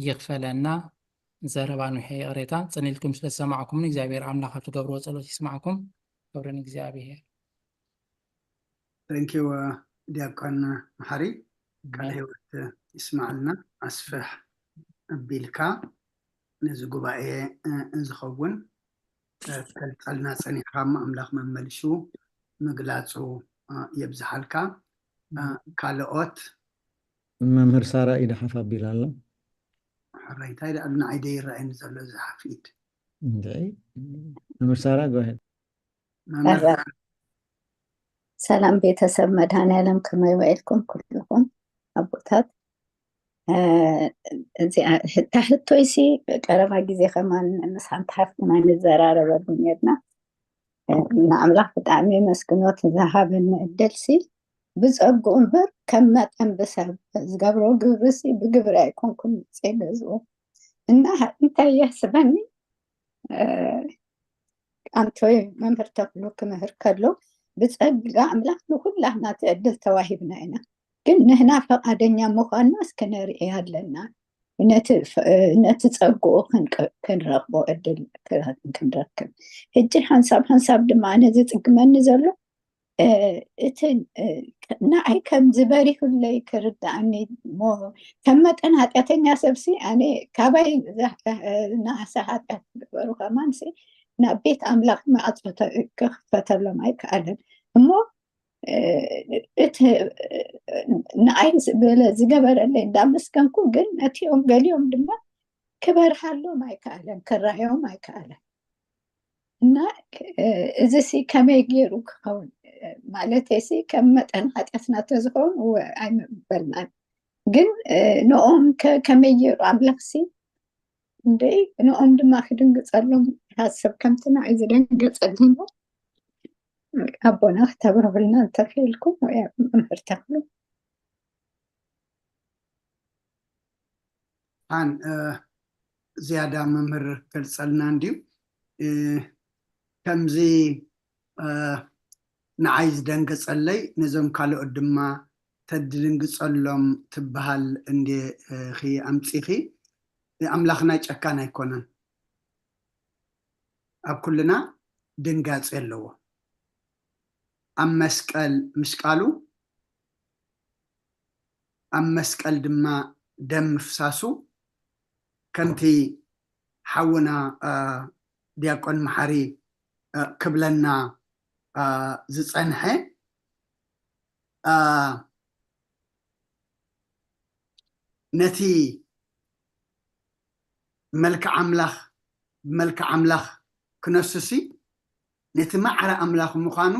ይኽፈለና። ዘረባ ንውሐ ይቕሬታ። ጽን ኢልኩም ስለ ዝሰማዕኩምኒ እግዚኣብሔር ኣምላኽ ኣብ ትገብርዎ ጸሎት ይስማዕኩም። ክብሪ ንእግዚኣብሔር። Thank you ዲያቆን መሓሪ፣ ቃለ ህይወት ይስማዕልና። ኣስፍሕ ኣቢልካ ነዚ ጉባኤ ዝኸውን ተልፀልና ፀኒሕካ እሞ ኣምላኽ መመልሹ ምግላፁ የብዝሓልካ። ካልኦት መምህር ሳራ ኢዳ ሓፍ ኣቢላ ኣላ። ሕራይ እንታይ ደኣ ንዓይ ደይረኣየኒ ዘሎ እዚ ሓፍ ኢድ። መምህር ሳራ go ahead። ሰላም ቤተሰብ መድኃኔዓለም ከመይ ውዒልኩም ኩልኹም ኣቦታት? እዚኣ እታ ሕቶይሲ ቀረባ ግዜ ከማን ምስ ሓንቲ ሓፍትና ንዘራረበሉ ነርና። ንኣምላኽ ብጣዕሚ የመስግኖ እቲ ዝሃበኒ ዕድልሲ። ብጸግኡ እምበር ከም መጠን ብሰብ ዝገብሮ ግብርሲ ብግብሪ ኣይኮንኩን መጽየ ገዝኡ እና እንታይ የሕስበኒ ኣንቶይ መምህር ተኽሉ ክምህር ከሎ ብጸጋ ኣምላኽ ንኹላህና እቲ ዕድል ተዋሂብና ኢና። ግን ንህና ፈቓደኛ ምዃንና እስኪ ነርኢ ኣለና። ነቲ ጸግኡ ክንረኽቦ ዕድል ክንረክብ። ሕጂ ሓንሳብ ሓንሳብ ድማ ኣነ ዝጽግመኒ ዘሎ እቲ ንዓይ ከም ዝበሪሁለይ ክርድኣኒ እሞ ከም መጠን ሓጢኣተኛ ሰብሲ ኣነ ካባይ ዝነኣሰ ሓጢኣት ዝገበሩ ከማንሲ ናብ ቤት ኣምላኽ ማዕጾ ክኽፈተሎም ኣይከኣለን እሞ እቲ ንዓይ ዝበለ ዝገበረለይ እንዳመስገንኩ ግን ነቲኦም ገሊኦም ድማ ክበርሃሎም ኣይከኣለን ክረኣዮም ኣይከኣለን እና እዚ ሲ ከመይ ገይሩ ክኸውን ማለት ሲ ከም መጠን ሓጢኣትና ተዝኸውን ኣይምበልናን ግን ንኦም ከመይ ገይሩ ኣምላኽ ሲ እንደ ንኦም ድማ ክድንግጸሎም ሓሰብ ከምቲ ንዓይ ዝደንገጸለይ ኣቦና ክተብርሁልና እንተኽኢልኩም፣ ወይ መምህር ተኽሉ። ኣን ዝያዳ መምህር ገልጸልና እንድዩ። ከምዚ ንዓይ ዝደንገጸለይ፣ ነዞም ካልኦት ድማ ተድንግጸሎም ትበሃል እንዴ ኺ ኣምጺኺ። ኣምላኽና ጨካን ኣይኮነን። ኣብ ኩልና ድንጋጼ ኣለዎ። ኣብ መስቀል ምስቃሉ፣ ኣብ መስቀል ድማ ደም ምፍሳሱ፣ ከምቲ ሓውና ዲያቆን መሓሪ ክብለና ዝጸንሐ፣ ነቲ መልክዕ ኣምላኽ ብመልክዕ ኣምላኽ ክነሱሲ፣ ነቲ ማዕረ ኣምላኽ ምዃኑ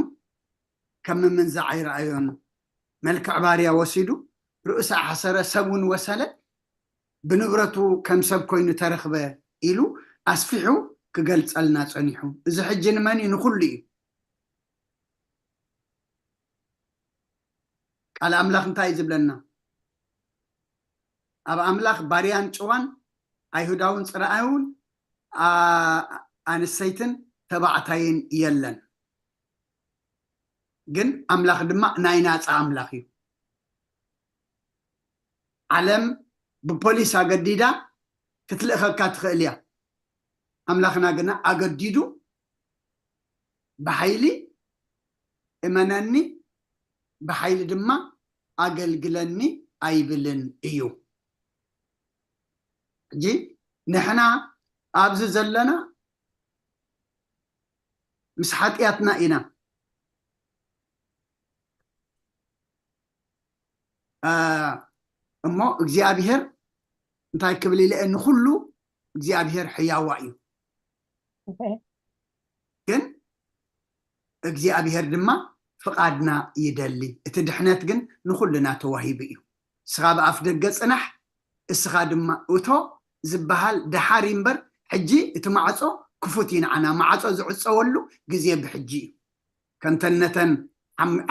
ከም ምምንዛዕ ኣይረኣዮን። መልክዕ ባርያ ወሲዱ፣ ርእሲ ኣሕሰረ፣ ሰብ እውን ወሰለ፣ ብንብረቱ ከም ሰብ ኮይኑ ተረኽበ ኢሉ ኣስፊሑ ክገልጸልና ጸኒሑ። እዚ ሕጂ ንመን እዩ? ንኹሉ እዩ። ቃል ኣምላኽ እንታይ እዩ ዝብለና? ኣብ ኣምላኽ ባርያን ጭዋን፣ ኣይሁዳውን ጽርኣውን፣ ኣንሰይትን ተባዕታይን የለን። ግን ኣምላኽ ድማ ናይ ናጻ ኣምላኽ እዩ። ዓለም ብፖሊስ ኣገዲዳ ክትልእኸካ ትኽእል እያ። ኣምላኽና ግና ኣገዲዱ ብሓይሊ እመነኒ፣ ብሓይሊ ድማ ኣገልግለኒ ኣይብልን እዩ። ሕጂ ንሕና ኣብዚ ዘለና ምስ ሓጢኣትና ኢና። እሞ እግዚኣብሔር እንታይ ክብል ኢለ፣ ንኹሉ እግዚኣብሔር ሕያዋ እዩ። ግን እግዚኣብሔር ድማ ፍቓድና ይደሊ። እቲ ድሕነት ግን ንኹልና ተዋሂቡ እዩ። እስኻ ብኣፍ ደገ ጽናሕ፣ እስኻ ድማ እቶ ዝበሃል ደሓር እምበር፣ ሕጂ እቲ ማዕጾ ክፉት እዩ ንዓና። ማዕጾ ዝዕጸወሉ ግዜ ብሕጂ እዩ። ከምተን ነተን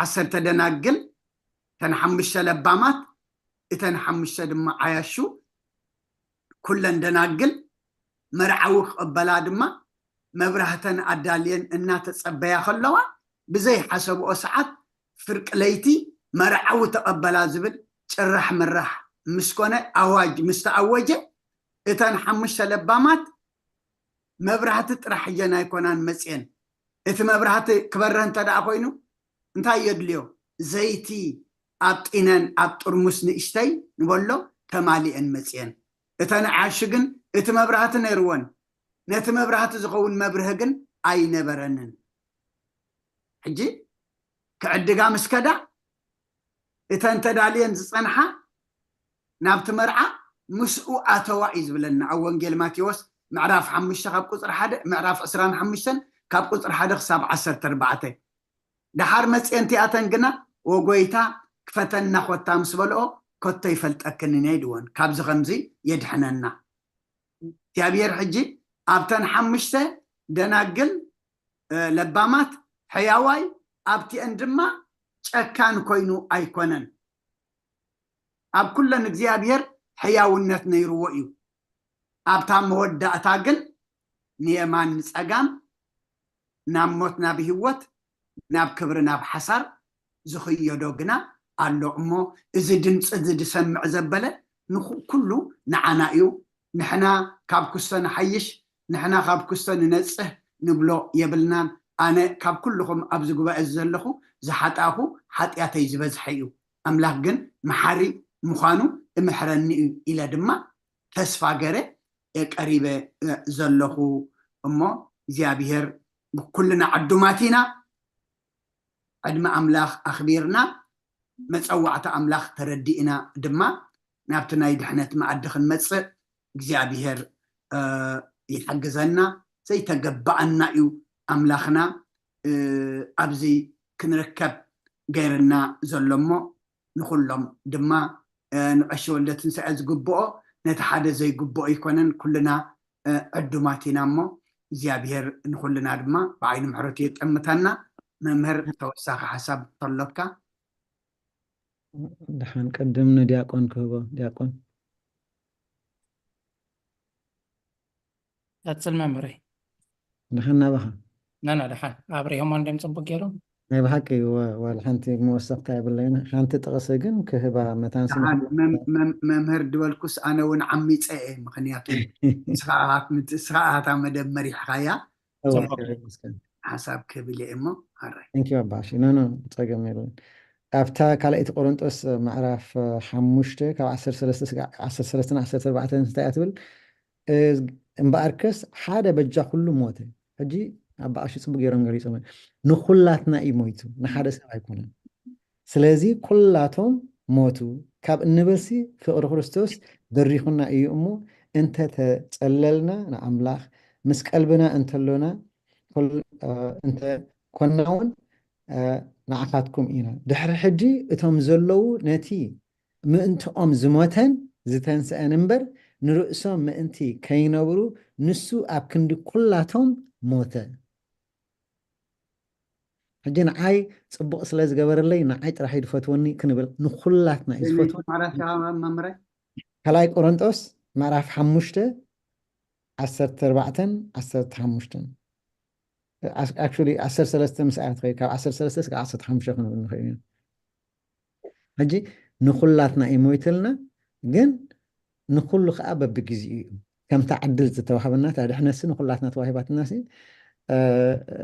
ዓሰርተ ደናግል፣ እተን ሓሙሽተ ለባማት፣ እተን ሓሙሽተ ድማ ዓያሹ፣ ኩለን ደናግል መርዓዊ ክቕበላ ድማ መብራህተን ኣዳልየን እናተጸበያ ከለዋ፣ ብዘይሓሰብኦ ሰዓት ፍርቂ ለይቲ መርዓዊ ተቐበላ ዝብል ጭራሕ ምራሕ ምስ ኮነ፣ ኣዋጅ ምስ ተኣወጀ፣ እተን ሓሙሽተ ለባማት መብራህቲ ጥራሕ ሒዘን ኣይኮናን መጽየን። እቲ መብራህቲ ክበርህ እንተ ደኣ ኮይኑ እንታይ የድልዮ? ዘይቲ ኣብ ጢነን ኣብ ጥርሙስ ንእሽተይ ንበሎ ተማሊአን መጽየን። እተን ዓያሹ ግን እቲ መብራህቲ ነይርወን፣ ነቲ መብራህቲ ዝኸውን መብርሂ ግን ኣይነበረንን። ሕጂ ክዕድጋ ምስ ከዳ፣ እተን ተዳልየን ዝጸንሓ ናብቲ መርዓ ምስኡ ኣተዋ እዩ ዝብለና ኣብ ወንጌል ማቴዎስ ምዕራፍ ሓሙሽተ ካብ ቁጽሪ ሓደ፣ ምዕራፍ ዕስራን ሓሙሽተን ካብ ቁጽሪ ሓደ ክሳብ ዓሰርተ ኣርባዕተ። ደሓር መጽየን እቲኣተን ግና፣ "ወጎይታ፣ ክፈተና ኮታ" ምስ በልኦ፣ "ከቶ ይፈልጠክን እየ" ድወን፣ ካብዚ ከምዚ የድሕነና እግዚኣብሔር። ሕጂ ኣብተን ሓሙሽተ ደናግል፣ እ፣ ለባማት፣ ሕያዋይ ኣብቲአን ድማ ጨካን ኮይኑ ኣይኮነን። ኣብ ኩለን እግዚኣብሔር ሕያውነት ነይርዎ እዩ። ኣብታ መወዳእታ ግን ንየማን ንጸጋም፣ ናብ ሞት ናብ ህይወት፣ ናብ ክብሪ ናብ ሓሳር ዝኽየዶ ግና ኣሎ። እሞ እዚ ድምፂ እዚ ዝሰምዕ ዘበለ ንኩ-፣ ኩሉ ንዓና እዩ። ንሕና ካብ ክስቶ ንሓይሽ፣ ንሕና ካብ ክስቶ ንነጽህ ንብሎ የብልናን። ኣነ ካብ ኩልኹም ኣብዚ ጉባኤ እዚ ዘለኹ ዝሓጣኹ ሓጢኣተይ ዝበዝሐ እዩ። ኣምላኽ ግን መሓሪ ምዃኑ እምሕረኒ እዩ ኢለ ድማ ተስፋ ገረ ቀሪበ ዘለኹ። እሞ እግዚኣብሔር ኩልና ዕዱማት ኢና። ዕድመ ኣምላኽ ኣኽቢርና፣ መጸዋዕታ ኣምላኽ ተረዲእና ድማ ናብቲ ናይ ድሕነት መኣዲ ክንመጽእ እግዚኣብሔር፣ እ፣ ይሕግዘና። ዘይተገባኣና እዩ ኣምላኽና፣ እ፣ ኣብዚ ክንርከብ ገይርና ዘሎ። እሞ ንኹሎም ድማ፣ እ፣ ንቐሺ ወልደ ትንሳኤ ዝግብኦ ነቲ ሓደ ዘይግብኦ ኣይኮነን። ኩልና፣ እ፣ ዕዱማት ኢና። እሞ እግዚኣብሔር ንኹልና ድማ ብዓይኒ ምሕረቱ የጠምተና። መምህር፣ ተወሳኺ ሓሳብ ተሎካ? ደሓን፣ ቅድም ንዲያቆን ክህቦ። ዲያቆን። ቀጽል መምህረይ። ደሓን ናባኻ? ነና ደሓን ኣብሪሆሞ እንድዮም ጽቡቅ ገይሮም። ናይ ብሓቂ ወ-፣ ዋላ ሓንቲ መወሰኽታ የብለይን። ሓንቲ ጥቕሲ ግን ክህባ መታን ስምዒት ደሓን መም- መም- መምህር ድበልኩስ ኣነ እውን ዓሚፀ እየ። ምክንያቱ ንስኻ ንስኻ ኢኻ እታ መደብ መሪሕኻያ። እወ፣ ጽቡቅ። ክብሪ ይመስገን። ሓሳብ ክብል እየ እሞ ኣራይ። Thank you ኣባሺ። ኖ ኖ፣ ጸገም የለን። ኣብታ ካልኣይቲ ቆሮንጦስ ምዕራፍ ሓሙሽተ ካብ ዓሰርተ ሰለስተ ስጋ- ዓሰርተ ሰለስተ ን ዓሰርተ ኣርባዕተ እንታይ እያ ትብል? እ፣ እምበኣርከስ ሓደ በጃ ኩሉ ሞተ። ሕጂ ኣባኣሺ ጽቡቅ ገይሮም ገሊጾም። ንኩላትና እዩ ሞይቱ፣ ንሓደ ሰብ ኣይኮነን። ስለዚ ኩላቶም ሞቱ። ካብ እንበልሲ ፍቕሪ ክርስቶስ በሪኹና እዩ እሞ፣ እንተ ተጸለልና ንኣምላኽ፣ ምስ ቀልብና እንተሎና፣ ኩል-፣ እ፣ እንተ ኮንና እውን፣ እ፣ ንዓኻትኩም ኢና። ድሕሪ ሕጂ እቶም ዘለዉ ነቲ ምእንትኦም ዝሞተን ዝተንስአን እምበር፣ ንርእሶም ምእንቲ ከይነብሩ ንሱ ኣብ ክንዲ ኩላቶም ሞተ። ሕጂ ንዓይ ጽቡቕ ስለ ዝገበረለይ ንዓይ ጥራሕ እዩ ዝፈትወኒ ክንብል፣ ንኹላትና እዩ ዝፈትወኒ። ማለት መምህረይ? ካልኣይ ቆሮንጦስ ምዕራፍ ሓሙሽተ ዓሰርተ ኣርባዕተን ዓሰርተ ሓሙሽተን። ኣስ-፣ actually ዓሰርተ ሰለስተ ምስ ኣያ ትኸይድ፣ ካብ ዓሰርተ ሰለስተ እስከ ዓሰርተ ሓሙሽተ ክንብል ንኽእል ኢና። ሕጂ ንኹላትና እዩ ሞይትልና፣ ግን ንኹሉ ከዓ በብግዚኡ እዩ። ከምታ ዕድል ዝተዋህበና፣ እታ ድሕነትሲ ንኹላትና ተዋሂባትናሲ፣ እ፣ እ፣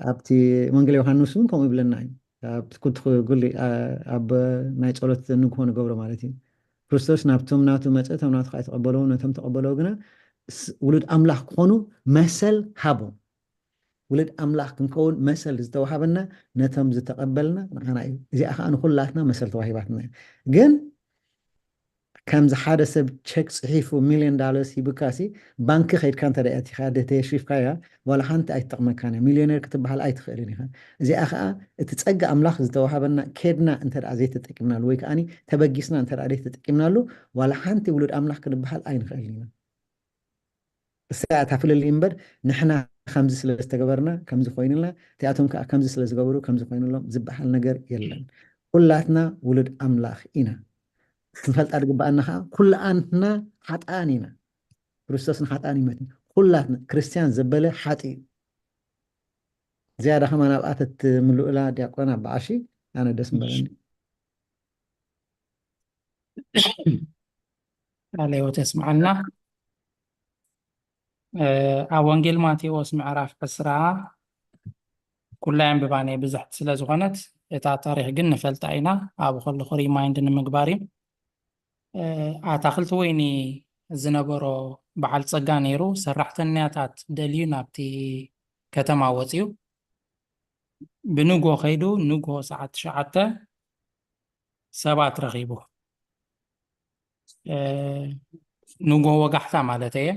ኣብቲ ወንጌል ዮሃንስ እውን ከምኡ ይብለና እዩ። ኣብ ኩንትኹ ጉሊ፣ እ፣ ኣብ ናይ ጸሎት ንግሆ ንገብሮ ማለት እዩ። ክርስቶስ ናብቶም ናቱ መጸ፣ እቶም ናቱ ከዓ ኣይተቐበልዎ፣ ነቶም ተቐበልዎ ግና ስ-፣ ውሉድ ኣምላኽ ክኾኑ መሰል ሃቦም። ውሉድ ኣምላኽ ክንከውን መሰል ዝተዋሃበና ነቶም ዝተቐበልና ንዓና እዩ። እዚኣ ከዓ ንኹላትና መሰል ተዋሂባትና እዩ። ግን ከምዚ ሓደ ሰብ ቸክ ጽሒፉ ሚልዮን ዳለርስ ሂቡካሲ፣ ባንኪ ከይድካ እንተ ደኣ ኣቲኻ፣ ደተየሽፍካያ፣ ዋላ ሓንቲ ኣይትጠቕመካን እያ። ሚልዮነር ክትበሃል ኣይትኽእልን ኢኻ። እዚኣ ከዓ እቲ ጸጋ ኣምላኽ ዝተዋሃበና፣ ኬድና እንተ ደኣ ዘይተጠቂምናሉ፣ ወይ ከኣኒ ተበጊስና እንተ ደኣ ዘይተጠቂምናሉ፣ ዋላ ሓንቲ ውሉድ ኣምላኽ ክንበሃል ኣይንኽእልን ኢና። እሳ እታ ፍልልይ እምበር፣ ንሕና ከምዚ ስለ ዝተገበርና፣ ከምዚ ኮይኑልና፣ እቲኣቶም ከዓ ከምዚ ስለ ዝገበሩ፣ ከምዚ ኮይኑሎም ዝበሃል ነገር የለን። ኩላትና ውሉድ ኣምላኽ ኢና። ክንፈልጣ ዝግበኣና ከዓ፣ ኩላትና ሓጥኣን ኢና። ክርስቶስ ንሓጥኣን ይመት። ኩላትና፣ ክርስትያን ዘበለ ሓጢ እዩ። ዝያዳ ከማን ኣብኣ ተትምልኡላ ዲያቆን ኣባኣሺ፣ ኣነ ደስ ምበለኒ። ቃለ ህይወት የስምዓልና። እ፣ ኣብ ወንጌል ማቴዎስ ምዕራፍ ዕስራ፣ ኩላ የንብባ እየ ብዙሕቲ ስለ ዝኾነት፣ እታ ታሪኽ ግን ንፈልጣ ኢና። ኣብኡ ከለኹ ሪማይንድ ንምግባር እዩ። እ፣ ኣታኽልቲ ወይኒ ዝነበሮ በዓል ጸጋ ነይሩ። ሰራሕተኛታት ደልዩ ናብቲ ከተማ ወጺኡ። ብንግሆ ከይዱ፣ ንግሆ ሰዓት ትሽዓተ ሰባት ረኺቡ። እ፣ ንግሆ ወጋሕታ ማለት እየ።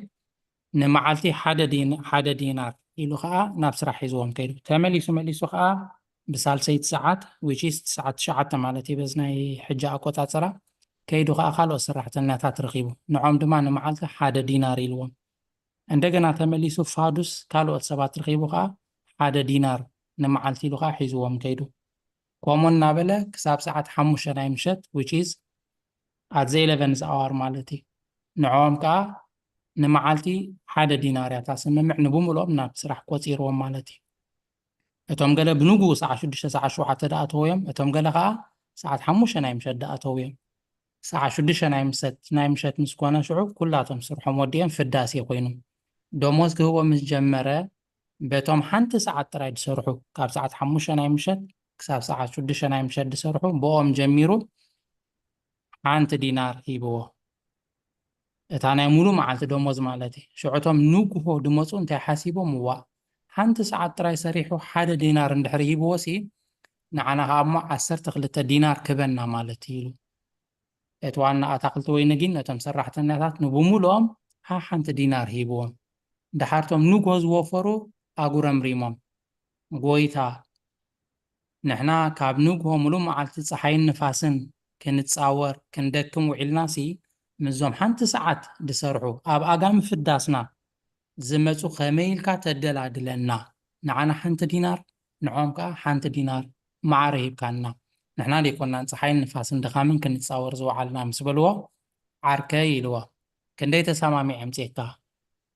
ንመዓልቲ ሓደ ዲን-፣ ሓደ ዲናር ኢሉ ኸዓ ናብ ስራሕ ሒዝዎም ከይዱ። ተመሊሱ መሊሱ ኸዓ ብሳልሰይቲ ሰዓት፣ which is ሰዓት ትሽዓተ ማለት እዩ በዚ ናይ ሕጂ ኣቆጻጽራ፣ ከይዱ ኸዓ ካልኦት ሰራሕተኛታት ረኺቡ። ንዖም ድማ ንመዓልቲ ሓደ ዲናር ኢልዎም። እንደገና ተመሊሱ ፋዱስ ካልኦት ሰባት ረኺቡ ኸዓ ሓደ ዲናር ንመዓልቲ ኢሉ ኸዓ ሒዝዎም ከይዱ። ኮሞ እናበለ ክሳብ ሰዓት ሓሙሽተ ናይ ምሸት፣ which is at the eleventh hour ማለት እዩ። ንዕኦም ከዓ ንመዓልቲ ሓደ ዲናር እያ እታ ስምምዕ፣ ንብምልኦም ናብ ስራሕ ቆፂርዎም ማለት እዩ። እቶም ገለ ብንግኡ ሰዓት ሽዱሽተ፣ ሰዓት ሸውዓተ ደኣ ኣተውዮም፣ እቶም ገለ ከዓ ሰዓት ሓሙሽተ ናይ ምሸት ደኣ ኣተውዮም። ሰዓት ሽዱሽተ ናይ ምሸት፣ ናይ ምሸት ምስ ኮነ ሽዑ ኩላቶም ስርሖም ወዲኦም ፍዳሴ ኮይኑ። ደሞዝ ክህቦ ምስ ጀመረ፣ በቶም ሓንቲ ሰዓት ጥራይ ዝሰርሑ፣ ካብ ሰዓት ሓሙሽተ ናይ ምሸት ክሳብ ሰዓት ሽዱሽተ ናይ ምሸት ዝሰርሑ፣ ብኦም ጀሚሩ ሓንቲ ዲናር ሂብዎ። እታ ናይ ሙሉ መዓልቲ ደሞዝ ማለት እዩ። ሽዑ እቶም ንጉሆ ድመፁ እንታይ ሓሲቦም? እዋእ፣ ሓንቲ ሰዓት ጥራይ ሰሪሑ ሓደ ዲናር እንድሕር ሂብዎ ሲ፣ ንዓና ከዓ እሞ ዓሰርተ ክልተ ዲናር ክበና ማለት እዩ ኢሉ። እቲ ዋና ኣታኽልቲ ወይኒ ግን ነቶም ሰራሕተኛታት ንብሙሉኦም ሓሓንቲ ዲናር ሂብዎም። ደሓር እቶም ንግሆ ዝወፈሩ ኣጉረምሪሞም፣ ጎይታ፣ ንሕና ካብ ንግሆ ሙሉእ መዓልቲ ጸሓይን ንፋስን ክንጻወር ክንደክም ውዒልናሲ፣ ምስዞም ሓንቲ ሰዓት ዝሰርሑ ኣብ ኣጋ ምፍዳስና ዝመጹ ከመይ ኢልካ ተደላድለና? ንዓና ሓንቲ ዲናር፣ ንዖም ከዓ ሓንቲ ዲናር ማዕረ ሂብካና። ንሕና ደይኮናን ፀሓይን ንፋስን ድኻምን ክንፃወር ዝወዓልና ምስ በልዎ፣ ዓርከይ ኢልዎ፣ ክንደይ ተሰማሚዐ ኣምፅኤካ?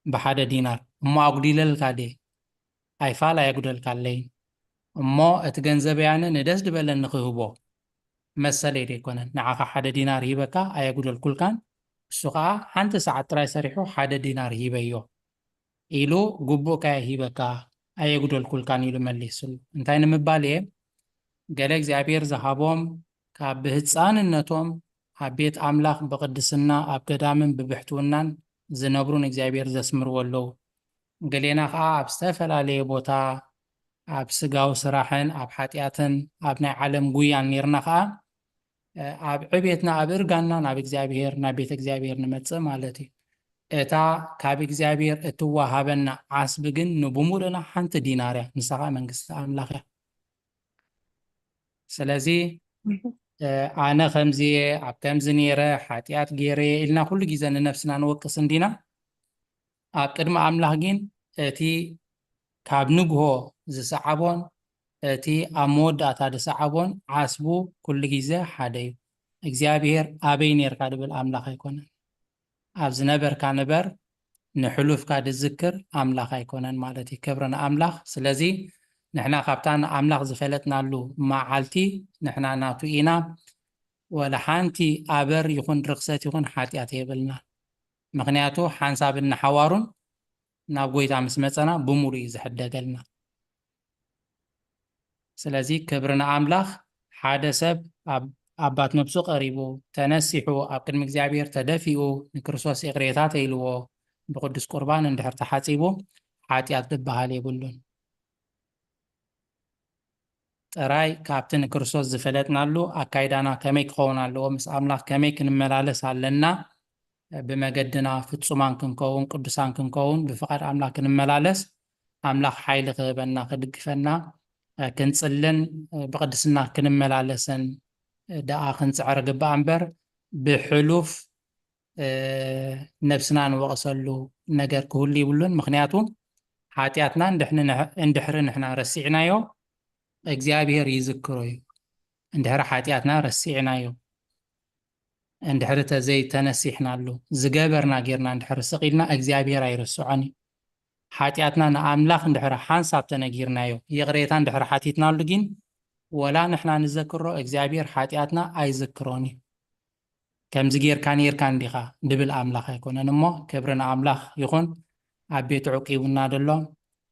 ብሓደ ዲናር። እሞ ኣጉዲለልካ ድየ? ኣይፋል ኣየጉደልካለይን። እሞ እቲ ገንዘበይ ኣነ ንደስ ዝበለኒ ክህቦ መሰለይ ደይኮነን? ንዓኻ ሓደ ዲናር ሂበካ ኣየጉደልኩልካን፣ እሱ ኸዓ ሓንቲ ሰዓት ጥራይ ሰሪሑ ሓደ ዲናር ሂበዮ ኢሉ ግቡእካ እየ ሂበካ ኣየጉደልኩልካን ኢሉ መሊስሉ። እንታይ ንምባል እየ? ገለ እግዚኣብሔር ዝሃቦም ካብ ብህፃንነቶም ኣብ ቤት ኣምላኽ ብቕድስና ኣብ ገዳምን ብብሕትውናን ዝነብሩ ንእግዚኣብሔር ዘስምርዎ ኣለዉ። ገሌና ኸዓ ኣብ ዝተፈላለየ ቦታ ኣብ ስጋዊ ስራሕን ኣብ ሓጢኣትን ኣብ ናይ ዓለም ጉያን ኔርና ኸዓ ኣብ ዕቤትና ኣብ እርጋንና ናብ እግዚኣብሔር ናብ ቤተ እግዚኣብሔር ንመጽእ ማለት እዩ። እታ ካብ እግዚኣብሔር እትወሃበና ዓስቢ ግን ንብሙሉእና ሓንቲ ዲናር እያ፣ ንሳ ኸዓ መንግስቲ ኣምላኽ እያ። ስለዚ ኣነ ከምዚ እየ ኣብ ከምዚ ነይረ ሓጢኣት ገይረ እየ ኢልና ኩሉ ግዜ ንነብስና ንወቅስ እንዲና። ኣብ ቅድሚ ኣምላኽ ግን እቲ ካብ ንግሆ ዝሰዓቦን እቲ ኣብ መወዳእታ ዝሰዓቦን ዓስቡ ኩሉ ግዜ ሓደ እዩ። እግዚኣብሔር ኣበይ ነርካ ድብል ኣምላኽ ኣይኮነን። ኣብ ዝነበርካ ንበር፣ ንሕሉፍካ ድዝክር ኣምላኽ ኣይኮነን ማለት እዩ። ክብሪ ንኣምላኽ። ስለዚ ንሕና ካብታ ንኣምላኽ ዝፈለጥናሉ መዓልቲ ንሕና ናቱ ኢና። ወላ ሓንቲ ኣበር ይኹን ርኽሰት ይኹን ሓጢኣት የብልና። ምኽንያቱ ሓንሳብ እንሓዋሩን ናብ ጎይታ ምስ መጸና ብምሉእ እዩ ዝሕደገልና። ስለዚ ክብሪ ንኣምላኽ። ሓደ ሰብ ኣብ ኣባት ነብሱ ቀሪቡ ተነሲሑ ኣብ ቅድሚ እግዚኣብሔር ተደፊኡ ንክርስቶስ ይቕሬታ ተኢልዎ ብቅዱስ ቁርባን እንድሕር ተሓጺቡ ሓጢኣት ዝበሃል የብሉን። ጥራይ ካብቲ ንክርስቶስ ዝፈለጥናሉ ኣካይዳና ከመይ ክኸውን ኣለዎ፣ ምስ ኣምላኽ ከመይ ክንመላለስ ኣለና፣ ብመገድና ፍጹማን ክንከውን ቅዱሳን ክንከውን ብፍቓድ ኣምላኽ ክንመላለስ ኣምላኽ ሓይሊ ክህበና ክድግፈና ክንጽልን ብቕድስና ክንመላለስን ደኣ ክንጽዕር ግባእ እምበር ብሕሉፍ ነብስና ንወቕሰሉ ነገር ክህሉ ይብሉን። ምኽንያቱ ሓጢኣትና እንድሕሪ ንሕና ረሲዕናዮ እግዚኣብሔር ይዝክሮ እዩ። እንድሕሪ ሓጢኣትና ረሲዕናዮ እንድሕሪ ተዘይተነሲሕናሉ ዝገበርና ጌርና እንድሕሪ ስቕ ኢልና እግዚኣብሔር ኣይርስዖን እዩ። ሓጢኣትና ንኣምላኽ እንድሕሪ ሓንሳብ ተነጊርናዮ ይቕሬታ እንድሕሪ ሓቲትናሉ ግን ወላ ንሕና ንዘክሮ እግዚኣብሔር ሓጢኣትና ኣይዝክሮን እዩ። ከምዚ ጌርካ ኔርካ እንዲኻ ድብል ኣምላኽ ኣይኮነን እሞ ክብሪ ንኣምላኽ ይኹን። ኣብ ቤቱ ዕቂቡና ደሎ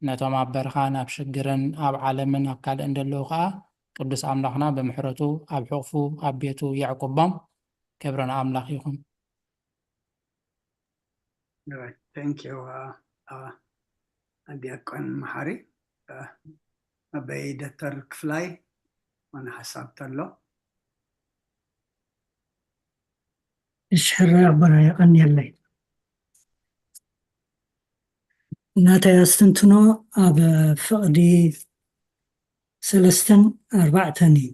ነቶም ኣብ በረኻን ኣብ ሽግርን ኣብ ዓለምን ኣብ ካልእን ደለዉ ኸዓ ቅዱስ ኣምላኽና ብምሕረቱ ኣብ ሕቕፉ ኣብ ቤቱ የዕቁቦም። ክብሪ ንኣምላኽ ይኹን። ዲያቆን መሓሪ ኣበይ ደተር ክፍላይ ሆነ ሓሳብ ተሎ እሺ ሕራይ ኣቦና የቐንየለይ። ናተይ ኣስትንትኖ ኣብ ፍቕዲ ሰለስተን ኣርባዕተን እዩ።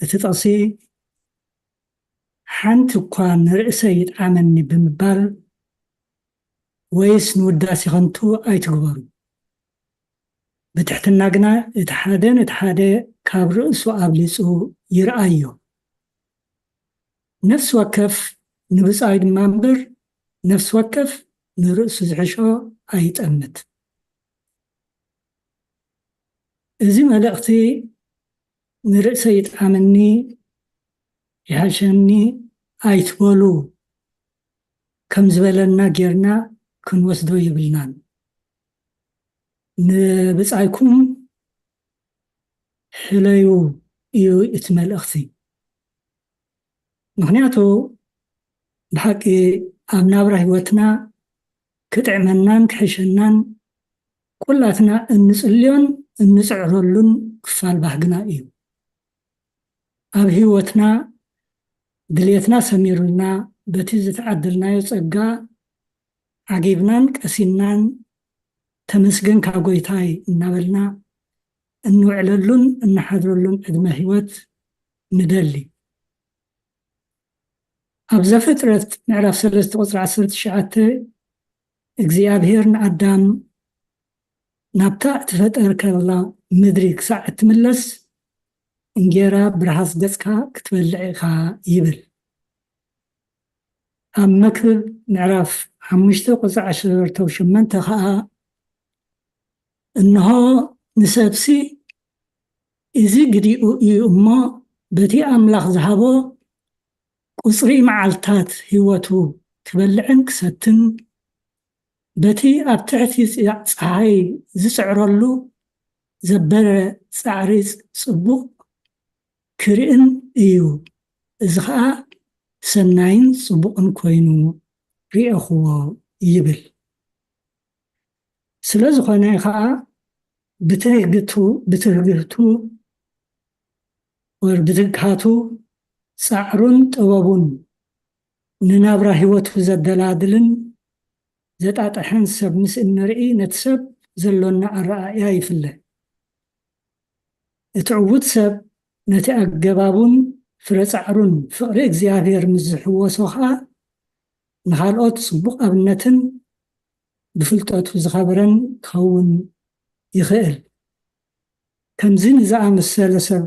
እቲ ጥቕሲ ሓንቲ እኳ ንርእሰይ ይጥዓመኒ ብምባል ወይስ ንውዳሴ ኸንቱ ኣይትግበሩ። ብትሕትና ግና እቲ ሓደ ነቲ ሓደ ካብ ርእሱ ኣብሊጹ ይርኣዮ። ነፍሲ ወከፍ ንብጻዩ ድማ እምበር ነፍሲ ወከፍ ንርእሱ ዝሕሾ ኣይጠምት። እዚ መልእኽቲ ንርእሰይ ይጥዓመኒ ይሓሸኒ ኣይትበሉ ከም ዝበለና ጌርና ክንወስዶ የብልናን። ንብጻይኩም ሕለዩ እዩ እቲ መልእኽቲ። ምኽንያቱ ብሓቂ ኣብ ናብራ ህይወትና ክጥዕመናን ክሕሸናን ኩላትና እንጽልዮን እንጽዕረሉን ክፋል ባህግና እዩ። ኣብ ህይወትና ድልየትና ሰሚሩልና በቲ ዝተዓደልናዮ ጸጋ ዓጊብናን ቀሲንናን ተመስገንካ ጎይታይ እናበልና እንውዕለሉን እንሓድረሉን ዕድመ ህይወት ንደሊ። ኣብ ዘፍጥረት ምዕራፍ ሰለስተ ቁፅሪ ዓሰርተ ትሽዓተ እግዚኣብሔር ንኣዳም ናብታ እትፈጠርከላ ምድሪ ክሳዕ እትምለስ፣ እንጌራ ብርሃስ ገጽካ ክትበልዕ ኢኻ ይብል። ኣብ መክብብ ምዕራፍ ሓሙሽተ ቁጽሪ ዓሰርተ ሸሞንተ ኸኣ፣ እንሆ ንሰብሲ እዚ ግዲኡ እዩ እሞ፣ በቲ ኣምላኽ ዝሃቦ ቁጽሪ መዓልታት ህይወቱ ክበልዕን ክሰትን፣ በቲ ኣብ ትሕቲ ጽ-፣ ጸሓይ ዝጽዕረሉ ዘበረ ጻዕሪ ጽቡቕ ክርእን እዩ። እዚ ኸኣ ሰናይን ጽቡቕን ኮይኑ ርኤኽዎ ይብል። ስለ ዝኾነ ኸኣ ብትህግቱ፣ ብትህግቱ ወይ ብትግሃቱ ጻዕሩን ጥበቡን ንናብራ ህይወቱ ዘደላድልን ዘጣጥሐን ሰብ ምስ እንርኢ ነቲ ሰብ ዘሎና ኣረኣእያ ይፍለ። እቲ ዕዉት ሰብ ነቲ ኣገባቡን ፍረ ጻዕሩን ፍቕሪ እግዚኣብሔር ምስ ዝሕወሶ ኸኣ ንኻልኦት ጽቡቕ ኣብነትን ብፍልጠቱ ዝኸበረን ክኸውን ይኽእል። ከምዚ ንዝኣመሰለ ሰብ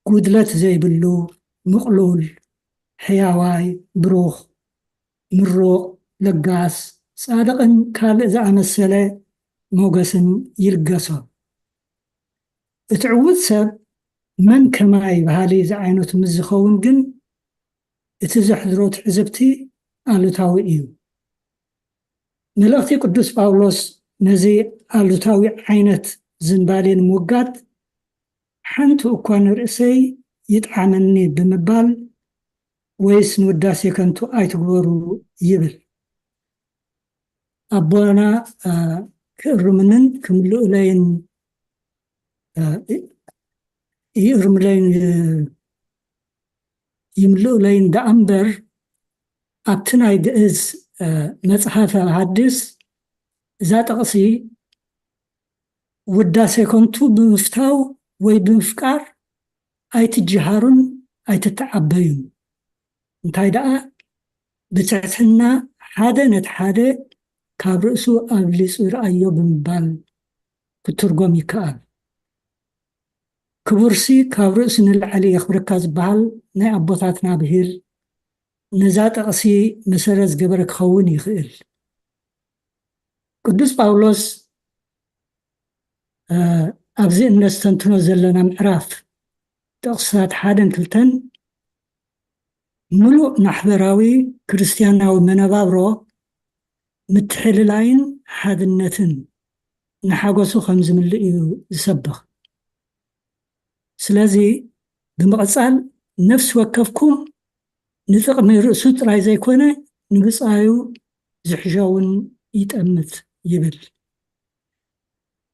ጉድለት ዘይብሉ፣ ምቕሉል፣ ሕያዋይ፣ ብሩኽ፣ ምሩቕ፣ ለጋስ፣ ጻድቕን ካልእ ዝኣመሰለ ሞገስን ይልገሶ። እቲ ዕዉት ሰብ መን ከማይ በሃሊ ዝዓይነቱ ምስ ዝኸውን ግን እቲ ዘሕድሮ ትዕዝብቲ ኣሉታዊ እዩ። መልእኽቲ ቅዱስ ጳውሎስ ነዚ ኣሉታዊ ዓይነት ዝንባሌ ንምውጋድ ሓንቲ እኳ ንርእሰይ ይጥዓመኒ ብምባል ወይስ ንውዳሴ ከንቱ ኣይትግበሩ ይብል። ኣቦና፣ አ፣ ክእርምንን ክምልኡለይን፣ አ፣ ይእርምለይን፣ ይምልኡለይን ደኣ እምበር፣ ኣብቲ ናይ ግእዝ፣ አ፣ መጽሓፈ ሐዲስ እዛ ጥቕሲ ውዳሴ ከንቱ ብምፍታው ወይ ብምፍቃር ኣይትጅሃሩን ኣይትተዓበዩን። እንታይ ደኣ ብትሕትና ሓደ ነቲ ሓደ ካብ ርእሱ ኣብሊጹ ይርኣዮ ብምባል ክትርጎም ይከኣል። ክቡርሲ ካብ ርእሱ ንላዕሊ የኽብረካ ዝበሃል ናይ ኣቦታትና ብሂል ነዛ ጥቕሲ መሰረት ዝገበረ ክኸውን ይኽእል። ቅዱስ ጳውሎስ፣ እ፣ ኣብዚ እነስተንትኖ ዘለና ምዕራፍ ጥቕስታት ሓደን ክልተን ምሉእ ማሕበራዊ ክርስትያናዊ መነባብሮ ምትሕልላይን ሓድነትን ንሓጎሱ ከም ዝምልእ እዩ ዝሰብኽ። ስለዚ ብምቕጻል፣ ነፍሲ ወከፍኩም ንጥቕሚ ርእሱ ጥራይ ዘይኮነ ንብጻዩ ዝሕሸውን ይጠምት ይብል።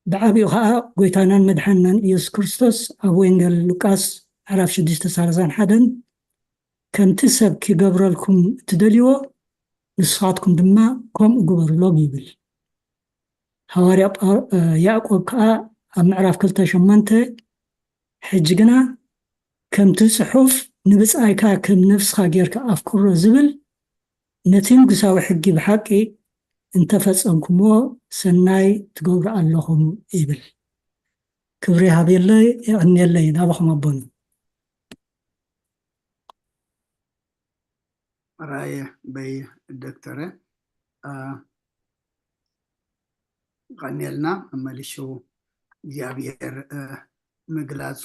ብዓቢኡ ኸኣ ጎይታናን መድሓንናን ኢየሱስ ክርስቶስ ኣብ ወንጌል ሉቃስ ምዕራፍ ሽዱሽተ ሰላሳን ሓደን፣ "ከምቲ ሰብ ኪገብረልኩም እትደልይዎ፣ ንስኻትኩም ድማ ከምኡ ግበሩሎም" ይብል። ሃዋርያ ጳው-፣ እ፣ ያዕቆብ ከኣ ኣብ ምዕራፍ ክልተ ሸሞንተ፣ "ሕጂ ግና ከምቲ ጽሑፍ፣ 'ንብጻይካ ከም ነፍስኻ ጌርካ ኣፍቅሮ' ዝብል፣ ነቲ ንጉሳዊ ሕጊ ብሓቂ እንተፈጸምኩምዎ፣ ሰናይ ትገብሩ ኣለኹም" ይብል። ክብሪ ይሃብየለይ፣ የቐንየለይ። ናባኹም ኣቦና። ራየ በይ ዶክተረ፣ አ፣ ቀንየልና መመሊሹ እግዚኣብሔር፣ እ፣ ምግላጹ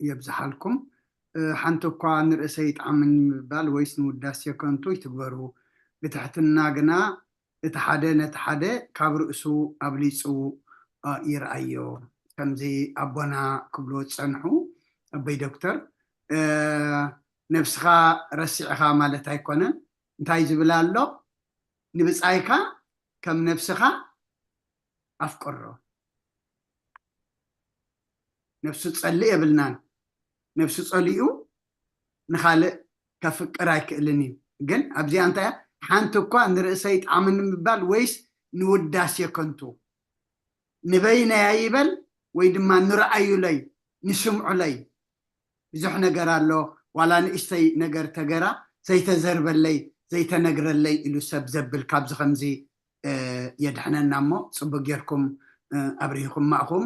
የብዝሓልኩም። እ፣ ሓንቲ እኳ ንርእሰይ ይጥዓመኒ ምባል ወይስ ንውዳሴ ከንቱ ይትግበሩ። ብትሕትና ግና እቲ ሓደ ነቲ ሓደ ካብ ርእሱ ኣብሊጹ፣ እ፣ ይርኣዮ። ከምዚ ኣቦና ክብሉ ዝጸንሑ ኣቦይ ዶክተር፣ እ፣ ነብስኻ ረሲዕኻ ማለት ኣይኮነን። እንታይ ዝብል ኣሎ? ንብጻይካ ከም ነብስኻ ኣፍቅሮ። ነብሱ ጸልእ የብልናን። ነብሱ ጸሊኡ ንኻልእ ከፍቅር ኣይክእልን እዩ። ግን ኣብዚኣ እንታይ እያ? ሓንቲ እኳ ንርእሰይ ይጥዓመኒ ምባል ወይስ ንውዳሴ ከንቱ? ንበይነይ ኣይበል ወይ ድማ ንርኣዩለይ፣ ንስምዑለይ። ብዙሕ ነገር ኣሎ፣ ዋላ ንእሽተይ ነገር ተገራ ዘይተዘርበለይ፣ ዘይተነግረለይ ኢሉ ሰብ ዘብል ካብዚ ከምዚ፣ እ፣ የድሕነና እሞ ጽቡቅ ጌርኩም ኣብሪኹም ማእኹም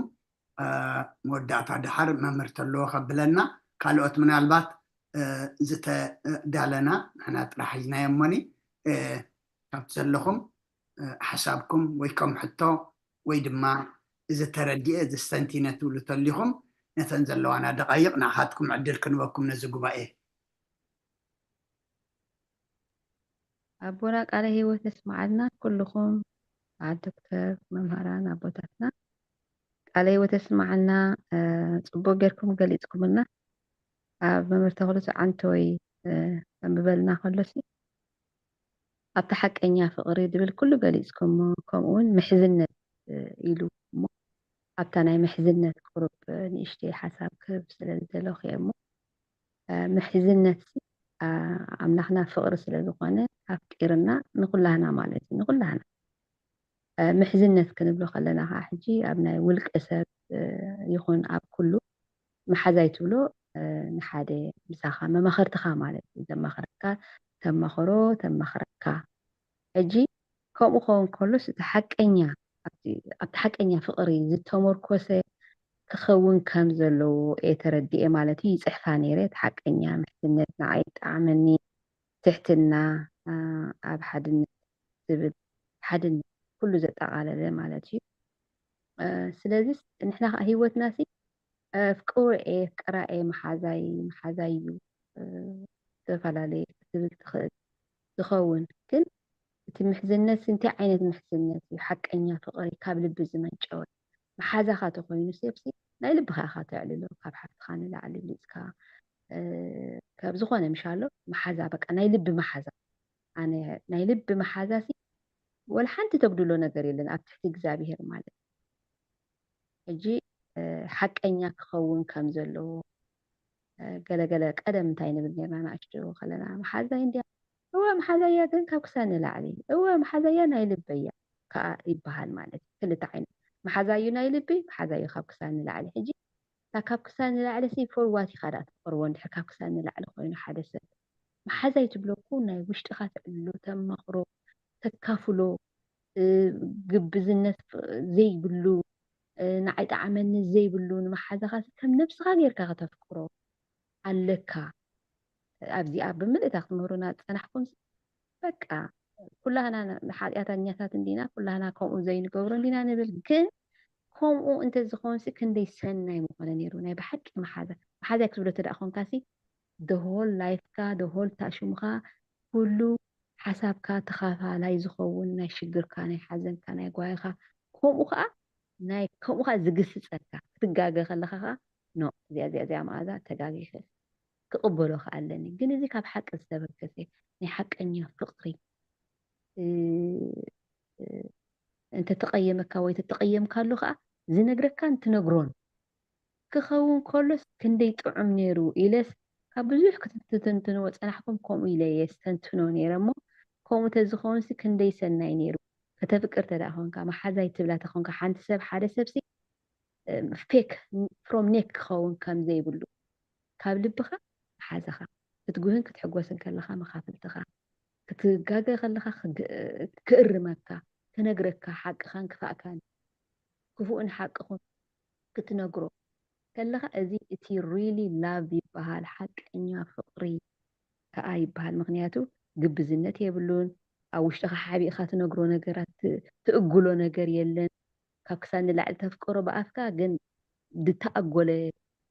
መወዳእታ ድሓር መምህር ተለዎ ከብለና ካልኦት ምናልባት ዝተዳለና ንሕና ጥራሕ ሒዝናዮሞኒ ካብቲ ዘለኹም ሓሳብኩም ወይ ከም ሕቶ ወይ ድማ እዚ ተረዲኤ እዚ ስተንቲነ ትብሉ ተሊኹም ነተን ዘለዋና ደቃይቕ ንዓኻትኩም ዕድል ክንበኩም ነዚ ጉባኤ። ኣቦና ቃለ ህይወት የስማዓልና ኩልኹም በዓል ዶክተር መምህራን ኣቦታትና ቃለ ህይወት የስማዓልና። ጽቡቅ ጌርኩም ገሊጽኩምልና። ኣብ መምህር ተኽሉ ሰዓንተወይ ከምብበልና ከሎሲ ኣብቲ ሓቀኛ ፍቕሪ ድብል ኩሉ ገሊጽኩሞ፣ ከምኡ እውን ምሕዝነት ኢሉ እሞ ኣብታ ናይ ምሕዝነት ቁሩብ ንእሽተይ ሓሳብ ክህብ ስለ ዝደለኹ እየ እሞ ምሕዝነት ኣምላኽና ፍቕሪ ስለ ዝኾነ ኣፍቂርና ንኹላህና ማለት እዩ ንኹላህና ምሕዝነት ክንብሎ ከለና ከዓ ሕጂ ኣብ ናይ ውልቀ ሰብ ይኹን ኣብ ኩሉ መሓዛይ ትብሎ ንሓደ ምሳኻ መማኸርትኻ ማለት እዩ ዘማኸረካ ተማኸሮ ተማኽረካ ሕጂ ከምኡ ከውን ከሎስ እቲ ሓቀኛ ኣብቲ ሓቀኛ ፍቕሪ ዝተመርኮሰ ክኸውን ከም ዘለዎ እየ ተረዲኤ ማለት እዩ ይፅሕፋ ነይረ እቲ ሓቀኛ ምሕዝነት ንዓይ ይጠዓመኒ ትሕትና ኣብ ሓድነት ዝብል ሓድነት ኩሉ ዘጠቓለለ ማለት እዩ ስለዚ ንሕና ከዓ ህይወትና ሲ ኣፍቅሮ እየ ኣፍቀራ እየ መሓዛይ መሓዛይ እዩ ዝተፈላለየ ክትብል ትኽእል ዝኸውን ግን እቲ ምሕዝነት ሲ እንታይ ዓይነት ምሕዝነት እዩ ሓቀኛ ፍቕሪ ካብ ልቢ ዝመንጨወ መሓዛኻ ተኮይኑ ሴብሲ ናይ ልብኻ ኢኻ ተዕልሎ ካብ ሓፍትኻ ንላዕሊ ብሊፅካ ካብ ዝኾነ ምሻሎ መሓዛ በቃ ናይ ልቢ መሓዛ ኣነ ናይ ልቢ መሓዛ ሲ ወላ ሓንቲ ተጉድሎ ነገር የለን ኣብ ትሕቲ እግዚኣብሄር ማለት ሕጂ ሓቀኛ ክኸውን ከም ዘለዎ ገለገለ ቀደም እንታይ ንብል ነርና ንኣሽቱ ከለና መሓዛይ እንድያ እወ መሓዛያ ግን ካብ ክሳን ንላዕሊ እወ መሓዛያ ናይ ልበያ ከዓ ይበሃል ማለት እዩ ክልተ ዓይነት መሓዛዩ ናይ ልቢ መሓዛዩ ካብ ክሳን ንላዕሊ ሕጂ እታ ካብ ክሳን ንላዕሊ ሲ ፎርዋት ኢኻ ዳ ትቐርቦ እንድሕር ካብ ክሳን ንላዕሊ ኮይኑ ሓደ ሰብ መሓዛይ ትብሎ እኮ ናይ ውሽጥኻ ትዕልሎ ተማኽሮ ተካፍሎ ግብዝነት ዘይብሉ ንዓይ ጠዓመኒ ዘይብሉ ንመሓዛኻ ከም ነብስኻ ጌርካ ከተፍቅሮ ኣለካ ኣብዚኣ ብምልእታ ክትምህሩና ዝፀናሕኩም በቃ ኩላህና ሓጢኣተኛታት እንዲና ኩላህና ከምኡ ዘይንገብሮ እንዲና ንብል ግን ከምኡ እንተዝኸውን ሲ ክንደይ ሰናይ ምኾነ ነይሩ ናይ ብሓቂ መሓዛ መሓዛይ ክትብሎ ተደኣ ኮንካ ሲ ደሆል ላይፍካ ደሆል ታሽሙኻ ኩሉ ሓሳብካ ተኻፋላይ ዝኸውን ናይ ሽግርካ ናይ ሓዘንካ ናይ ጓይኻ ከምኡ ከዓ ናይ ከምኡ ከዓ ዝግስፀካ ክትጋገ ከለካ ከዓ ኖ እዚኣ እዚኣ እዚኣ መኣዛ ተጋጊኸ ክቕበሎ ከዓ ኣለኒ ግን እዚ ካብ ሓቂ ዝተበገሰ ናይ ሓቀኛ ፍቅሪ እንተተቐየመካ ወይ ተተቐየምካሉ ከዓ ዝነግረካን ትነግሮን ክኸውን ከሎስ ክንደይ ጥዑም ነይሩ ኢለስ ካብ ብዙሕ ክትትንትንዎ ፀናሕኩም ከምኡ ኢለ የስተንትኖ ነይረ እሞ ከምኡ ተዝኸውንሲ ክንደይ ሰናይ ነይሩ ከተፍቅር ተደኣ ኾንካ መሓዛይ ትብላ ተኾንካ ሓንቲ ሰብ ሓደ ሰብሲ ፌክ ፍሮም ኔክ ክኸውን ከም ዘይብሉ ካብ ልብኻ መሓዛኻ ክትጉህን ክትሕጎስን ከለኻ መኻፍልትኻ ክትጋገ ከለኻ ክእርመካ ክነግረካ ሓቅኻን ክፋእካን ክፉእን ሓቅኹን ክትነግሮ ከለኻ እዚ እቲ really love ይበሃል ሓቀኛ ፍቕሪ ከዓ ይበሃል ምክንያቱ ግብዝነት የብሉን ኣብ ውሽጥኻ ሓቢእኻ ትነግሮ ነገራት ትእግሎ ነገር የለን ካብ ክሳብ ንላዕሊ ተፍቅሮ ብኣፍካ ግን ዝተኣጎለ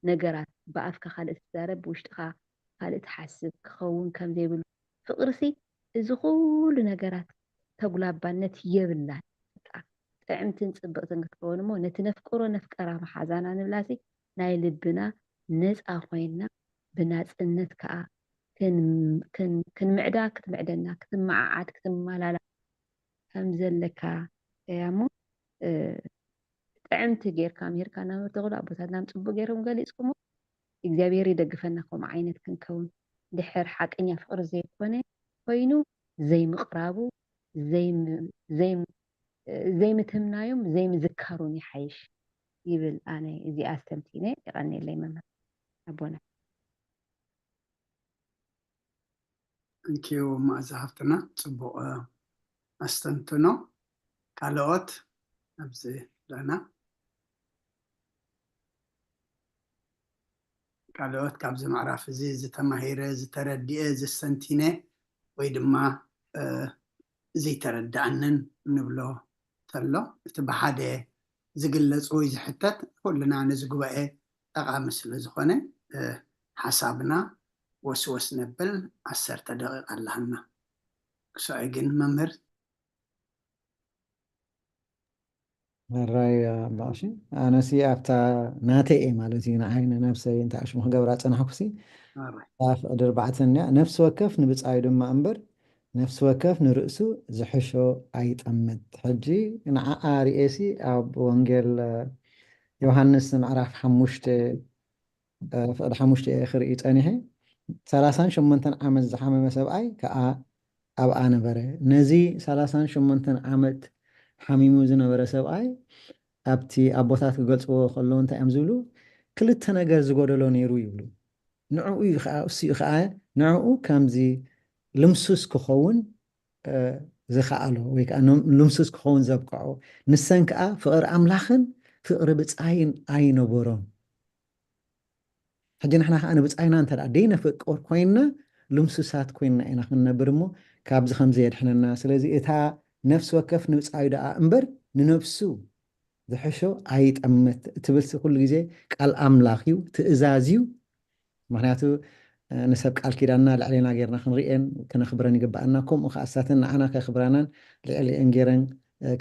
ነገራት ብኣፍካ ካልእ ትዛረብ ብውሽጥኻ ካልእ ትሓስብ ክኸውን ከም ዘይብሉ ፍቅርሲ እዚ ኩሉ ነገራት ተጉላባነት የብላን ጥዕምትን ፅብቅትን ክትከውን እሞ ነቲ ነፍቅሮ ነፍቀራ መሓዛና ንብላሲ ናይ ልብና ነፃ ኮይና ብናፅነት ከዓ ክንምዕዳ ክትምዕደና ክትመዓዓድ ክትመላላ ከም ዘለካ እያ እሞ ጥዕምቲ ጌርካ ምሂርካና መምህር ተኽሉ ኣቦታትና ፅቡቅ ጌሮም ገሊፅኩሞ እግዚኣብሔር ይደግፈና ከምኡ ዓይነት ክንከውን ድሕር ሓቀኛ ፍቅሪ ዘይኮነ ኮይኑ ዘይምቅራቡ ዘይምትምናዩም ዘይምዝካሩን ይሓይሽ ይብል ኣነ እዚኣ ኣስተምቲነ ይቀኒለይ መምህር ኣቦና Thank you መኣዛ ሃፍትና ፅቡቅ ኣስተንትኖ ካልኦት ኣብዚ ኣለና። ካልኦት ካብዚ ምዕራፍ እዚ ዝተማሂረ፣ ዝተረድኤ፣ ዝሰንቲነ ወይ ድማ ዘይተረድኣንን ንብሎ ተሎ፣ እቲ ብሓደ ዝግለጽ ወይ ዝሕተት ኩልና ነዚ ጉባኤ ጠቓሚ ስለ ዝኾነ ሓሳብና ወስወስ ነብል። ዓሰርተ ደቂቃ ኣለሃና። ክሳይ ግን መምህር ሕራይ ኣባቕሺ ኣነሲ ኣብታ ናተይ እየ ማለት እዩ። ንዓይ ንነብሰይ እንተ ኣሽሙ ክገብራ ጸናሕኩሲ ኣፍቅዲ ኣርባዕተን እያ። ነፍሲ ወከፍ ንብጻዩ ድማ እምበር ነፍሲ ወከፍ ንርእሱ ዝሕሾ ኣይጠምት። ሕጂ ንዓኣ ርእየሲ ኣብ ወንጌል ዮሃንስ ምዕራፍ ሓሙሽተ ፍቕዲ ሓሙሽተ እየ ክርኢ ጸኒሐ። ሰላሳን ሸሞንተን ዓመት ዝሓመመ ሰብኣይ ከኣ ኣብኣ ነበረ። ነዚ ሰላሳን ሸሞንተን ዓመት ሓሚሙ ዝነበረ ሰብኣይ ኣብቲ ኣቦታት ክገልጽዎ ከለዉ እንታይ እዮም ዝብሉ? ክልተ ነገር ዝጎደሎ ነይሩ ይብሉ። ንዕኡ እዩ ከዓ እሱ እዩ ከዓ ንዕኡ ከምዚ ልምሱስ ክኸውን ዝኸኣሎ ወይ ከዓ ልምሱስ ክኸውን ዘብቅዖ። ንሰን ከዓ ፍቕሪ ኣምላኽን ፍቕሪ ብፃይን ኣይነበሮም። ሕጂ ንሕና ከዓ ንብፃይና እንተ ደኣ ደይነፍቅር ኮይንና ልምሱሳት ኮይንና ኢና ክንነብር እሞ ካብዚ ከምዚ የድሕነና። ስለዚ እታ ነፍሲ ወከፍ ንብፃዩ ደኣ እምበር ንነፍሱ ዝሕሾ ኣይጠምት ትብልሲ ኩሉ ግዜ ቃል ኣምላኽ እዩ፣ ትእዛዝ እዩ። ምክንያቱ ንሰብ ቃል ኪዳንና ልዕሌና ጌርና ክንርእየን ክነኽብረን ይግብኣና። ከምኡ ከዓ እሳተን ንዓና ከኽብራናን ልዕሌአን ጌረን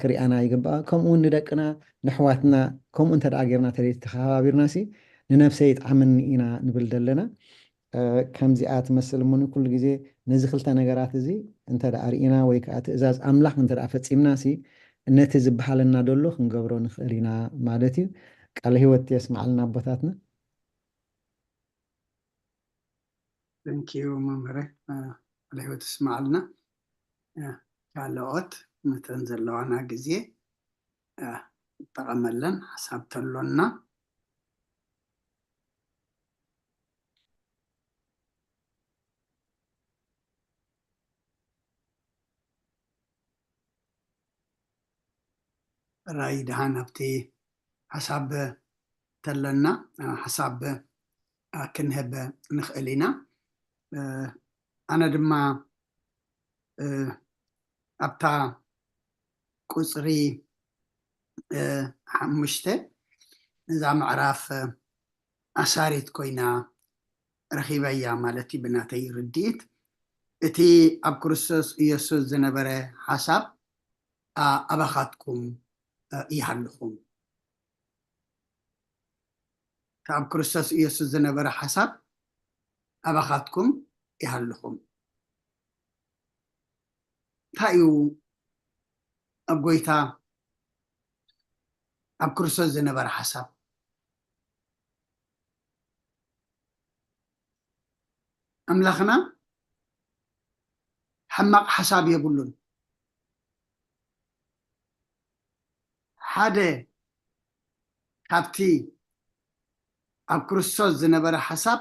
ክሪኣና ይግብኣ። ከምኡ እውን ንደቅና ንሕዋትና ከምኡ እንተ ደኣ ጌርና ተለይቲ ተኸባቢርና ሲ ንነብሰይ ይጥዓመኒ ኢና ንብል ዘለና። ከምዚኣ ትመስል እሞኒ ኩሉ ግዜ ነዚ ክልተ ነገራት እዚ እንተ ደኣ ርኢና ወይ ከዓ ትእዛዝ ኣምላኽ እንተ ደኣ ፈጺምና ሲ ነቲ ዝበሃለና ደሎ ክንገብሮ ንኽእል ኢና ማለት እዩ። ቃለ ህይወት የስማዓልና ኣቦታትና። Thank you መምህረ። ቃለ ህይወት ይስማዓልና። ካልኦት መተን ዘለዋና ግዜ ጠቐመለን ሓሳብ ተሎና ራይ ደሃን ኣብቲ ሓሳብ ተለና ሓሳብ ክንህብ ንኽእል ኢና። ኣነ ድማ ኣብታ ቁፅሪ ሓሙሽተ እዛ ምዕራፍ ኣሳሪት ኮይና ረኺበያ ማለት እዩ ብናተይ ርድኢት። እቲ ኣብ ክርስቶስ ኢየሱስ ዝነበረ ሓሳብ ኣባኻትኩም ይሃልኹም። እቲ ኣብ ክርስቶስ ኢየሱስ ዝነበረ ሓሳብ ኣባኻትኩም ይሃልኹም። እንታይ እዩ ኣብ ጎይታ ኣብ ክርስቶስ ዝነበረ ሓሳብ? ኣምላኽና ሕማቕ ሓሳብ የብሉን። ሓደ ካብቲ ኣብ ክርስቶስ ዝነበረ ሓሳብ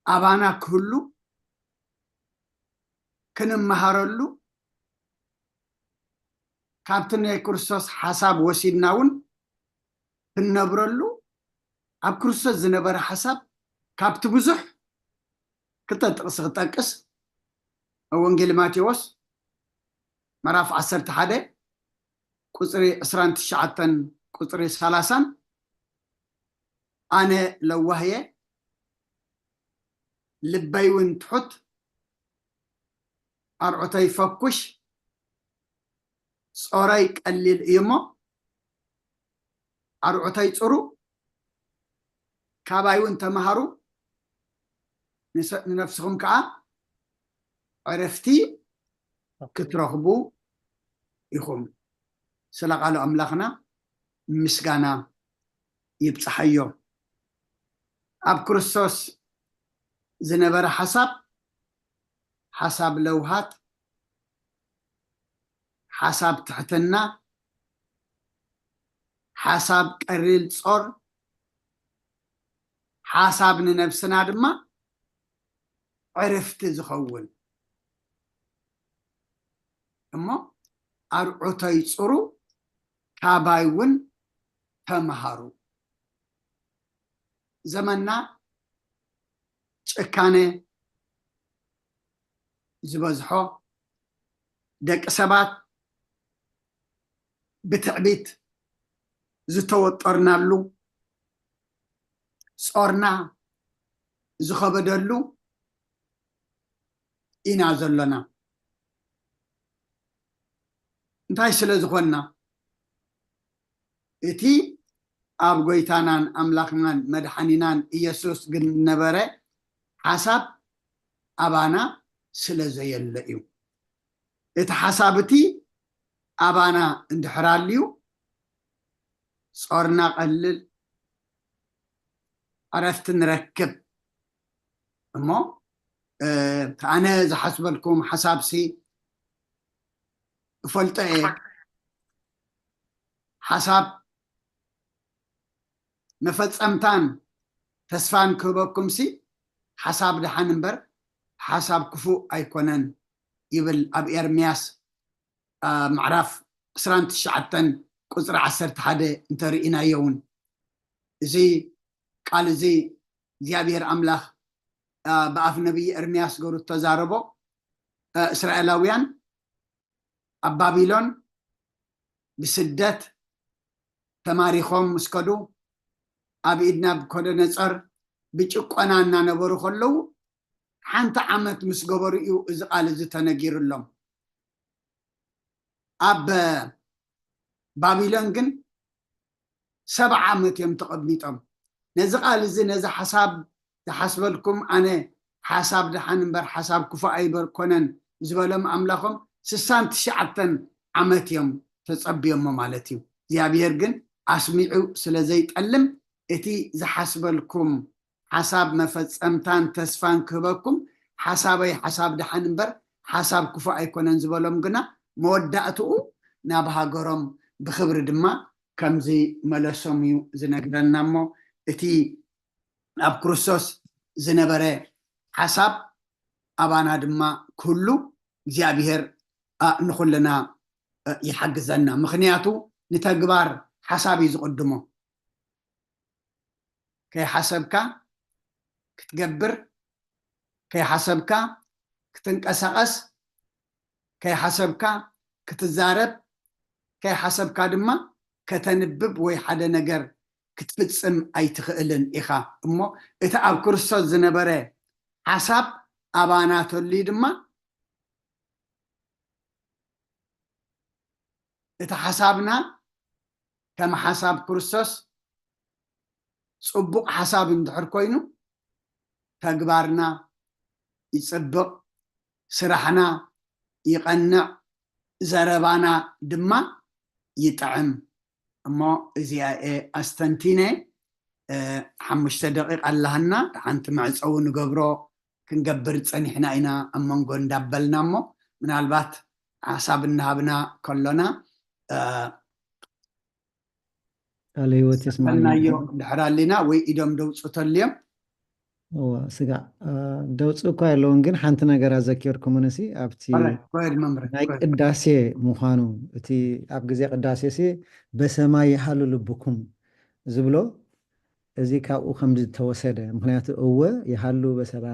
ኣባና ክህሉ ክንመሃረሉ ካብቲ ናይ ክርስቶስ ሓሳብ ወሲድና እውን ክንነብረሉ ኣብ ክርስቶስ ዝነበረ ሓሳብ ካብቲ ብዙሕ ክልተ ጥቕሲ ክጠቅስ ኣብ ወንጌል ማቴዎስ ምዕራፍ ዓሰርተ ሓደ ቁፅሪ ዕስራን ትሽዓተን ቁፅሪ ሰላሳን ኣነ ለዋህ እየ ልበይ እውን ትሑት ኣርዑተይ ፈኩሽ ጾረይ ቀሊል እዩ እሞ ኣርዑተይ ጽሩ ካባይ እውን ተምሃሩ ንነፍስኹም ከዓ ዕረፍቲ ክትረኽቡ ኢኹም። ስለ ቃሉ ኣምላኽና ምስጋና ይብፅሓዮ። ኣብ ክርስቶስ ዝነበረ ሓሳብ ሓሳብ ለውሃት፣ ሓሳብ ትሕትና፣ ሓሳብ ቀሊል ጾር፣ ሓሳብ ንነብስና ድማ ዕርፍቲ ዝኸውን እሞ ኣርዑተይ ጽሩ፣ ካባይ እውን ተምሃሩ። ዘመንና ጭካነ ዝበዝሖ፣ ደቂ ሰባት ብትዕቢት ዝተወጠርናሉ፣ ጾርና ዝኸበደሉ ኢና ዘሎና። እንታይ ስለ ዝኾንና? እቲ ኣብ ጎይታናን ኣምላኽናን መድሓኒናን ኢየሱስ ግን ነበረ ሓሳብ ኣባና ስለ ዘየለ እዩ። እቲ ሓሳብ እቲ ኣባና እንድሕር ኣልዩ፣ ጾርና ቀልል፣ ዕረፍቲ ንረክብ። እሞ፣ እ፣ ኣነ ዝሓስበልኩም ሓሳብሲ እፈልጦ እየ። ሓሳብ መፈጸምታን ተስፋን ክህበኩምሲ፣ ሓሳብ ደሓን እምበር ሓሳብ ክፉእ ኣይኮነን ይብል ኣብ ኤርምያስ፣ አ፣ ምዕራፍ ዕስራን ትሽዓተን ቁጽሪ ዓሰርተ ሓደ እንተርኢናዮ እውን። እዚ ቃል እዚ እግዚኣብሔር ኣምላኽ፣ አ፣ ብኣፍ ነቢይ ኤርምያስ ገሩ እተዛረቦ፣ አ፣ እስራኤላውያን ኣብ ባቢሎን ብስደት ተማሪኾም ምስ ከዱ፣ ኣብ ኢድ ናቡከደነጾር ብጭቆና እናነበሩ ከለዉ፣ ሓንቲ ዓመት ምስ ገበሩ እዩ እዚ ቃል እዚ ተነጊሩሎም። ኣብ ባቢሎን ግን ሰብዓ ዓመት እዮም ተቐሚጦም። ነዚ ቃል እዚ፣ ነዚ ሓሳብ ዝሓስበልኩም፣ ኣነ ሓሳብ ደሓን እምበር ሓሳብ ክፉእ ኣይኮነን ዝበሎም ኣምላኾም፣ ስሳን ትሽዓተን ዓመት እዮም ተጸብዮሞ ማለት እዩ። እግዚኣብሔር ግን ኣስሚዑ ስለ ዘይጠልም፣ እቲ ዝሓስበልኩም ሓሳብ መፈጸምታን ተስፋን ክህበኩም፣ ሓሳበይ ሓሳብ ደሓን እምበር ሓሳብ ክፉእ ኣይኮነን ዝበሎም ግና፣ መወዳእትኡ ናብ ሃገሮም ብኽብሪ ድማ ከም ዝመለሶም እዩ ዝነግረና። እሞ እቲ ኣብ ክርስቶስ ዝነበረ ሓሳብ ኣባና ድማ ክህሉ እግዚኣብሔር፣ አ፣ ንኹልና፣ እ፣ ይሓግዘና። ምኽንያቱ ንተግባር ሓሳብ እዩ ዝቕድሞ። ከይሓሰብካ ክትገብር፣ ከይሓሰብካ ክትንቀሳቐስ፣ ከይሓሰብካ ክትዛረብ፣ ከይሓሰብካ ድማ ከተንብብ ወይ ሓደ ነገር ክትፍጽም ኣይትኽእልን ኢኻ። እሞ እቲ ኣብ ክርስቶስ ዝነበረ ሓሳብ ኣባና ተልዩ ድማ፣ እቲ ሓሳብና ከም ሓሳብ ክርስቶስ ጽቡቕ ሓሳብ እንድሕር ኮይኑ፣ ተግባርና ይጽብቕ፣ ስራሕና ይቐንዕ፣ ዘረባና ድማ ይጥዕም። እሞ እዚኣ እየ ኣስተንቲነ። እ፣ ሓሙሽተ ደቂቕ ኣለሃና፣ ሓንቲ መዕጸዊ ንገብሮ ክንገብር ጸኒሕና ኢና ኣብ መንጎ እንዳበልና። እሞ ምናልባት ሓሳብ እናሃብና ከሎና፣ እ፣ ቃለ ህይወት የስማዕና። ሰማዕናዮ ድሕር ኣሊና ወይ ኢዶም ደውፁ ተልዮም። እዋ፣ ስጋዕ፣ እ፣ ደውፁ እኳ የለውን፣ ግን ሓንቲ ነገር ኣዘኪርኩምንሲ ኣብቲ ኦራይት፣ ጎ ሄድ መምህር፣ ናይ ጎ ሄድ። ቅዳሴ ምዃኑ፣ እቲ ኣብ ግዜ ቅዳሴሲ በሰማይ ይሃሉ ልብኩም ዝብሎ፣ እዚ ካብኡ ከም ዝተወሰደ። ምኽንያቱ እወ ይሃሉ በሰላ-፣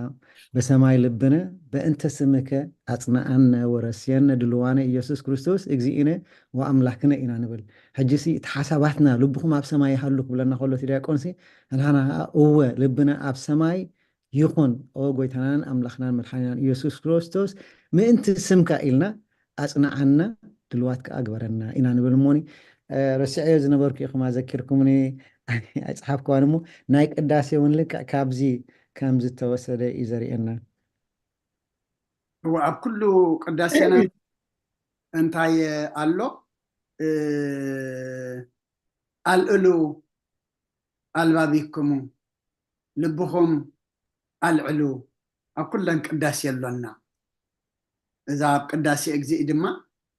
በሰማይ ልብነ በእንተ ስምከ ኣጽንዓነ ወረስየነ ድልዋነ ኢየሱስ ክርስቶስ እግዚእነ ወኣምላክነ ኢና ንብል። ሕጂሲ እቲ ሓሳባትና ልብኹም ኣብ ሰማይ ይሃሉ ክብለና ከሎ እቲ ዲያቆንሲ፣ ንሕና ኸዓ እወ ልብና ኣብ ሰማይ ይኹን፣ ኦ ጎይታናን ኣምላኽናን መድሓኒናን ኢየሱስ ክርስቶስ፣ ምእንቲ ስምካ ኢልና ኣጽንዓና፣ ድልዋት ከኣ ግበረና ኢና ንብል። እሞኒ፣ እ፣ ረሲዐዮ ዝነበርኩ ኢኹም ኣዘኪርኩምኒ፣ ኣይጸሓፍክዋን እሞ፣ ናይ ቅዳሴ እውን ልክዕ ካብዚ ከም ዝተወሰደ እዩ ዘርእየና። እወ፣ ኣብ ኩሉ ቅዳሴና እንታይ ኣሎ? እ፣ ኣልዕሉ ኣልባቢክሙ፣ ልብኹም ኣልዕሉ፣ ኣብ ኩለን ቅዳሴ ኣሎና። እዛ ኣብ ቅዳሴ እግዚእ ድማ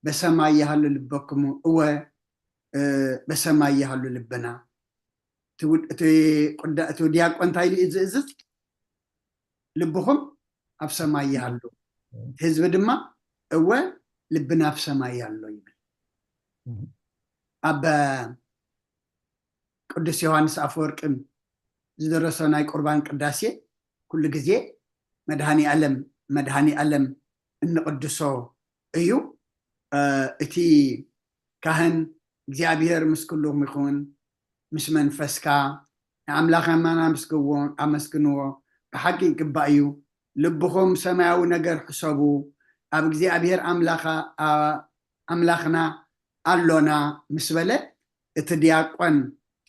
በሰማይ ይሃሉ ልበክሙ፣ እወ፣ እ፣ በሰማይ ይሃሉ ልብና። እቲ ውድ-፣ እቲ ቅዳ-፣ እቲ ዲያቆን እንታይ ኢሉ እዩ ዝእዝዝ? ልብኹም ኣብ ሰማይ ይሃሉ። ህዝቢ ድማ፣ እወ፣ ልብና ኣብ ሰማይ ኣሎ ይብል። ኣብ ቅዱስ ዮሃንስ ኣፈወርቂ ዝደረሶ ናይ ቁርባን ቅዳሴ ኩሉ ግዜ መድሃኒ ኣለም መድሃኒ ኣለም እንቕድሶ እዩ። እቲ ካህን እግዚኣብሔር ምስ ኩልኹም ይኹን፣ ምስ መንፈስካ ንኣምላኽ ኣማን ኣመስግንዎ። ብሓቂ ይግባእ እዩ። ልብኹም ሰማያዊ ነገር ሕሰቡ፣ ኣብ እግዚኣብሔር ኣምላኽና ኣሎና ምስ በለ፣ እቲ ዲያቆን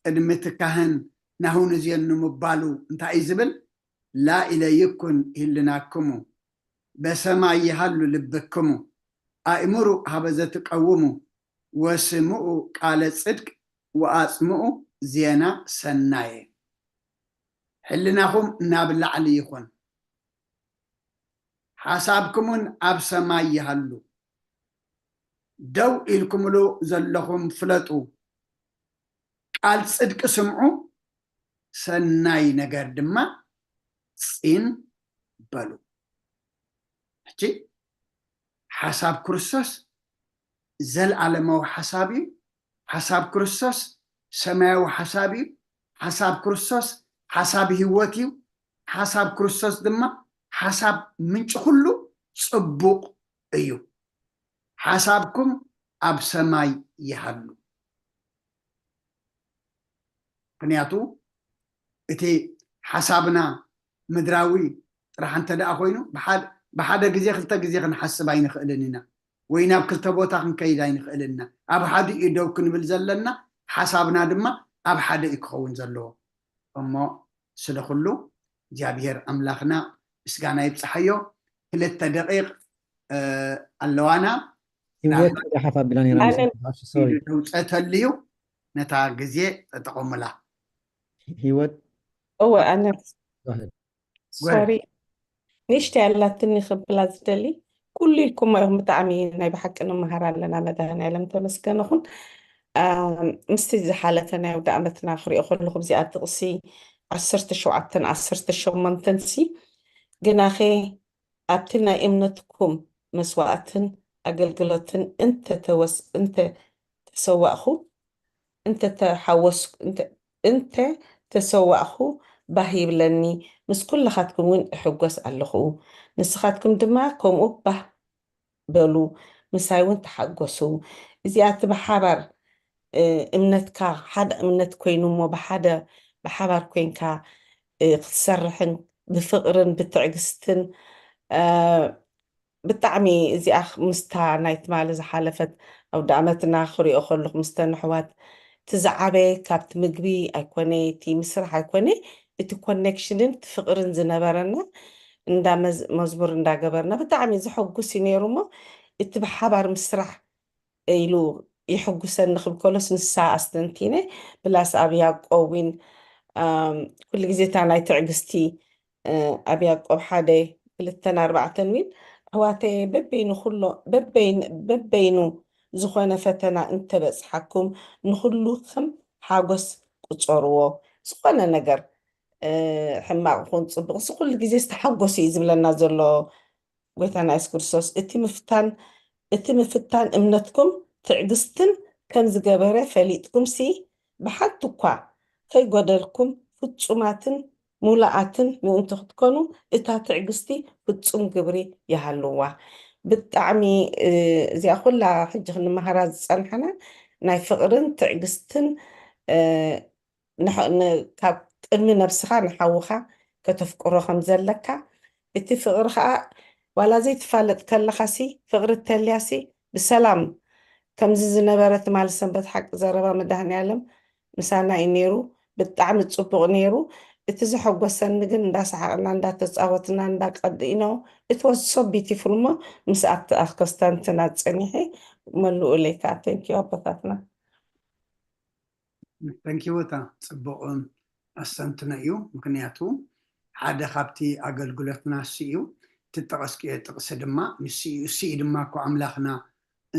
ቅድሚ እቲ ካህን ናሁ ንዜኑ ምባሉ እንታይ እዩ ዝብል? ላኢለ ይኩን ህልናክሙ በሰማይ ይሃሉ ልብክሙ፣ ኣእምሩ ሃበ ዘትቀውሙ፣ ወስምኡ ቃለ ጽድቅ ወኣጽምኡ ዜና ሰናየ። ሕልናኹም ናብ ላዕሊ ይኹን፣ ሓሳብኩምን ኣብ ሰማይ ይሃሉ። ደው ኢልኩምሉ ዘለኹም ፍለጡ፣ ቃል ጽድቂ ስምዑ፣ ሰናይ ነገር ድማ ጺን በሉ። ሕጂ ሓሳብ ክርስቶስ ዘልኣለማዊ ሓሳብ እዩ። ሓሳብ ክርስቶስ ሰማያዊ ሓሳብ እዩ። ሓሳብ ክርስቶስ ሓሳብ ህይወት እዩ። ሓሳብ ክርስቶስ ድማ ሓሳብ ምንጪ ኩሉ ጽቡቕ እዩ። ሓሳብኩም ኣብ ሰማይ ይሃሉ። ምክንያቱ እቲ ሓሳብና ምድራዊ ጥራሕ እንተ ደኣ ኮይኑ ብሓደ ግዜ ክልተ ግዜ ክንሓስብ ኣይንኽእልን ኢና፣ ወይ ናብ ክልተ ቦታ ክንከይድ ኣይንኽእልን ኢና። ኣብ ሓደ እዩ ደው ክንብል ዘለና፣ ሓሳብና ድማ ኣብ ሓደ እዩ ክኸውን ዘለዎ። እሞ ስለ ኩሉ እግዚኣብሔር ኣምላኽና ምስጋና ይብፅሓዮ። ክልተ ደቂቕ ኣለዋና። ህይወት ሓፍ ኣቢላ ነራ። ተውፀተልዩ ነታ ግዜ ተጠቐሙላ። ህይወት እወ ኣነ ሶሪ ንእሽተይ ኣላትኒ ክብላ ዝደሊ። ኩሉ ኢልኩሞ ኢኹም፣ ብጣዕሚ ናይ ብሓቂ ንመሃር ኣለና። መድሃኒኣለም ተመስገን ይኹን። ምስቲ ዝሓለፈ ናይ ኣውደ ኣመትና ክሪኦ ከለኹ እዚኣ ጥቕሲ ዓሰርተ ሸውዓተን ዓሰርተ ሸሞንተን ሲ ግናኸ ኣብቲ ናይ እምነትኩም መስዋእትን ኣገልግሎትን እንተ ተወስ እንተ ተሰዋእኹ እንተ ተሓወስ እንተ እንተ ተሰዋእኹ ባህ ይብለኒ፣ ምስ ኩልኻትኩም እውን እሕጎስ ኣለኹ። ንስኻትኩም ድማ ከምኡ ባህ በሉ፣ ምሳይ እውን ተሓጎሱ። እዚኣ እቲ ብሓባር እምነትካ ሓደ እምነት ኮይኑ እሞ ብሓደ ብሓባር ኮይንካ ክትሰርሕን ብፍቕርን ብትዕግስትን ብጣዕሚ እዚኣ ምስታ ናይ ትማሊ ዝሓለፈት ኣውደ ኣመትና ክሪኦ ከለኹ ምስተን ኣሕዋት እቲ ዝዓበየ ካብቲ ምግቢ ኣይኮነ እቲ ምስራሕ ኣይኮነ እቲ ኮኔክሽንን እቲ ፍቕርን ዝነበረና እንዳ መዝሙር እንዳገበርና ብጣዕሚ ዘሐጉስ እዩ ነይሩ እሞ እቲ ብሓባር ምስራሕ ኢሉ ይሕጉሰኒ ክብል ከሎስ ንሳ ኣስተንቲነ ብላስ ኣብ ያዕቆብ ዊን ኩሉ ግዜ እታ ናይ ትዕግስቲ ኣብ ያዕቆብ ሓደ ክልተን ኣርባዕተን ዊን ኣሕዋተየ በበይኑ ኩሎ በበይኑ ዝኾነ ፈተና እንተበፅሓኩም ንኩሉ ከም ሓጎስ ቁፀርዎ። ዝኾነ ነገር ሕማቕ ይኹን ፅቡቕ እዚ ኩሉ ግዜ ዝተሓጎሱ እዩ ዝብለና ዘሎ ጎይታና የሱስ ክርስቶስ። እቲ ምፍታን እቲ ምፍታን እምነትኩም ትዕግስትን ከም ዝገበረ ፈሊጥኩም ሲ ብሓንቲ እኳ ከይጎደልኩም ፍጹማትን ሙሉኣትን ምእንቲ ክትኮኑ እታ ትዕግስቲ ፍጹም ግብሪ ይሃልዋ። ብጣዕሚ እዚኣ ኩላ ሕጂ ክንመሃራ ዝጸንሐና ናይ ፍቕርን ትዕግስትን ካብ ቅድሚ ነብስኻ ንሓውኻ ከተፍቅሮ ከም ዘለካ እቲ ፍቕሪ ከዓ ዋላ ዘይትፋለጥ ከለኻሲ ፍቕሪ እተልያሲ ብሰላም ከምዚ ዝነበረ ትማሊ ሰንበት ሓቂ ዘረባ መድሃኒኣለም ምሳና እዩ ነይሩ። ብጣዕሚ ፅቡቕ ነይሩ። እቲ ዘሐጎሰኒ ግን እንዳሰሓቕና እንዳተፃወትና እንዳቀድኢኖ it was so beautiful እሞ ምስ ኣቲ ኣክስተንትና ፀኒሐ መልኡ ለይካ thank you ኣቦታትና። Thank you እታ ፅቡቕ ኣስተንትኖ እዩ። ምክንያቱ ሓደ ካብቲ ኣገልግሎትና እሱ እዩ። ትጠቐስክዮ ጥቕሲ ድማ ንሱ እዩ። እሱ እዩ ድማ እኮ ኣምላኽና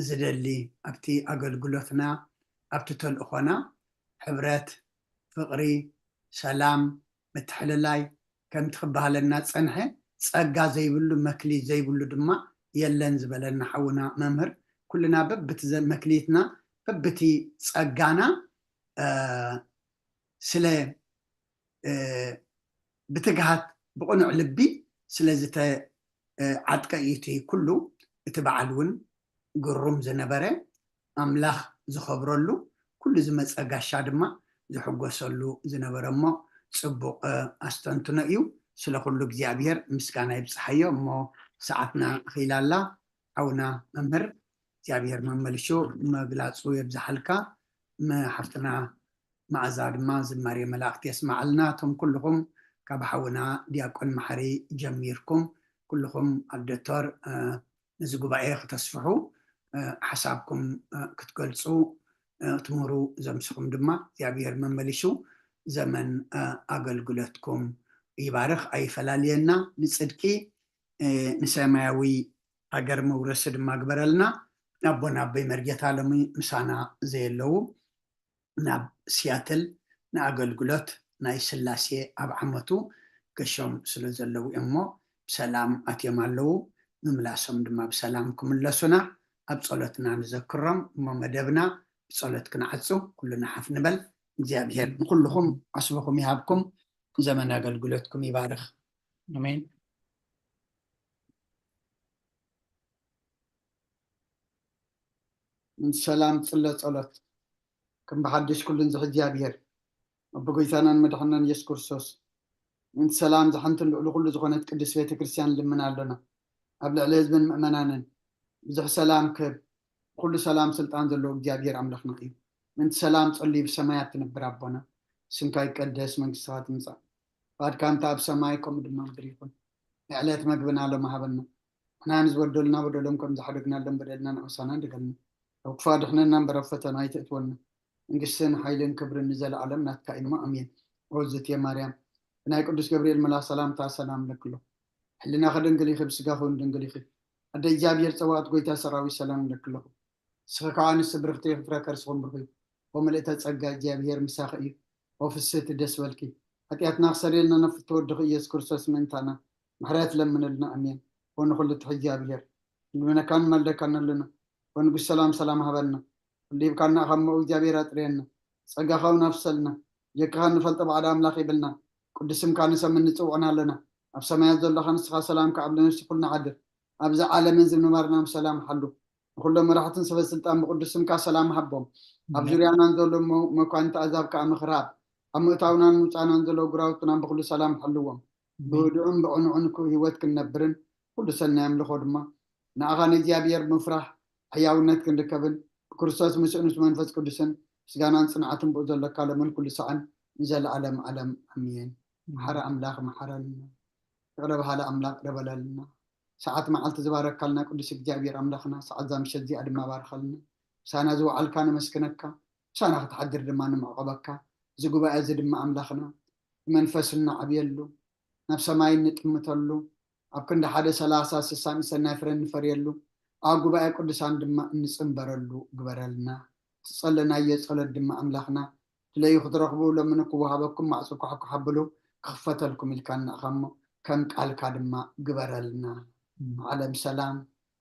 ዝደሊ ኣብቲ ኣገልግሎትና ኣብቲ ተልእኾና ሕብረት፣ ፍቕሪ፣ ሰላም፣ ምትሕልላይ ከምቲ ክበሃለና ዝፀንሐ ጸጋ ዘይብሉ መክሊት ዘይብሉ ድማ የለን ዝበለና ሓውና መምህር ኩልና በብቲ መክሊትና በብቲ ጸጋና ስለ ብትግሃት ብቕኑዕ ልቢ ስለ ዝተዓጥቀ እዩ እቲ ኩሉ። እቲ በዓል እውን ግሩም ዝነበረ፣ ኣምላኽ ዝኸብረሉ፣ ኩሉ ዝመጸ ጋሻ ድማ ዝሕጎሰሉ ዝነበረ እሞ ጽቡቕ ኣስተንትኖ እዩ። ስለ ኩሉ እግዚኣብሔር ምስጋና ይብጽሓዮ። እሞ ሰዓትና ኺላላ ሓውና መምህር እግዚኣብሔር መመልሹ መግላጹ የብዝሓልካ። ሓፍትና መዓዛ ድማ ዝማሬ መላእክት የስማዓልና። እቶም ኩልኹም ካብ ሓውና ዲያቆን ማሕሪ ጀሚርኩም ኩልኹም ኣብ ደቶር ነዚ ጉባኤ ክተስፍሑ ሓሳብኩም ክትገልፁ ክትምህሩ ዘምስኹም ድማ እግዚኣብሔር መመሊሹ ዘመን ኣገልግሎትኩም ይባርኽ ኣይፈላልየና። ንፅድቂ ንሰማያዊ ሃገር መውረሲ ድማ ግበረልና። ኣቦና ኣቦይ መርጌታ ሎሚ ምሳና ዘየለዉ ናብ ሲያትል ንኣገልግሎት ናይ ስላሴ ኣብ ዓመቱ ገሾም ስለ ዘለዉ እዮም እሞ ብሰላም ኣትዮም ኣለዉ። ምምላሶም ድማ ብሰላም ክምለሱና ኣብ ጸሎትና ንዘክሮም እሞ መደብና ብጸሎት ክንዓጹ ኩልና ሓፍ ንበል። እግዚኣብሔር ንኩልኹም ዓስብኹም ይሃብኩም፣ ዘመን ኣገልግሎትኩም ይባርኽ። ኣሜን። ሰላም ጽለ ጸሎት ከም ብሓድሽ ኩሉን ዝሕዚ ኣብሔር ኣብ ጎይታናን መድሓናን ኢየሱስ ክርስቶስ ምእንቲ ሰላም ዝሓንትን ልዕሊ ኩሉ ዝኾነት ቅድስት ቤተ ክርስቲያን ልምና ኣሎና። ኣብ ልዕሊ ህዝብን ምእመናንን ብዙሕ ሰላም ክብ ኩሉ ሰላም ስልጣን ዘለዎ እግዚኣብሔር ኣምላኽና እዩ። ምእንቲ ሰላም ጸልዩ ብሰማያት ትነብር ኣቦና ስምካ ይቀደስ፣ መንግስትኻ ትምጻእ፣ ፍቃድካ እንተ ኣብ ሰማይ ከምኡ ድማ ምድሪ ይኹን። ንዕለት መግብና ሎም ሃበና። ንሕና ንዝበደሉና በደሎም ከም ዝሓደግናሎም በደልና ንኣውሳና ድገልና። ኣብ ክፋ ድሕነና እምበር ኣብ ፈተና ኣይትእትወና። መንግስትን ሓይልን ክብርን ንዘለኣለም ናትካ እዩ እሞ ኣሜን። ኦዝት የማርያም ብናይ ቅዱስ ገብርኤል መላ ሰላምታ ሰላም ለክሎ። ሕልና ከደንግል ይኽብ ስጋ ኸውን ድንግል ይኽብ። ኣደ እግዚኣብሔር ጸባኦት ጎይታ ሰራዊት ሰላም ለክለኹ። ንስኺ ከዓ ንስብርኽቲ ፍረ ከርስኹም ብርኺ። ወምልእተ ጸጋ እግዚኣብሔር ምሳኺ እዩ። ወፍስህቲ ደስ በልኪ። ሓጢኣትና ክሰሪየልና ነፍቲ ወድኺ ኢየሱስ ክርስቶስ ምእንታና ምሕረት ለምንልና ኣሜን። ወንኹሉ ትሕዚ እግዚኣብሔር ልምነካን መልደካን ኣለና። ወንጉስ ሰላም ሰላም ሃበልና። ኩሉ ሂብካና ካብ መኡ እግዚኣብሔር ኣጥርየና። ጸጋኻ እውን ኣፍሰልና። ጀካኻ ንፈልጦ ባዕዳ ኣምላኽ ይብልና። ቅዱስ ስምካ ንሰምን ንጽውዕን ኣለና። ኣብ ሰማያት ዘለኻ ንስኻ ሰላምካ ኣብ ነፍሲ ኩልና ዓድር። ኣብዚ ዓለምን ዝምንባርና ብሰላም ሓሉ። ንኩሎም መራሕትን ሰበ ስልጣን ብቅዱስ ስምካ ሰላም ሃቦም። ኣብ ዙርያናን ዘሎ መኳንንቲ ኣዛብ ከዓ ምክራብ ኣብ ምእታውናን ምውፃናን ዘለዉ ግራውትና ብኩሉ ሰላም ሓልዎም። ብህዱእን ብቅኑዕን ህይወት ክንነብርን ኩሉ ሰናይ ኣምልኾ ድማ ንኣኻ ንእግዚኣብሔር ምፍራሕ ሕያውነት ክንርከብን ብክርስቶስ ምስኡ ምስ መንፈስ ቅዱስን ምስጋናን ጽንዓትን ብኡ ዘለካ ለምን ኩሉ ሰዓን ንዘለኣለም ዓለም ኣሜን። መሓሪ ኣምላኽ መሓረልና። ይቕረ በሃሊ ኣምላኽ ይቕረ በለልና። ሰዓት መዓልቲ ዝባረካልና ቅዱስ እግዚኣብሔር ኣምላኽና ሰዓት እዛ ምሸት እዚኣ ድማ ባርኸልና። ምሳና ዝወዓልካ ነመስግነካ፣ ምሳና ክትሓድር ድማ ንምዕቐበካ። እዚ ጉባኤ እዚ ድማ ኣምላኽና ብመንፈስ እናዓብየሉ ናብ ሰማይ እንጥምተሉ ኣብ ክንዲ ሓደ ሰላሳ ስሳን ሰናይ ፍረ እንፈርየሉ ኣብ ጉባኤ ቅዱሳን ድማ እንፅንበረሉ ግበረልና። ትጸለናዮ ጸሎት ድማ ኣምላኽና ድለዩ ክትረኽቡ ለምኑ ክወሃበኩም ማዕጾ ኳሕኳሕ ኣብሉ ክኽፈተልኩም ኢልካ ንዕኻ እሞ ከም ቃልካ ድማ ግበረልና። ዓለም ሰላም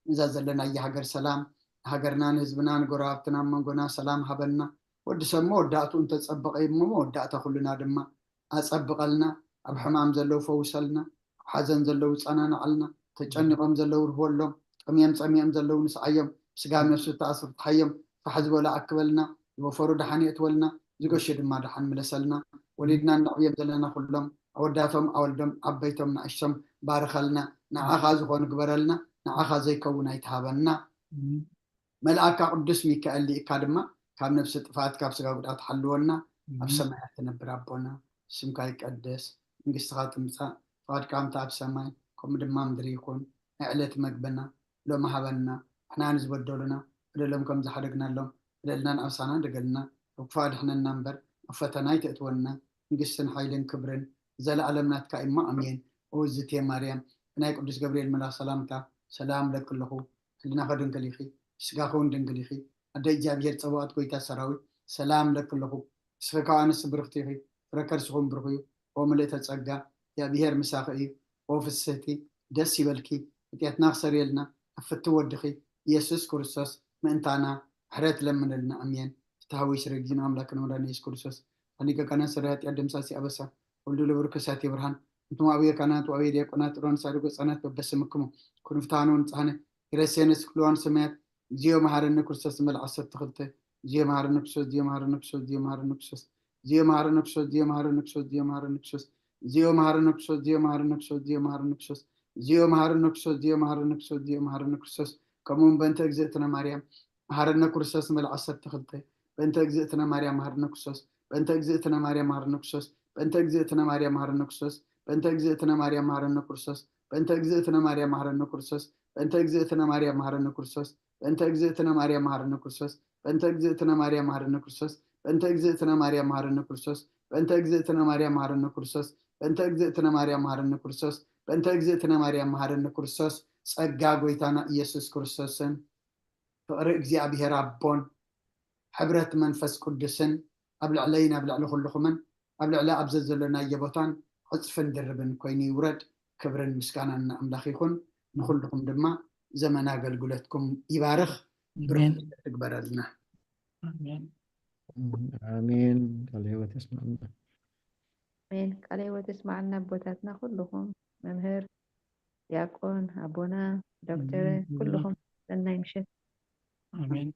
እዛ ዘለናያ ሃገር ሰላም ንሃገርና ንህዝብና ንጎረባብትና መንጎና ሰላም ሃበና። ወዲ ሰብ መወዳእቱ እንተጸበቐ እዩ እሞ መወዳእታ ኩልና ድማ ኣጸብቐልና። ኣብ ሕማም ዘለዉ ፈውሰልና። ኣብ ሓዘን ዘለዉ ጸናንዓልና። ተጨኒቖም ዘለዉ ርህወሎም። ጠምዮም ጸሚኦም ዘለዉ ንስዓዮም። ስጋ ነፍሲ ተኣስሩ ፍትሓዮም። ፋሕ ዝበሉ ኣክበልና። ዝወፈሩ ደሓን የእትወልና። ዝገሹ ድማ ደሓን ምለሰልና። ወሊድና እነዕብዮም ዘለና ኩሎም ኣወዳቶም ኣወልዶም ዓበይቶም ንኣሽቶም ባርኸልና። ንዓኻ ዝኾኑ ግበረልና። ንዓኻ ዘይከውን ኣይትሃበና። መልኣካ ቅዱስ ሚካኤል ልኢካ ድማ ካብ ነብሲ ጥፋት ካብ ስጋ ጉድኣት ሓልወና። ኣብ ሰማያት ትነብር ኣቦና ስምካ ይቀደስ፣ መንግስትኻ ትምጻእ፣ ፍቓድካ ከምቲ ኣብ ሰማይ ከምኡ ድማ ምድሪ ይኹን። ናይ ዕለት መግብና ሎሚ ሃበና፣ ንሕና ንዝበደሉና በደሎም ከም ዝሓደግናሎም በደልና ንኣብሳና ድገልና፣ ካብ ክፉእ ኣድሕነና እምበር ናብ ፈተና ኣይተእትወና። መንግስትን ሓይልን ክብርን ንዘለኣለም ናትካ እዩ እሞ ኣሜን። ኦዝቴ ማርያም ብናይ ቅዱስ ገብርኤል መልኣኽ ሰላምታ ሰላም እብለኪ ኣለኹ። ሕልናኺ ድንግል ኢኺ፣ ስጋኺ እውን ድንግል ኢኺ። ኣደ እግዚኣብሔር ጸባኦት ጐይታ ሰራዊት ሰላም እብለኪ ኣለኹ። ንስኺ ካብ ኣንስቲ ብርኽቲ ኢኺ፣ ፍረ ከርስኺ እውን ብሩኽ እዩ። ኦ ምልእተ ጸጋ እግዚኣብሔር ምሳኺ እዩ። ኦ ፍስህቲ ደስ ይበልኪ፣ ሓጢኣትና ክሰርየልና ኣብ ፍትው ወድኺ ኢየሱስ ክርስቶስ ምእንታና ምሕረት ለምንልና። ኣሜን። ፍትሐ ወይ ስረጊን ኣምላክ ነምዳን የሱስ ክርስቶስ ኣሊቀ ካህናት ሰራይ ኃጢአት ደምሳሲ ኣበሳ ወልዱ ለብሩ ከሳቴ ብርሃን እንቱም ኣቡየ ካህናት ወኣቡየ ዲያቆናት ሮን ሳድጎ ህፃናት በበስምክሙ ኩን ፍትሐነ ወንጽሐነ ይረሴነ ስክልዋን ሰማያት እግዚኦ መሐረነ ክርስቶስ ንበል ዓሰርተ ክልተ እግዚኦ መሐረነ ክርስቶስ እግዚኦ መሐረነ ክርስቶስ እግዚኦ መሐረነ ክርስቶስ እግዚኦ መሐረነ ክርስቶስ እግዚኦ መሐረነ ክርስቶስ እግዚኦ መሐረነ ክርስቶስ እግዚኦ መሐረነ ክርስቶስ እግዚኦ መሐረነ ክርስቶስ እግዚኦ መሐረነ ክርስቶስ እግዚኦ መሐረነ ክርስቶስ እግዚኦ መሐረነ ክርስቶስ እግዚኦ መሐረነ ክርስቶስ ከምኡ እውን በእንተ እግዝእትነ ማርያም መሐረነ ክርስቶስ ንበል ዓሰርተ ክልተ በእንተ እግዝእትነ ማርያም መሐረነ ክርስቶስ በእንተ እግዝእትነ ማርያም መሐረነ ክርስቶስ በእንተ እግዝእትነ ማርያም መሐረነ ክርስቶስ በእንተ እግዝእትነ ማርያም መሐረነ ክርስቶስ በእንተ እግዝእትነ ማርያም መሐረነ ክርስቶስ በእንተ እግዝእትነ ማርያም መሐረነ ክርስቶስ በእንተ እግዝእትነ ማርያም መሐረነ ክርስቶስ በእንተ እግዝእትነ ማርያም መሐረነ ክርስቶስ በእንተ እግዝእትነ ማርያም መሐረነ ክርስቶስ በእንተ እግዝእትነ ማርያም መሐረነ ክርስቶስ በእንተ እግዝእትነ ማርያም መሐረነ ክርስቶስ በእንተ እግዝእትነ ማርያም መሐረነ ክርስቶስ ጸጋ ጎይታና ኢየሱስ ክርስቶስን ፍቕሪ እግዚኣብሔር ኣቦን ሕብረት መንፈስ ቅዱስን ኣብ ልዕለይን ኣብ ልዕሊ ኩልኹምን ኣብ ልዕሊ ኣብ ዘዘለናዮ ቦታን ዕፅፍን ድርብን ኮይኑ ይውረድ። ክብርን ምስጋናን ንኣምላኽ ይኹን። ንኹልኹም ድማ ዘመን ኣገልግሎትኩም ይባርኽ። ብሩኽ ትግበረልና። ኣሜን። ቃለ ህይወት የስማዕና። ኣሜን። ቃለ ህይወት የስማዕና ኣቦታትና ኩልኹም መምህር፣ ዲያቆን፣ ኣቦና፣ ዶክተር ኩልኹም ሰናይ ምሸት። ኣሜን።